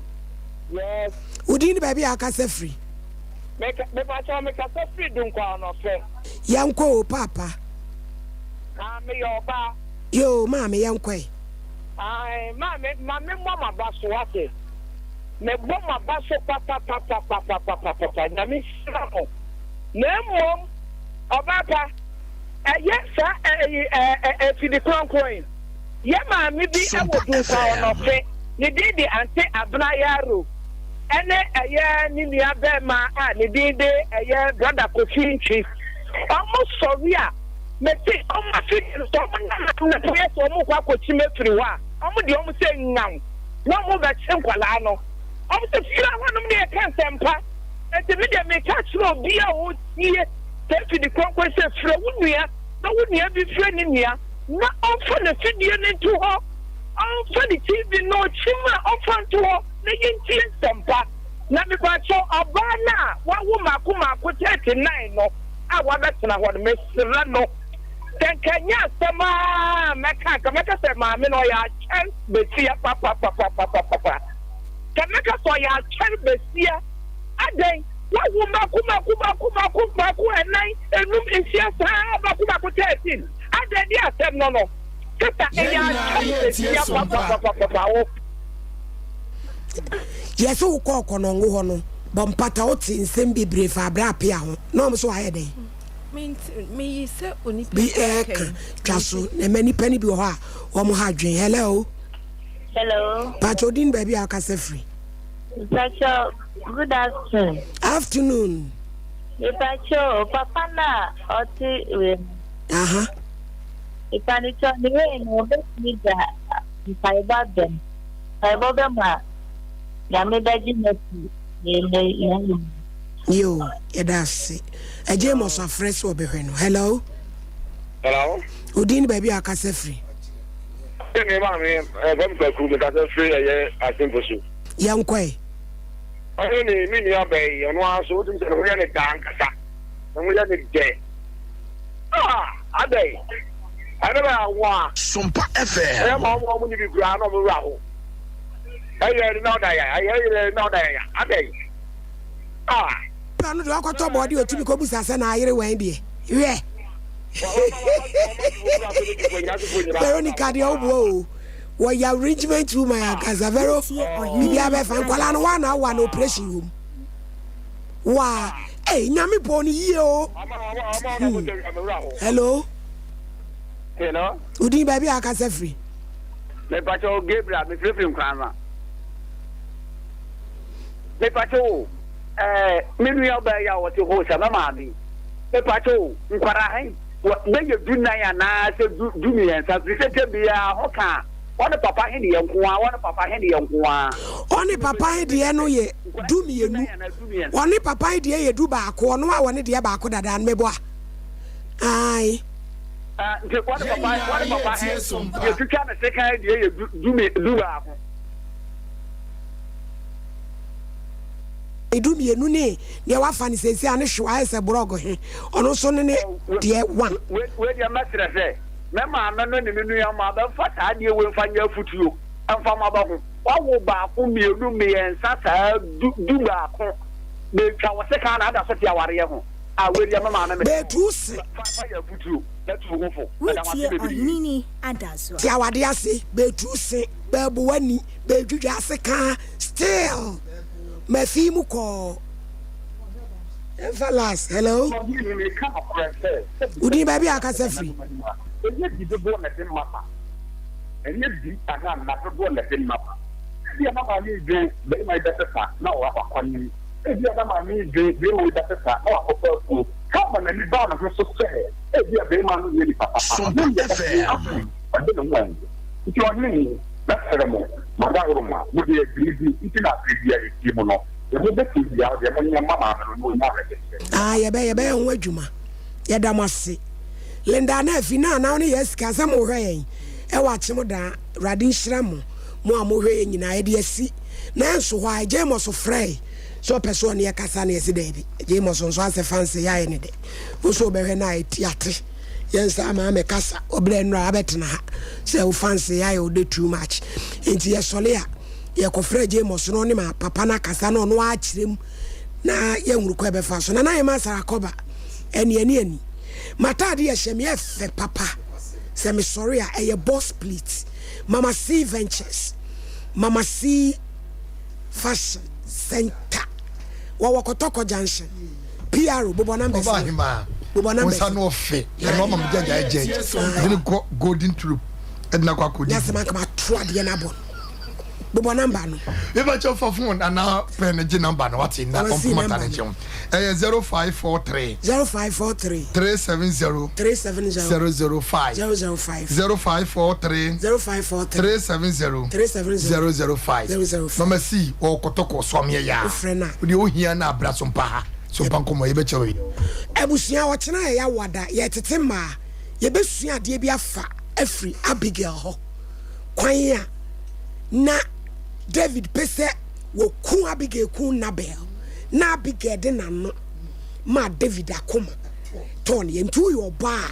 Yes. Wo din ne baabi a akasa firi. Me me pa kyɛw me kasa firi Dunkwa Ɔnɔfɛ. Yɛnkɔ o paapa. Ah me yɛ ɔbaa. Yoo maame yɛnkɔ ɛ. Ae maame ma me mmɔ m'aba so wate. Me bɔ m'aba so papapapapapapapa Nyame nhyira mo. Na mmom ɔbaa pa ɛyɛ saa ɛyi ɛ ɛ afidi kronkron yi. Yɛ maame bi wɔ Dunkwa Ɔnɔfe, ne din de Ante Abena Yaro, ɛne ɛyɛ ne nua bɛɛma a ne din de ɛyɛ Brɔda Kofi Ntwi. Ɔmo sɔre a, mese ɔmo afidie no sɛ ɔmo nam anadwo yɛ sɛ ɔmo rekɔ akɔkyim afiri hɔ a, ɔmo deɛ ɔmo sɛ nyaw na ɔmo bɛkye nkwadaa no. Ɔmo sɛ firi hɔnom ne yɛka nsɛmpa. Enti me deɛ meka akyerɛ obiara a ɔretie saa afidi kronkron yi sɛ frɛ wo nua na wo nua bi frɛ ne nua. Na ɔmfa n'afidie no nto hɔ, ɔmfa ne TV no kyim a ɔmfa nto hɔ na yɛntie nsɛmpa. Na mepakyɛw, ɔbaa no a wawo mmaako mmaako 39 no a wabɛtena hɔ no, mesrɛ no, sɛ nka ɛnyɛ asɛm ara a mɛka a, nka mɛka sɛ maame no ɔyɛ akyɛr basia papapapapapapa. Nka mɛka sɛ ɔyɛ akyɛr basia. Adɛn? Wawo mmaako mmaako mmaako mmaako mmaako ɛnan, enum, nsia saa mmaako mmaako 13. Adɛn ne asɛm no no sister ɛyɛ asɛm kɛsia papapapapa wo. Yɛse wo kɔɔ kɔnɔngo hɔ no bɔ mpata wo te nsɛm bebree fa abrɛ apea ho na ɔmo so wayɛ dɛn? Meyi sɛ onipa bi ɛɛka twa so na ɛma nipa no bi wɔ hɔ a wɔn ha adwen hello. Hello. Pacho odin baabi a wakasa firi. Pacho good afternoon. Afternoon. Mepacho papa na ɔte wei mu. Aha. Mepacho ne wei no obetumi da mpaebɔ abɛm. Mpaebɔ bɛ mu a Nyame bɛgye no afi ne ne ne mu. Yo, yɛda ase. Agye mɔso afrɛ sɛ ɔbɛhwɛ no. Hello. Hello. Odin ne baabi a akasa firi. Ɛne maame ɛfam kwaku mekasa firi ɛyɛ asemfo so. Yɛnkɔe. Ɔne ne me nua baa yi, ɔno ara nso wotumi sɛ ne ho yɛ ne dɛ ankasa. Ne ho yɛ ne dɛ. Ah, adɛn? Ɛno bɛyɛ ahoa. Sompa FM. Ɛyɛ ma wɔn a wɔn ni bi koraa na wɔn wura ho. Ɛyɛ ɛde na ɔda ya, ɛyɛ ɛyɛ na ɔda ya, adɛn? Ah. Ɔno deɛ ɔkɔtɔ bɔɔde ɔtumi kɔbusa sɛ na ayere wɛn deɛ hwɛ. Veronica deɛ woboa o. Wɔyɛ arrangement woman ankasa Vero biribiara bɛfa nkwadaa no waa na awa na operation wɔ mu waa ee nyame bɔɔ no yie o hmm. Hello. Hello. Odin baabi a akasa firi. Mepakyɛ Gabriel mefirifiri Nkrama. Mepakyɛ o ɛɛ me nua baa yi a wɔte hɔ sɛ mɛmaame mepakyɛ o nkwadaa he bɛyɛ dunan anaasɛ du dumiɛnsa firi sɛ tɛ biara ho ka ɔne papa he deɛ nko ara ɔne papa he deɛ nko ara. Ɔne papa he deɛ no yɛ dumienu ɔne papa he deɛ yɛ dubaako ɔno a ɔne deɛ baako dada no meboa ae. Nti ɔne papa ɔne papa he yɛtwitwa ne sekan deɛ yɛ du du dubaako. 12 ne deɛ wafa no seesei a ne hwew ayɛ sɛ borɔg he, ɔno nso ne ne deɛ one. Wei deɛ mɛsrɛ sɛ me maame no ne me nua mmaa bɛmfa saa adeɛ wei mfa nyɛ afutuo mfa ma bɛ ho. Wawo baako, mmienu, mmiɛnsa saa du, du baako. Bɛtwa wo sekan na ada so te awareɛ ho. Ah, wei deɛ me maame mesrɛ wo, Bɛtu se. fa, fa yɛ afutuo na tu wo ho fo. Meda mo ase Wotie bebree. Ɔheneni Adazoa. Te awadeɛ ase, bɛtu se, bɛɛbo w'ani, bɛɛdwidwa asekan, still. Mafi mu kɔɔ. Yɛmfa last. Hello. Wodin baabi a akasa firi. Ɛnyɛ bi dodoɔ na ɛde mma ba. Ɛnyɛ bi anaa nna dodoɔ na ɛde mma ba. Ebia na maame redwen barima yi bɛsesa na wakɔ anim. Ebia na maame redwen barima yi bɛsesa na wakɔfa afuo. Kama n'ani baa ne ho so sɛ ebia barima no nyɛ nipa papa. Na nea ɔte afei ɔde ne ho angu. Nti ɔhene ni, mɛsrɛ mo, m'adaworoma, mo deɛ biribi nti na bere biara yɛtie mo no, deɛ mobɛtumi biara deɛ monyɛ mma maame no na ɔnya awerɛkyekyerɛ. Ah yɛbɛ yɛbɛyɛ ho adwuma yɛda mo ase Linda na afi na na wo ne yɛ sika sɛ mo hwɛ yɛn ɛwɔ akyem daa awurade nhyira mo mo a mo hwɛ yɛn nyinaa yɛde asi na ɛnso hɔ a James frɛe sɛ ɔpɛ sɛ ɔne yɛ kasa na yɛsi daabi James nso asɛ fanse yɛ ayɛ ne dɛ wo nso wobɛhwɛ na ɛti ate yɛn saa maa mɛ kasa ɔbrɛ nnora abɛtena ha sɛ wo fanse yɛ ayɛ ɔdɛ too much nti yɛsɔle a yɛkɔfrɛ James no ɔne ma papa no akasa na ɔno akyerɛ mu na yɛhunu kɔ ɛbɛfa so na na yɛma sarakɔba ɛne ɛne ani mataade yɛhyɛ me ɛfɛ papa sɛ mesɔre a ɛyɛ boss plate mama C ventures mama C fashion center wɔwɔ kɔtɔkɔ junction PR bobɔ numbers Ɔba ahemaa bobɔ numbers nsa no ɔfɛ ɛno ama me gyagya ɛgyɛ ɛde kɔ golden tulip ɛde na kɔ akɔdi nyasɛm anka mato adeɛ no abɔ no bobɔ number no. Eba kyɛw fa phone anaa pɛn no gye number no wate na ɔmpoma ta ne nkyɛn ɛyɛ 0543 0543 370 370 005 005 0543 0543 370 370 005 005 Mama C wɔ kɔtɔkɔ sɔmeɛ yaa Wofrɛ no a. wodeɛ wohia na abra so mpa ha so mpa nkɔmmɔ yɛbɛkyɛ wo yɛ. Abusua ɔkyena yɛ yawada yɛtete mmaa yɛbɛsua adeɛ bi afa afiri Abigail hɔ kwan a na David pɛ sɛ wɔku Abigail ku Nabal na Abigail de n'ano maa David akoma tɔɔ ne yam. Nti woyɛ ɔbaa a,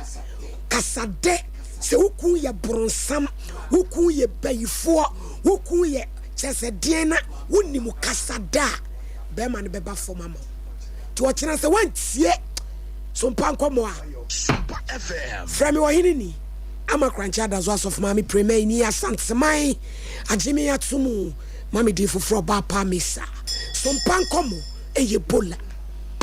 kasa dɛ sɛ wo kun yɛ boronsam, wo kun yɛ bayifoɔ, wo kun yɛ kyerɛ sɛ deɛn na wonim kasa dɛ a, bɛrima no bɛba fam ama wo. Nti ɔkyena sɛ woantie Sompa nkɔmmɔ a, frɛ me ɔhene ni. Ama Korankye Adazo Asɔfo Maame Premay ni Asanteman agye me ato mu ma me din foforɔ Ɔbaa Pa Mesa Sompa nkɔmmɔ ɛyɛ Bola.